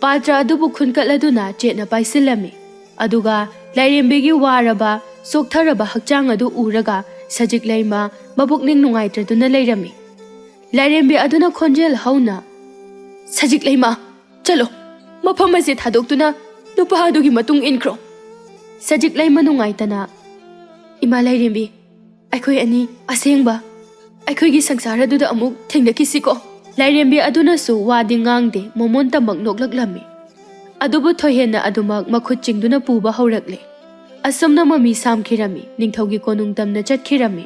ꯄꯥꯇ꯭ꯔ ꯑꯗꯨꯕꯨ ꯈꯨꯟꯀꯠꯂꯗꯨꯅ ꯆꯦꯠꯅ ꯄꯥꯏꯁꯤꯜꯂꯝꯃꯤ꯫ ꯑꯗꯨꯒ ꯂꯥꯏꯔꯦꯝꯕꯤꯒꯤ ꯋꯥꯔꯕ, ꯆꯣꯛꯊꯔꯕ ꯍꯛꯆꯥꯡ ꯑꯗꯨ ꯎꯔꯒ ꯁꯖꯤꯛ ꯂꯩꯃ ꯃꯄꯨꯛꯅꯤꯡ ꯅꯨꯡꯉꯥꯏꯇ꯭ꯔꯗꯨꯅ ꯂꯩꯔꯝꯃꯤ꯫ ꯂꯥꯏꯔꯦꯝꯕꯤ ꯑꯗꯨꯅ ꯈꯣꯟꯖꯦꯜ ꯍꯧꯅ, "ꯁꯖꯤꯛ ꯂꯩꯃ, ꯆꯠꯂꯣ, ꯃꯐꯝ ꯑꯁꯤ ꯊꯥꯗꯣꯛꯇꯨꯅ ꯅꯨꯄꯥ ꯑꯗꯨꯒꯤ ꯃꯇꯨꯡ ꯏꯟꯈ꯭ꯔꯣ꯫" ꯁꯖꯤꯛ ꯂꯩꯃ ꯅꯨꯡꯉꯥꯏꯇꯅ, "ꯏꯃꯥ ꯂꯥꯏꯔꯦꯝꯕꯤ, ꯑꯩꯈꯣꯏ ꯑꯅꯤ ꯑꯁꯦꯡꯕ ꯑꯩꯈꯣꯏꯒꯤ ꯁꯪꯁꯥꯔ ꯑꯗꯨꯗ ꯑꯃꯨꯛ ꯊꯦꯡꯅꯈꯤꯁꯤꯀꯣ꯫" ꯂꯥꯏꯔꯦꯝꯕꯤ ꯑꯗꯨꯅꯁꯨ ꯋꯥꯗꯤ ꯉꯥꯡꯗꯦ, ꯃꯃꯣꯟꯇꯃꯛ ꯅꯣꯛꯂꯛꯂꯝꯃꯤ꯫ ꯑꯗꯨꯕꯨ ꯊꯣꯏꯍꯦꯟꯅ ꯑꯗꯨꯃꯛ ꯃꯈꯨꯠ ꯆꯤꯡꯗꯨꯅ ꯄꯨꯕ ꯍꯧꯔꯛꯂꯦ꯫ ꯑꯁꯨꯝꯅ ꯃꯃꯤ ꯁꯥꯝꯈꯤꯔꯝꯃꯤ, ꯅꯤꯡꯊꯧꯒꯤ ꯀꯣꯅꯨꯡ ꯇꯝꯅ ꯆꯠꯈꯤꯔꯝꯃꯤ꯫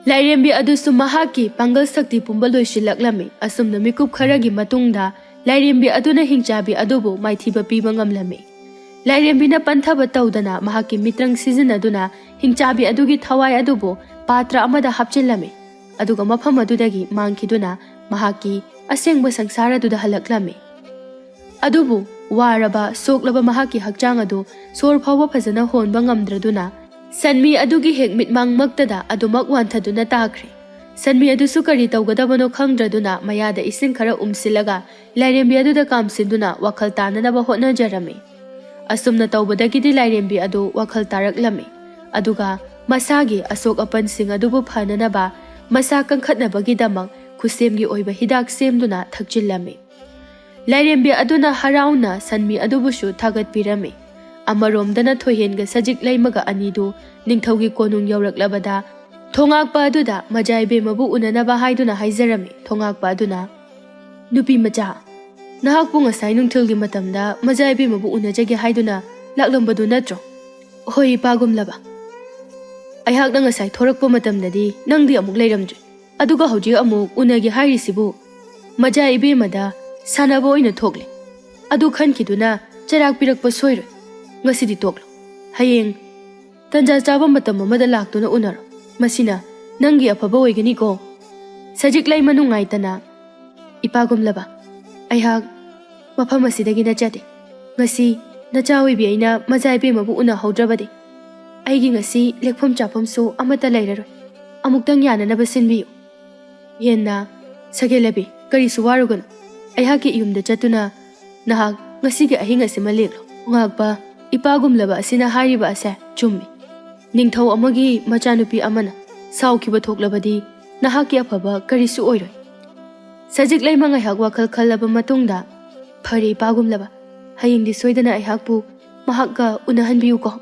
ꯂꯥꯏꯔꯦꯝꯕꯤ ꯑꯗꯨꯁꯨ ꯃꯍꯥꯛꯀꯤ ꯄꯥꯡꯒꯜ ꯁꯛꯇꯤ ꯄꯨꯝꯕ ꯂꯣꯏꯁꯤꯜꯂꯛꯂꯝꯃꯤ꯫ ꯑꯁꯨꯝꯅ ꯃꯤꯀꯨꯞ ꯈꯔꯒꯤ ꯃꯇꯨꯡꯗ ꯂꯥꯏꯔꯦꯝꯕꯤ ꯑꯗꯨꯅ ꯍꯤꯡꯆꯥꯕꯤ ꯑꯗꯨꯕꯨ ꯃꯥꯏꯊꯤꯕ ꯄꯤꯕ ꯉꯝꯂꯝꯃꯤ꯫ ꯂꯥꯏꯔꯦꯝꯕꯤꯅ ꯄꯟꯊꯕ ꯇꯧꯗꯅ ꯃꯍꯥꯛꯀꯤ ꯃꯤꯇ꯭ꯔꯪ ꯁꯤꯖꯤꯟꯅꯗꯨꯅ ꯍꯤꯡꯆꯥꯕꯤ ꯑꯗꯨꯒꯤ ꯊꯋꯥꯏ ꯑꯗꯨꯕꯨ ꯄꯥꯇ꯭ꯔ ꯑꯃꯗ ꯍꯥꯞꯆꯤꯜꯂꯝꯃꯤ꯫ ꯑꯗꯨꯒ ꯃꯐꯝ ꯑꯗꯨꯗꯒꯤ ꯃꯥꯡꯈꯤꯗꯨꯅ ꯃꯍꯥꯛꯀꯤ ꯑꯁꯦꯡꯕ ꯁꯪꯁꯥꯔ ꯑꯗꯨꯗ ꯍꯜꯂꯛꯂꯝꯃꯤ꯫ ꯑꯗꯨꯕꯨ ꯋꯥꯔꯕ, ꯁꯣꯛꯂꯕ ꯃꯍꯥꯛꯀꯤ ꯍꯛꯆꯥꯡ ꯑꯗꯨ ꯁꯣꯔ ꯐꯥꯎꯕ ꯐꯖꯅ ꯍꯣꯟꯕ ꯉꯝꯗ꯭ꯔꯗꯨꯅ ꯁꯟꯃꯤ ꯑꯗꯨꯒꯤ ꯍꯦꯛ ꯃꯤꯠꯃꯥꯡꯃꯛꯇꯗ ꯑꯗꯨꯃꯛ ꯋꯥꯟꯊꯗꯨꯅ ꯇꯥꯈ꯭ꯔꯦ꯫ ꯁꯟꯃꯤ ꯑꯗꯨꯁꯨ ꯀꯔꯤ ꯇꯧꯒꯗꯕꯅꯣ ꯈꯪꯗ꯭ꯔꯗꯨꯅ ꯃꯌꯥꯗ ꯏꯁꯤꯡ ꯈꯔ ꯎꯝꯁꯤꯜꯂꯒ ꯂꯥꯏꯔꯦꯝꯕꯤ ꯑꯗꯨꯗ ꯀꯥꯝꯁꯤꯟꯗꯨꯅ ꯋꯥꯈꯜ ꯇꯥꯅꯅꯕ ꯍꯣꯠꯅꯖꯔꯝꯃꯤ꯫ ꯑꯁꯨꯝꯅ ꯇꯧꯕꯗꯒꯤꯗꯤ ꯂꯥꯏꯔꯦꯝꯕꯤ ꯑꯗꯨ ꯋꯥꯈꯜ ꯇꯥꯔꯛꯂꯝꯃꯤ꯫ ꯑꯗꯨꯒ ꯃꯁꯥꯒꯤ ꯑꯁꯣꯛ ꯑꯄꯟꯁꯤꯡ ꯑꯗꯨꯕꯨ ꯐꯅꯅꯕ ꯃꯁꯥ ꯀꯟꯈꯠꯅꯕꯒꯤꯗꯃꯛ ꯈꯨꯠꯁꯦꯝꯒꯤ ꯑꯣꯏꯕ ꯍꯤꯗꯥꯛ ꯁꯦꯝꯗꯨꯅ ꯊꯛꯆꯤꯜꯂꯝꯃꯤ꯫ ꯂꯥꯏꯔꯦꯝꯕꯤ ꯑꯗꯨꯅ ꯍꯔꯥꯎꯅ ꯁꯟꯃꯤ ꯑꯗꯨꯕꯨꯁꯨ ꯊꯥꯒꯠꯄꯤꯔꯝꯃꯤ꯫ ꯑꯃꯔꯣꯝꯗꯅ ꯊꯣꯏꯍꯦꯟꯒ ꯁꯖꯤꯛ ꯂꯩꯃꯒ ꯑꯅꯤꯗꯨ ꯅꯤꯡꯊꯧꯒꯤ ꯀꯣꯅꯨꯡ ꯌꯧꯔꯛꯂꯕꯗ ꯊꯣꯉꯥꯛꯄ ꯑꯗꯨꯗ ꯃꯖꯥ ꯏꯕꯦꯝꯃꯕꯨ ꯎꯅꯅꯕ ꯍꯥꯏꯗꯨꯅ ꯍꯥꯏꯖꯔꯝꯃꯤ꯫ ꯊꯣꯉꯥꯛꯄ ꯑꯗꯨꯅ, "ꯅꯨꯄꯤ ꯃꯆꯥ, ꯅꯍꯥꯛꯄꯨ ꯉꯁꯥꯏ ꯅꯨꯡꯊꯤꯜꯒꯤ ꯃꯇꯝꯗ ꯃꯖꯥ ꯏꯕꯦꯝꯃꯕꯨ ꯎꯅꯖꯒꯦ ꯍꯥꯏꯗꯨꯅ ꯂꯥꯛꯂꯝꯕꯗꯨ ꯅꯠꯇ꯭ꯔꯣ?" "ꯍꯣꯏ, ꯏꯄꯥꯒꯨꯝꯂꯕ꯫ ꯑꯩꯍꯥꯛꯅ ꯉꯁꯥꯏ ꯊꯣꯔꯛꯄ ꯃꯇꯝꯗꯗꯤ ꯅꯪꯗꯤ ꯑꯃꯨꯛ ꯂꯩꯔꯝꯗ꯭ꯔꯤ꯫ ꯑꯗꯨꯒ ꯍꯧꯖꯤꯛ ꯑꯃꯨꯛ ꯎꯅꯒꯦ ꯍꯥꯏꯔꯤꯁꯤꯕꯨ ꯃꯖꯥ ꯏꯕꯦꯝꯃꯗ ꯁꯥꯟꯅꯕ ꯑꯣꯏꯅ ꯊꯣꯛꯂꯦ꯫ ꯑꯗꯨ ꯈꯟꯈꯤꯗꯨꯅ ꯆꯩꯔꯥꯛ ꯄꯤꯔꯛꯄ ꯁꯣꯏꯔꯣꯏ꯫ ꯉꯁꯤꯗꯤ ꯇꯣꯛꯂꯣ꯫ ꯍꯌꯦꯡ ꯇꯟꯖꯥ ꯆꯥꯕ ꯃꯇꯝ ꯑꯃꯗ ꯂꯥꯛꯇꯨꯅ ꯎꯅꯔꯣ꯫ ꯃꯁꯤꯅ ꯅꯪꯒꯤ ꯑꯐꯕ ꯑꯣꯏꯒꯅꯤꯀꯣ꯫" ꯁꯖꯤꯛ ꯂꯩꯃ ꯅꯨꯡꯉꯥꯏꯇꯅ, "ꯏꯄꯥꯒꯨꯝꯂꯕ, ꯑꯩꯍꯥꯛ ꯃꯐꯝ ꯑꯁꯤꯗꯒꯤ ꯅꯠꯆꯗꯦ꯫ ꯉꯁꯤ ꯅꯆꯥ ꯑꯣꯏꯕꯤ ꯑꯩꯅ ꯃꯖꯥ ꯏꯕꯦꯝꯃꯕꯨ ꯎꯅꯍꯧꯗ꯭ꯔꯕꯗꯤ ꯑꯩꯒꯤ ꯉꯁꯤ ꯂꯦꯛꯐꯝ ꯆꯥꯐꯝꯁꯨ ꯑꯃꯠꯇ ꯂꯩꯔꯔꯣꯏ꯫ ꯑꯃꯨꯛꯇꯪ ꯌꯥꯅꯅꯕ ꯁꯤꯟꯕꯤꯌꯨ꯫ ꯍꯦꯟꯅ, ꯁꯒꯦꯂꯕꯤ, ꯀꯔꯤꯁꯨ ꯋꯥꯔꯨꯒꯅꯨ꯫ ꯑꯩꯍꯥꯛꯀꯤ ꯌꯨꯝꯗ ꯆꯠꯇꯨꯅ ꯅꯍꯥꯛ ꯉꯁꯤꯒꯤ ꯑꯍꯤꯡ ꯑꯁꯤꯃ ꯂꯦꯛꯂꯣ꯫ ꯉꯥꯛꯄ ꯏꯄꯥꯒꯨꯝꯂꯕ ꯑꯁꯤꯅ ꯍꯥꯏꯔꯤꯕ ꯑꯁꯦ ꯆꯨꯝꯃꯤ꯫ ꯅꯤꯡꯊꯧ ꯑꯃꯒꯤ ꯃꯆꯥꯅꯨꯄꯤ ꯑꯃꯅ ꯁꯥꯎꯈꯤꯕ ꯊꯣꯛꯂꯕꯗꯤ ꯅꯍꯥꯛꯀꯤ ꯑꯐꯕ ꯀꯔꯤꯁꯨ ꯑꯣꯏꯔꯣꯏ꯫ ꯁꯖꯤꯛ ꯂꯩꯃ ꯉꯥꯏꯍꯥꯛ ꯋꯥꯈꯜ ꯈꯜꯂꯕ ꯃꯇꯨꯡꯗ, "ꯐꯔꯦ ꯏꯄꯥꯒꯨꯝꯂꯕ, ꯍꯌꯦꯡꯗꯤ ꯁꯣꯏꯗꯅ ꯑꯩꯍꯥꯛꯄꯨ ꯃꯍꯥꯛꯀ ꯎꯅꯍꯟꯕꯤꯌꯨꯀꯣ"꯫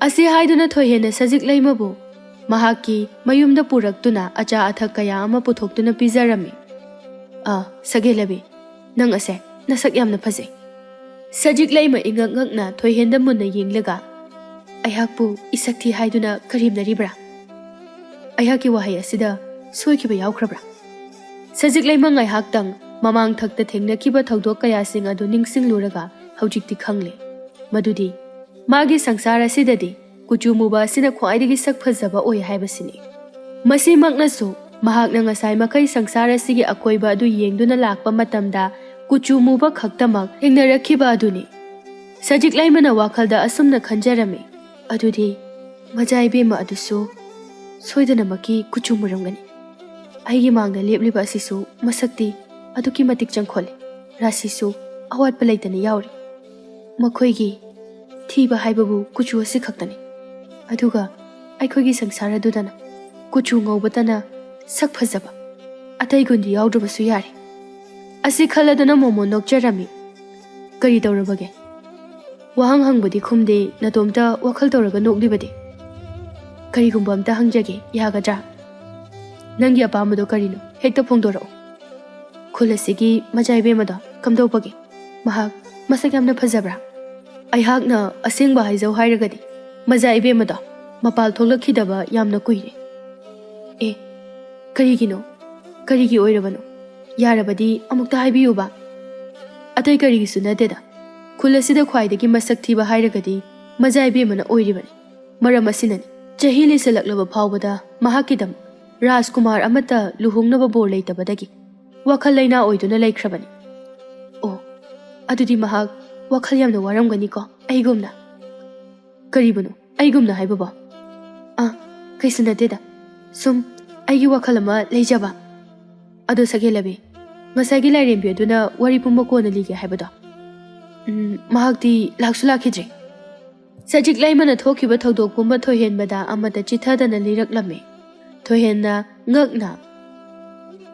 ꯑꯁꯤ ꯍꯥꯏꯗꯨꯅ ꯊꯣꯏꯍꯦꯟꯅ ꯁꯖꯤꯛ ꯂꯩꯃꯕꯨ ꯃꯍꯥꯛꯀꯤ ꯃꯌꯨꯝꯗ ꯄꯨꯔꯛꯇꯨꯅ ꯑꯆꯥ ꯑꯊꯛ ꯀꯌꯥ ꯑꯃ ꯄꯨꯊꯣꯛꯇꯨꯅ ꯄꯤꯖꯔꯝꯃꯤ꯫ "ꯑꯥ, ꯁꯒꯦꯂꯕꯤ, ꯅꯪ ꯑꯁꯦ ꯅꯁꯛ ꯌꯥꯝꯅ ꯐꯖꯩ"꯫ ꯁꯖꯤꯛ ꯂꯩꯃ ꯏꯉꯛ ꯉꯛꯅ ꯊꯣꯏꯍꯦꯟꯗ ꯃꯨꯟꯅ ꯌꯦꯡꯂꯒ, "ꯑꯩꯍꯥꯛꯄꯨ ꯏꯁꯛ ꯊꯤ ꯍꯥꯏꯗꯨꯅ ꯀꯔꯦꯝꯅꯔꯤꯕ꯭ꯔꯥ? ꯑꯩꯍꯥꯛꯀꯤ ꯋꯥꯍꯩ ꯑꯁꯤꯗ ꯁꯣꯏꯈꯤꯕ ꯌꯥꯎꯈ꯭ꯔꯕ꯭ꯔꯥ?" ꯁꯖꯤꯛ ꯂꯩꯃ ꯉꯥꯏꯍꯥꯛꯇꯪ ꯃꯃꯥꯡ ꯊꯛꯇ ꯊꯦꯡꯅꯈꯤꯕ ꯊꯧꯗꯣꯛ ꯀꯌꯥꯁꯤꯡ ꯑꯗꯨ ꯅꯤꯡꯁꯤꯡꯂꯨꯔꯒ ꯍꯧꯖꯤꯛꯇꯤ ꯈꯪꯂꯦ ꯃꯗꯨꯗꯤ ꯃꯥꯒꯤ ꯁꯪꯁꯥꯔ ꯑꯁꯤꯗꯗꯤ ꯀꯨꯆꯨ ꯃꯨꯕ ꯑꯁꯤꯅ ꯈ꯭ꯋꯥꯏꯗꯒꯤ ꯁꯛ ꯐꯖꯕ ꯑꯣꯏ ꯍꯥꯏꯕꯁꯤꯅꯤ꯫ ꯃꯁꯤꯃꯛꯅꯁꯨ ꯃꯍꯥꯛꯅ ꯉꯁꯥꯏ ꯃꯈꯩ ꯁꯪꯁꯥꯔ ꯑꯁꯤꯒꯤ ꯑꯀꯣꯏꯕ ꯑꯗꯨ ꯌꯦꯡꯗꯨꯅ ꯂꯥꯛꯄ ꯃꯇꯝꯗ ꯀꯨꯆꯨ ꯃꯨꯕ ꯈꯛꯇꯃꯛ ꯊꯦꯡꯅꯔꯛꯈꯤꯕ ꯑꯗꯨꯅꯤ꯫ ꯁꯖꯤꯛ ꯂꯩꯃꯅ ꯋꯥꯈꯜꯗ ꯑꯁꯨꯝꯅ ꯈꯟꯖꯔꯝꯃꯤ, "ꯑꯗꯨꯗꯤ ꯃꯖꯥ ꯏꯕꯦꯝꯃ ꯑꯗꯨꯁꯨ ꯁꯣꯏꯗꯅꯃꯛꯀꯤ ꯀꯨꯆꯨ ꯃꯨꯔꯝꯒꯅꯤ꯫ ꯑꯩꯒꯤ ꯃꯥꯡꯗ ꯂꯦꯞꯂꯤꯕ ꯑꯁꯤꯁꯨ ꯃꯁꯛꯇꯤ ꯑꯗꯨꯛꯀꯤ ꯃꯇꯤꯛ ꯆꯪꯈꯣꯜꯂꯤ, ꯔꯥꯁꯤꯁꯨ ꯑꯋꯥꯠꯄ ꯂꯩꯇꯅ ꯌꯥꯎꯔꯤ꯫ ꯃꯈꯣꯏꯒꯤ ꯊꯤꯕ ꯍꯥꯏꯕꯕꯨ ꯀꯨꯆꯨ ꯑꯁꯤ ꯈꯛꯇꯅꯤ꯫ ꯑꯗꯨꯒ ꯑꯩꯈꯣꯏꯒꯤ ꯁꯪꯁꯥꯔ ꯑꯗꯨꯗꯅ ꯀꯨꯆꯨ ꯉꯧꯕꯇꯅ ꯁꯛ ꯐꯖꯕ, ꯑꯇꯩ ꯒꯨꯟꯗꯤ ꯌꯥꯎꯗ꯭ꯔꯕꯁꯨ ꯌꯥꯔꯦ"꯫ ꯑꯁꯤ ꯈꯜꯂꯗꯨꯅ ꯃꯣꯃꯣꯟ ꯅꯣꯛꯆꯔꯝꯃꯤ꯫ "ꯀꯔꯤ ꯇꯧꯔꯕꯒꯦ? ꯋꯥꯍꯪ ꯍꯪꯕꯗꯤ ꯈꯨꯝꯗꯦ, ꯅꯇꯣꯝꯇ ꯋꯥꯈꯜ ꯇꯧꯔꯒ ꯅꯣꯛꯂꯤꯕꯗꯤ? ꯀꯔꯤꯒꯨꯝꯕ ꯑꯝꯇ ꯍꯪꯖꯒꯦ, ꯌꯥꯒꯗ꯭ꯔꯥ? ꯅꯪꯒꯤ ꯑꯄꯥꯝꯕꯗꯣ ꯀꯔꯤꯅꯣ? ꯍꯦꯛꯇ ꯐꯣꯡꯗꯣꯔꯛꯑꯣ꯫ ꯈꯨꯜ ꯑꯁꯤꯒꯤ ꯃꯖꯥ ꯏꯕꯦꯝꯃꯗꯣ ꯀꯝꯗꯧꯕꯒꯦ? ꯃꯍꯥꯛ ꯃꯁꯛ ꯌꯥꯝꯅ ꯐꯖꯕ꯭ꯔꯥ?" ꯑꯩꯍꯥꯛꯅ ꯑꯁꯦꯡꯕ ꯍꯥꯏꯖꯧ ꯍꯥꯏꯔꯒꯗꯤ, ꯃꯖꯥ ꯏꯕꯦꯝꯃꯗꯣ ꯃꯄꯥꯜ ꯊꯣꯛꯂꯛꯈꯤꯗꯕ ꯌꯥꯝꯅ ꯀꯨꯏꯔꯦ꯫ "ꯑꯦ, ꯀꯔꯤꯒꯤꯅꯣ? ꯀꯔꯤꯒꯤ ꯑꯣꯏꯔꯕꯅꯣ? ꯌꯥꯔꯕꯗꯤ ꯑꯃꯨꯛꯇ ꯍꯥꯏꯕꯤꯌꯨꯕ"꯫ "ꯑꯇꯩ ꯀꯔꯤꯒꯤꯁꯨ ꯅꯠꯇꯦꯗ꯫ ꯈꯨꯜ ꯑꯁꯤꯗ ꯈ꯭ꯋꯥꯏꯗꯒꯤ ꯃꯁꯛ ꯊꯤꯕ ꯍꯥꯏꯔꯒꯗꯤ ꯃꯖꯥ ꯏꯕꯦꯝꯃꯅ ꯑꯣꯏꯔꯤꯕꯅꯤ꯫ ꯃꯔꯝ ꯑꯁꯤꯅꯅꯤ ꯆꯍꯤ ꯂꯤꯁꯤꯜꯂꯛꯂꯕ ꯐꯥꯎꯕꯗ ꯃꯍꯥꯛꯀꯤꯗꯃꯛ ꯔꯥꯖꯀꯨꯃꯥꯔ ꯑꯃꯠꯇ ꯂꯨꯍꯣꯡꯅꯕ ꯕꯣꯔ ꯂꯩꯇꯕꯗꯒꯤ ꯋꯥꯈꯜ ꯂꯩꯅꯥ ꯑꯣꯏꯗꯨꯅ ꯂꯩꯈ꯭ꯔꯕꯅꯤ"꯫ ꯑꯗꯨꯗꯤ ꯃꯍꯥꯛ ꯋꯥꯈꯜ ꯌꯥꯝꯅ ꯋꯥꯔꯝꯒꯅꯤꯀꯣ, ꯑꯩꯒꯨꯝꯅ꯫ ꯀꯔꯤꯕꯨꯅꯣ ꯑꯩꯒꯨꯝꯅ ꯍꯥꯏꯕꯕꯣ? ꯑꯥ, ꯀꯩꯁꯨ ꯅꯠꯇꯦꯗ꯫ ꯁꯨꯝ ꯑꯩꯒꯤ ꯋꯥꯈꯜ ꯑꯃ ꯂꯩꯖꯕ꯫ ꯑꯗꯣ ꯁꯒꯦꯂꯕꯤ, ꯉꯁꯥꯏꯒꯤ ꯂꯥꯏꯔꯦꯝꯕꯤ ꯑꯗꯨꯅ ꯋꯥꯔꯤ ꯄꯨꯝꯕ ꯀꯣꯟꯅ ꯂꯤꯒꯦ ꯍꯥꯏꯕꯗꯣ, ꯎꯝ, ꯃꯍꯥꯛꯇꯤ ꯂꯥꯛꯁꯨ ꯂꯥꯛꯈꯤꯗ꯭ꯔꯦ꯫ ꯁꯖꯤꯛ ꯂꯩꯃꯅ ꯊꯣꯛꯈꯤꯕ ꯊꯧꯗꯣꯛ ꯄꯨꯝꯕ ꯊꯣꯏꯍꯦꯟꯕꯗ ꯑꯃꯠꯇ ꯆꯤꯊꯗꯅ ꯂꯤꯔꯛꯂꯝꯃꯤ꯫ ꯊꯣꯏꯍꯦꯟꯅ ꯉꯛꯅ,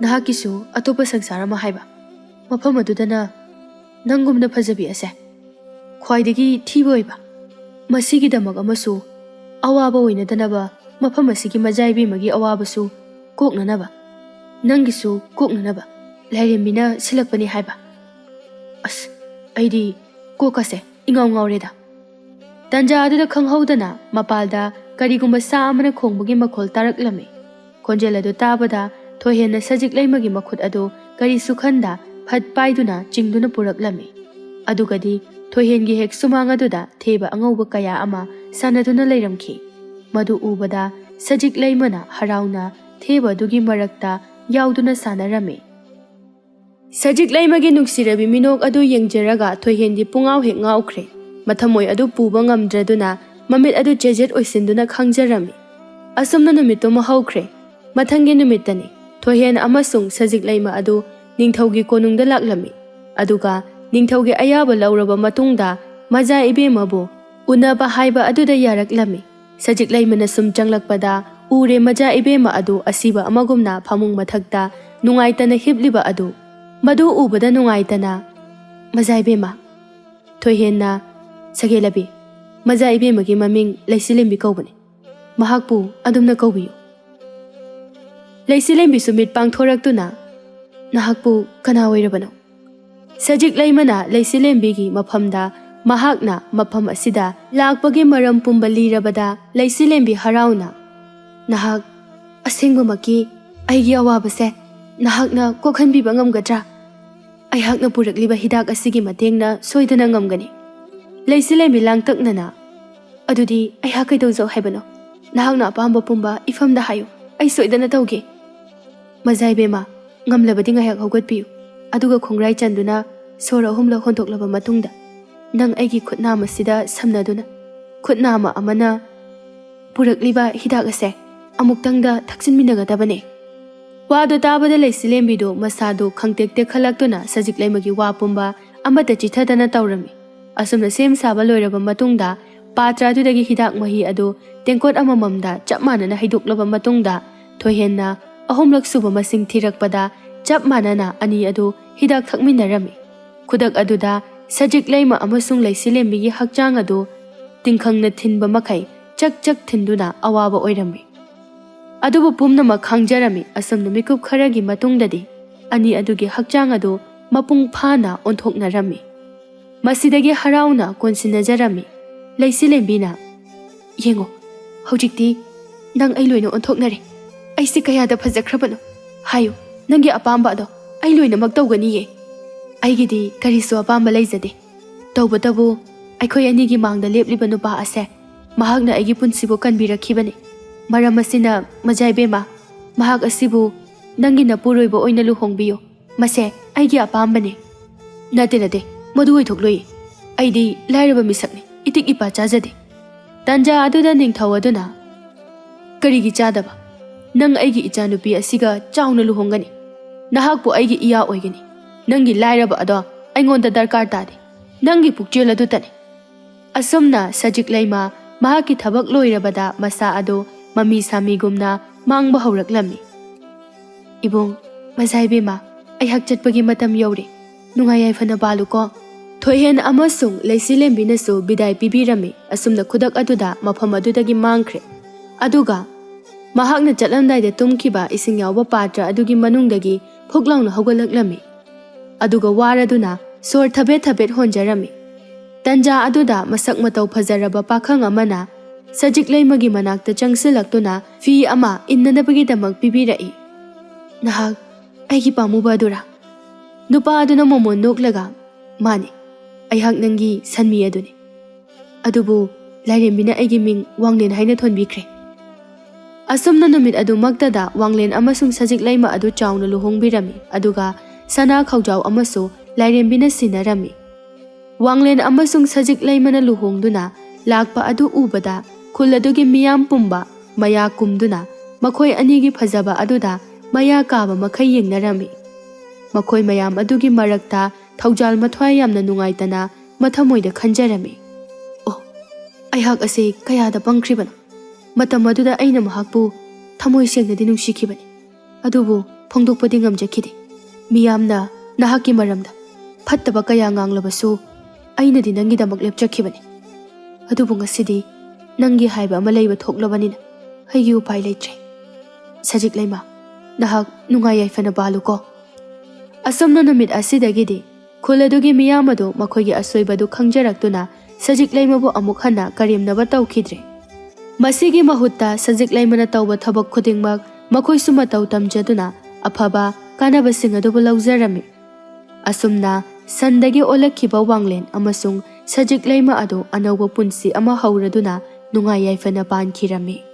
"ꯅꯍꯥꯛꯀꯤꯁꯨ ꯑꯇꯣꯞꯄ ꯁꯪꯁꯥꯔ ꯑꯃ ꯍꯥꯏꯕ, ꯃꯐꯝ ꯑꯗꯨꯗꯅ ꯅꯪꯒꯨꯝꯅ ꯐꯖꯕꯤ ꯑꯁꯦ ꯈ꯭ꯋꯥꯏꯗꯒꯤ ꯊꯤꯕ ꯑꯣꯏꯕ, ꯃꯁꯤꯒꯤꯗꯃꯛ ꯑꯃꯁꯨ ꯑꯋꯥꯕ ꯑꯣꯏꯅꯗꯅꯕ, ꯃꯐꯝ ꯑꯁꯤꯒꯤ ꯃꯖꯥ ꯏꯕꯦꯝꯃꯒꯤ ꯑꯋꯥꯕꯁꯨ ꯀꯣꯛꯅꯅꯕ, ꯅꯪꯒꯤꯁꯨ ꯀꯣꯛꯅꯅꯕ ꯂꯥꯏꯔꯦꯝꯕꯤꯅ ꯁꯤꯜꯂꯛꯄꯅꯤ ꯍꯥꯏꯕ?" ꯑꯁ, ꯑꯩꯗꯤ ꯀꯣꯛꯀꯁꯦ ꯏꯉꯥꯎ ꯉꯥꯎꯔꯦꯗ꯫ ꯇꯟꯖꯥ ꯑꯗꯨꯗ ꯈꯪꯍꯧꯗꯅ ꯃꯄꯥꯜꯗ ꯀꯔꯤꯒꯨꯝꯕ ꯁꯥ ꯑꯃꯅ ꯈꯣꯡꯕꯒꯤ ꯃꯈꯣꯜ ꯇꯥꯔꯛꯂꯝꯃꯤ꯫ ꯈꯣꯟꯖꯦꯜ ꯑꯗꯨ ꯇꯥꯕꯗ ꯊꯣꯏꯍꯦꯟꯅ ꯁꯖꯤꯛ ꯂꯩꯃꯒꯤ ꯃꯈꯨꯠ ꯑꯗꯨ ꯀꯔꯤꯁꯨ ꯈꯟꯗ ꯐꯠ ꯄꯥꯏꯗꯨꯅ ꯆꯤꯡꯗꯨꯅ ꯄꯨꯔꯛꯂꯝꯃꯤ꯫ ꯑꯗꯨꯒꯗꯤ ꯊꯣꯏꯍꯦꯟꯒꯤ ꯍꯦꯛ ꯁꯨꯃꯥꯡ ꯑꯗꯨꯗ ꯊꯦꯕ ꯑꯉꯧꯕ ꯀꯌꯥ ꯑꯃ ꯁꯥꯟꯅꯗꯨꯅ ꯂꯩꯔꯝꯈꯤ꯫ ꯃꯗꯨ ꯎꯕꯗ ꯁꯖꯤꯛ ꯂꯩꯃꯅ ꯍꯔꯥꯎꯅ ꯊꯦꯕ ꯑꯗꯨꯒꯤ ꯃꯔꯛꯇ ꯌꯥꯎꯗꯨꯅ ꯁꯥꯟꯅꯔꯝꯃꯤ꯫ ꯁꯖꯤꯛ ꯂꯩꯃꯒꯤ ꯅꯨꯡꯁꯤꯔꯕꯤ ꯃꯤꯅꯣꯛ ꯑꯗꯨ ꯌꯦꯡꯖꯔꯒ ꯊꯣꯏꯍꯦꯟꯗꯤ ꯄꯨꯡꯉꯥꯎ ꯍꯦꯛ ꯉꯥꯎꯈ꯭ꯔꯦ꯫ ꯃꯊꯃꯣꯏ ꯑꯗꯨ ꯄꯨꯕ ꯉꯝꯗ꯭ꯔꯗꯨꯅ ꯃꯃꯤꯠ ꯑꯗꯨ ꯆꯦꯖꯦꯠ ꯑꯣꯏꯁꯤꯟꯗꯨꯅ ꯈꯥꯡꯖꯔꯝꯃꯤ꯫ ꯑꯁꯨꯝꯅ ꯅꯨꯃꯤꯠꯇꯨꯃ ꯍꯧꯈ꯭ꯔꯦ꯫ ꯃꯊꯪꯒꯤ ꯅꯨꯃꯤꯠꯇꯅꯤ ꯊꯣꯏꯍꯦꯟ ꯑꯃꯁꯨꯡ ꯁꯖꯤꯛ ꯂꯩꯃ ꯑꯗꯨ ꯅꯤꯡꯊꯧꯒꯤ ꯀꯣꯅꯨꯡꯗ ꯂꯥꯛꯂꯝꯃꯤ꯫ ꯑꯗꯨꯒ ꯅꯤꯡꯊꯧꯒꯤ ꯑꯌꯥꯕ ꯂꯧꯔꯕ ꯃꯇꯨꯡꯗ ꯃꯖꯥ ꯏꯕꯦꯝꯃꯕꯨ ꯎꯅꯕ ꯍꯥꯏꯕ ꯑꯗꯨꯗ ꯌꯥꯔꯛꯂꯝꯃꯤ꯫ ꯁꯖꯤꯛ ꯂꯩꯃꯅ ꯁꯨꯝ ꯆꯪꯂꯛꯄꯗ ꯎꯔꯦ ꯃꯖꯥ ꯏꯕꯦꯝꯃ ꯑꯗꯨ ꯑꯁꯤꯕ ꯑꯃꯒꯨꯝꯅ ꯐꯃꯨꯡ ꯃꯊꯛꯇ ꯅꯨꯡꯉꯥꯏꯇꯅ ꯍꯤꯞꯂꯤꯕ ꯑꯗꯨ꯫ ꯃꯗꯨ ꯎꯕꯗ ꯅꯨꯡꯉꯥꯏꯇꯅ, "ꯃꯖꯥ ꯏꯕꯦꯝꯃ," ꯊꯣꯏꯍꯦꯟꯅ, "ꯁꯒꯦꯂꯕꯤ, ꯃꯖꯥ ꯏꯕꯦꯝꯃꯒꯤ ꯃꯃꯤꯡ ꯂꯩꯁꯤꯂꯦꯝꯕꯤ ꯀꯧꯕꯅꯤ꯫ ꯃꯍꯥꯛꯄꯨ ꯑꯗꯨꯝꯅ ꯀꯧꯕꯤꯌꯨ꯫" ꯂꯩꯁꯤꯂꯦꯝꯕꯤꯁꯨ ꯃꯤꯠ ꯄꯥꯡꯊꯣꯔꯛꯇꯨꯅ, "ꯅꯍꯥꯛꯄꯨ ꯀꯅꯥ ꯑꯣꯏꯔꯕꯅꯣ?" ꯁꯖꯤꯛ ꯂꯩꯃꯅ ꯂꯩꯁꯤꯂꯦꯝꯕꯤꯒꯤ ꯃꯐꯝꯗ ꯃꯍꯥꯛꯅ ꯃꯐꯝ ꯑꯁꯤꯗ ꯂꯥꯛꯄꯒꯤ ꯃꯔꯝ ꯄꯨꯝꯕ ꯂꯤꯔꯕꯗ ꯂꯩꯁꯤꯂꯦꯝꯕꯤ ꯍꯔꯥꯎꯅ, "ꯅꯍꯥꯛ ꯑꯁꯦꯡꯕꯃꯛꯀꯤ ꯑꯩꯒꯤ ꯑꯋꯥꯕꯁꯦ ꯅꯍꯥꯛꯅ ꯀꯣꯛꯍꯟꯕꯤꯕ ꯉꯝꯒꯗ꯭ꯔꯥ? ꯑꯩꯍꯥꯛꯅ ꯄꯨꯔꯛꯂꯤꯕ ꯍꯤꯗꯥꯛ ꯑꯁꯤꯒꯤ ꯃꯇꯦꯡꯅ ꯁꯣꯏꯗꯅ ꯉꯝꯒꯅꯤ꯫" ꯂꯩꯁꯤꯂꯦꯝꯕꯤ ꯂꯥꯡꯇꯛꯅꯅ, "ꯑꯗꯨꯗꯤ ꯑꯩꯍꯥꯛ ꯀꯩꯗꯧꯖꯧ ꯍꯥꯏꯕꯅꯣ? ꯅꯍꯥꯛꯅ ꯑꯄꯥꯝꯕ ꯄꯨꯝꯕ ꯏꯐꯝꯗ ꯍꯥꯏꯌꯨ, ꯑꯩ ꯁꯣꯏꯗꯅ ꯇꯧꯒꯦ꯫" "ꯃꯖꯥ ꯏꯕꯦꯝꯃ, ꯉꯝꯂꯕꯗꯤ ꯉꯥꯏꯍꯥꯛ ꯍꯧꯒꯠꯄꯤꯌꯨ꯫" ꯑꯗꯨꯒ ꯈꯣꯡꯒ꯭ꯔꯥꯏ ꯆꯟꯗꯨꯅ ꯁꯣꯔ ꯑꯍꯨꯝꯂꯛ ꯍꯣꯟꯗꯣꯛꯂꯕ ꯃꯇꯨꯡꯗ, "ꯅꯪ ꯑꯩꯒꯤ ꯈꯨꯠꯅꯥꯃꯁꯤꯗ ꯁꯝꯅꯗꯨꯅ, ꯈꯨꯠꯅꯥꯃ ꯑꯃꯅ ꯄꯨꯔꯛꯂꯤꯕ ꯍꯤꯗꯥꯛ ꯑꯁꯦ ꯑꯃꯨꯛꯇꯪꯗ ꯊꯛꯆꯤꯟꯃꯤꯟꯅꯒꯗꯕꯅꯦ"꯫ ꯋꯥꯗꯨ ꯇꯥꯕꯗ ꯂꯩꯁꯤꯂꯦꯝꯕꯤꯗꯨ ꯃꯁꯥꯗꯨ ꯈꯪꯇꯦꯛ ꯇꯦꯛꯈꯠꯂꯛꯇꯨꯅ ꯁꯖꯤꯛ ꯂꯩꯃꯒꯤ ꯋꯥ ꯄꯨꯝꯕ ꯑꯃꯠꯇ ꯆꯤꯊꯗꯅ ꯇꯧꯔꯝꯃꯤ꯫ ꯑꯁꯨꯝꯅ ꯁꯦꯝ ꯁꯥꯕ ꯂꯣꯏꯔꯕ ꯃꯇꯨꯡꯗ, ꯄꯥꯇ꯭ꯔ ꯑꯗꯨꯗꯒꯤ ꯍꯤꯗꯥꯛ ꯃꯍꯤ ꯑꯗꯨ ꯇꯦꯡꯀꯣꯠ ꯑꯃꯃꯝꯗ ꯆꯞ ꯃꯥꯟꯅꯅ ꯍꯩꯗꯣꯛꯂꯕ ꯃꯇꯨꯡꯗ, ꯊꯣꯏꯍꯦꯟꯅ ꯑꯍꯨꯝꯂꯛ ꯁꯨꯕ ꯃꯁꯤꯡ ꯊꯤꯔꯛꯄꯗ, ꯆꯞ ꯃꯥꯟꯅꯅ ꯑꯅꯤ ꯑꯗꯨ ꯍꯤꯗꯥꯛ ꯊꯛꯃꯤꯟꯅꯔꯝꯃꯤ꯫ ꯈꯨꯗꯛ ꯑꯗꯨꯗ ꯁꯖꯤꯛ ꯂꯩꯃ ꯑꯃꯁꯨꯡ ꯂꯩꯁꯤꯂꯦꯝꯕꯤꯒꯤ ꯍꯛꯆꯥꯡ ꯑꯗꯨ ꯇꯤꯡꯈꯪꯅ ꯊꯤꯟꯕ ꯃꯈꯩ ꯆꯛ ꯆꯛ ꯊꯤꯟꯗꯨꯅ ꯑꯋꯥꯕ ꯑꯣꯏꯔꯝꯃꯤ꯫ ꯑꯗꯨꯕꯨ ꯄꯨꯝꯅꯃꯛ ꯈꯥꯡꯖꯔꯝꯃꯤ꯫ ꯑꯁꯨꯝꯅ ꯃꯤꯀꯨꯞ ꯈꯔꯒꯤ ꯃꯇꯨꯡꯗꯗꯤ ꯑꯅꯤ ꯑꯗꯨꯒꯤ ꯍꯛꯆꯥꯡ ꯑꯗꯨ ꯃꯄꯨꯡ ꯐꯥꯅ ꯑꯣꯟꯊꯣꯛꯅꯔꯝꯃꯤ꯫ ꯃꯁꯤꯗꯒꯤ ꯍꯔꯥꯎꯅ ꯀꯣꯟꯁꯤꯟꯅꯖꯔꯝꯃꯤ꯫ ꯂꯩꯁꯤꯂꯦꯝꯕꯤꯅ, "ꯌꯦꯡꯉꯣ, ꯍꯧꯖꯤꯛꯇꯤ ꯅꯪ ꯑꯩ ꯂꯣꯏꯅ ꯑꯣꯟꯊꯣꯛꯅꯔꯦ꯫ ꯑꯩꯁꯤ ꯀꯌꯥꯗ ꯐꯖꯈ꯭ꯔꯕꯅꯣ! ꯍꯥꯏꯌꯨ, ꯅꯪꯒꯤ ꯑꯄꯥꯝꯕ ꯑꯗꯣ ꯑꯩ ꯂꯣꯏꯅꯃꯛ ꯇꯧꯒꯅꯤꯌꯦ꯫ ꯑꯩꯒꯤꯗꯤ ꯀꯔꯤꯁꯨ ꯑꯄꯥꯝꯕ ꯂꯩꯖꯗꯦ꯫ ꯇꯧꯕꯇꯕꯨ, ꯑꯩꯈꯣꯏ ꯑꯅꯤꯒꯤ ꯃꯥꯡꯗ ꯂꯦꯞꯂꯤꯕ ꯅꯨꯄꯥ ꯑꯁꯦ, ꯃꯍꯥꯛꯅ ꯑꯩꯒꯤ ꯄꯨꯟꯁꯤꯕꯨ ꯀꯟꯕꯤꯔꯛꯈꯤꯕꯅꯤ꯫ ꯃꯔꯝ ꯑꯁꯤꯅ, ꯃꯖꯥ ꯏꯕꯦꯝꯃ, ꯃꯍꯥꯛ ꯑꯁꯤꯕꯨ ꯅꯪꯒꯤ ꯅꯄꯨꯔꯣꯏꯕ ꯑꯣꯏꯅ ꯂꯨꯍꯣꯡꯕꯤꯌꯨ꯫ ꯃꯁꯦ ꯑꯩꯒꯤ ꯑꯄꯥꯝꯕꯅꯤ"꯫ "ꯅꯠꯇꯦ, ꯅꯠꯇꯦ, ꯃꯗꯨ ꯑꯣꯏꯊꯣꯛꯂꯣꯏꯌꯦ꯫ ꯑꯩꯗꯤ ꯂꯥꯏꯔꯕ ꯃꯤꯁꯛꯅꯤ, ꯏꯇꯤꯛ ꯏꯄꯥ ꯆꯥꯖꯗꯦ"꯫ ꯇꯟꯖꯥ ꯑꯗꯨꯗ ꯅꯤꯡꯊꯧ ꯑꯗꯨꯅ, "ꯀꯔꯤꯒꯤ ꯆꯥꯗꯕ? ꯅꯪ ꯑꯩꯒꯤ ꯏꯆꯥꯅꯨꯄꯤ ꯑꯁꯤꯒ ꯆꯥꯎꯅ ꯂꯨꯍꯣꯡꯒꯅꯤ꯫ ꯅꯍꯥꯛꯄꯨ ꯑꯩꯒꯤ ꯏꯌꯥ ꯑꯣꯏꯒꯅꯤ꯫ ꯅꯪꯒꯤ ꯂꯥꯏꯔꯕ ꯑꯗꯣ ꯑꯩꯉꯣꯟꯗ ꯗꯔꯀꯥꯔ ꯇꯥꯗꯦ꯫ ꯅꯪꯒꯤ ꯄꯨꯛꯆꯦꯜ ꯑꯗꯨꯇꯅꯤ"꯫ ꯑꯁꯨꯝꯅ ꯁꯖꯤꯛ ꯂꯩꯃ ꯃꯍꯥꯛꯀꯤ ꯊꯕꯛ ꯂꯣꯏꯔꯕꯗ ꯃꯁꯥ ꯑꯗꯨ ꯃꯃꯤ ꯁꯥꯃꯤꯒꯨꯝꯅ ꯃꯥꯡꯕ ꯍꯧꯔꯛꯂꯝꯃꯤ꯫ "ꯏꯕꯨꯡ, ꯃꯖꯥ ꯏꯕꯦꯝꯃ, ꯑꯩꯍꯥꯛ ꯆꯠꯄꯒꯤ ꯃꯇꯝ ꯌꯧꯔꯦ꯫ ꯅꯨꯡꯉꯥꯏ ꯌꯥꯏꯐꯅ ꯄꯥꯜꯂꯨꯀꯣ"꯫ ꯊꯣꯏꯍꯦꯟ ꯑꯃꯁꯨꯡ ꯂꯩꯁꯤꯂꯦꯝꯕꯤꯅꯁꯨ ꯕꯤꯗꯥꯏ ꯄꯤꯕꯤꯔꯝꯃꯤ꯫ ꯑꯁꯨꯝꯅ ꯈꯨꯗꯛ ꯑꯗꯨꯗ ꯃꯐꯝ ꯑꯗꯨꯗꯒꯤ ꯃꯥꯡꯈ꯭ꯔꯦ꯫ ꯑꯗꯨꯒ ꯃꯍꯥꯛꯅ ꯆꯠꯂꯝꯗꯥꯏꯗ ꯇꯨꯝꯈꯤꯕ ꯏꯁꯤꯡ ꯌꯥꯎꯕ ꯄꯥꯇ꯭ꯔ ꯑꯗꯨꯒꯤ ꯃꯅꯨꯡꯗꯒꯤ ꯐꯨꯛ ꯂꯥꯎꯅ ꯍꯧꯒꯠꯂꯛꯂꯝꯃꯤ꯫ ꯑꯗꯨꯒ ꯋꯥꯔꯗꯨꯅ ꯁꯣꯔ ꯊꯕꯦꯠ ꯊꯕꯦꯠ ꯍꯣꯟꯖꯔꯝꯃꯤ꯫ ꯇꯟꯖꯥ ꯑꯗꯨꯗ ꯃꯁꯛ ꯃꯇꯧ ꯐꯖꯔꯕ ꯄꯥꯈꯪ ꯑꯃꯅ ꯁꯖꯤꯛ ꯂꯩꯃꯒꯤ ꯃꯅꯥꯛꯇ ꯆꯪꯁꯤꯜꯂꯛꯇꯨꯅ ꯐꯤ ꯑꯃ ꯏꯟꯅꯅꯕꯒꯤꯗꯃꯛ ꯄꯤꯕꯤꯔꯛꯏ꯫ "ꯅꯍꯥꯛ ꯑꯩꯒꯤ ꯄꯥꯝꯃꯨꯕ ꯑꯗꯨꯔꯥ?" ꯅꯨꯄꯥ ꯑꯗꯨꯅ ꯃꯣꯃꯣꯟ ꯅꯣꯛꯂꯒ, "ꯃꯥꯅꯤ, ꯑꯩꯍꯥꯛ ꯅꯪꯒꯤ ꯁꯟꯃꯤ ꯑꯗꯨꯅꯤ꯫ ꯑꯗꯨꯕꯨ ꯂꯥꯏꯔꯦꯝꯕꯤꯅ ꯑꯩꯒꯤ ꯃꯤꯡ ꯋꯥꯡꯂꯦꯟ ꯍꯥꯏꯅ ꯊꯣꯟꯕꯤꯈ꯭ꯔꯦ"꯫ ꯑꯁꯨꯝꯅ ꯅꯨꯃꯤꯠ ꯑꯗꯨꯃꯛꯇꯗ ꯋꯥꯡꯂꯦꯟ ꯑꯃꯁꯨꯡ ꯁꯖꯤꯛ ꯂꯩꯃ ꯑꯗꯨ ꯆꯥꯎꯅ ꯂꯨꯍꯣꯡꯕꯤꯔꯝꯃꯤ꯫ ꯑꯗꯨꯒ ꯁꯅꯥ ꯈꯧꯖꯥꯎ ꯑꯃꯁꯨ ꯂꯥꯏꯔꯦꯝꯕꯤꯅ ꯁꯤꯟꯅꯔꯝꯃꯤ꯫ ꯋꯥꯡꯂꯦꯟ ꯑꯃꯁꯨꯡ ꯁꯖꯤꯛ ꯂꯩꯃꯅ ꯂꯨꯍꯣꯡꯗꯨꯅ ꯂꯥꯛꯄ ꯑꯗꯨ ꯎꯕꯗ ꯈꯨꯜ ꯑꯗꯨꯒꯤ ꯃꯤꯌꯥꯝ ꯄꯨꯝꯕ ꯃꯌꯥ ꯀꯨꯝꯗꯨꯅ ꯃꯈꯣꯏ ꯑꯅꯤꯒꯤ ꯐꯖꯕ ꯑꯗꯨꯗ ꯃꯌꯥ ꯀꯥꯕ ꯃꯈꯩ ꯌꯦꯡꯅꯔꯝꯃꯤ꯫ ꯃꯈꯣꯏ ꯃꯌꯥꯝ ꯑꯗꯨꯒꯤ ꯃꯔꯛꯇ ꯊꯧꯖꯥꯜ ꯃꯊ꯭ꯋꯥꯏ ꯌꯥꯝꯅ ꯅꯨꯡꯉꯥꯏꯇꯅ ꯃꯊꯃꯣꯏꯗ ꯈꯟꯖꯔꯝꯃꯤ, "ꯑꯣ, ꯑꯩꯍꯥꯛ ꯑꯁꯤ ꯀꯌꯥꯗ ꯄꯪꯈ꯭ꯔꯤꯕꯅꯣ! ꯃꯇꯝ ꯑꯗꯨꯗ ꯑꯩꯅ ꯃꯍꯥꯛꯄꯨ ꯊꯃꯣꯏ ꯁꯦꯡꯅꯗꯤ ꯅꯨꯡꯁꯤꯈꯤꯕꯅꯤ, ꯑꯗꯨꯕꯨ ꯐꯣꯡꯗꯣꯛꯄꯗꯤ ꯉꯝꯖꯈꯤꯗꯦ꯫ ꯃꯤꯌꯥꯝꯅ ꯅꯍꯥꯛꯀꯤ ꯃꯔꯝꯗ ꯐꯠꯇꯕ ꯀꯌꯥ ꯉꯥꯡꯂꯕꯁꯨ ꯑꯩꯅꯗꯤ ꯅꯪꯒꯤꯗꯃꯛ ꯂꯦꯞꯆꯈꯤꯕꯅꯤ꯫ ꯑꯗꯨꯕꯨ ꯉꯁꯤꯗꯤ ꯅꯪꯒꯤ ꯍꯥꯏꯕ ꯑꯃ ꯂꯩꯕ ꯊꯣꯛꯂꯕꯅꯤꯅ ꯑꯩꯒꯤ ꯎꯄꯥꯏ ꯂꯩꯇ꯭ꯔꯦ꯫ ꯁꯖꯤꯛ ꯂꯩꯃ, ꯅꯍꯥꯛ ꯅꯨꯡꯉꯥꯏ ꯌꯥꯏꯐꯅ ꯄꯥꯜꯂꯨꯀꯣ꯫" ꯑꯁꯨꯝꯅ ꯅꯨꯃꯤꯠ ꯑꯁꯤꯗꯒꯤꯗꯤ ꯈꯨꯜ ꯑꯗꯨꯒꯤ ꯃꯤꯌꯥꯝ ꯑꯗꯨ ꯃꯈꯣꯏꯒꯤ ꯑꯁꯣꯏꯕꯗꯨ ꯈꯪꯖꯔꯛꯇꯨꯅ ꯁꯖꯤꯛ ꯂꯩꯃꯕꯨ ꯑꯃꯨꯛ ꯍꯟꯅ ꯀꯔꯦꯝꯅꯕ ꯇꯧꯈꯤꯗ꯭ꯔꯦ꯫ ꯃꯁꯤꯒꯤ ꯃꯍꯨꯠꯇ ꯁꯖꯤꯛ ꯂꯩꯃꯅ ꯇꯧꯕ ꯊꯕꯛ ꯈꯨꯗꯤꯡꯃꯛ ꯃꯈꯣꯏꯁꯨ ꯃꯇꯧ ꯇꯝꯖꯗꯨꯅ ꯑꯐꯕ ꯀꯥꯟꯅꯕꯁꯤꯡ ꯑꯗꯨꯕꯨ ꯂꯧꯖꯔꯝꯃꯤ꯫ ꯑꯁꯨꯝꯅ ꯁꯟꯗꯒꯤ ꯑꯣꯜꯂꯛꯈꯤꯕ ꯋꯥꯡꯂꯦꯟ ꯑꯃꯁꯨꯡ ꯁꯖꯤꯛ ꯂꯩꯃ ꯑꯗꯨ ꯑꯅꯧꯕ ꯄꯨꯟꯁꯤ ꯑꯃ ꯍꯧꯔꯗꯨꯅ ꯅꯨꯡꯉꯥꯏ ꯌꯥꯏꯐꯅ ꯄꯥꯟꯈꯤꯔꯝꯃꯤ꯫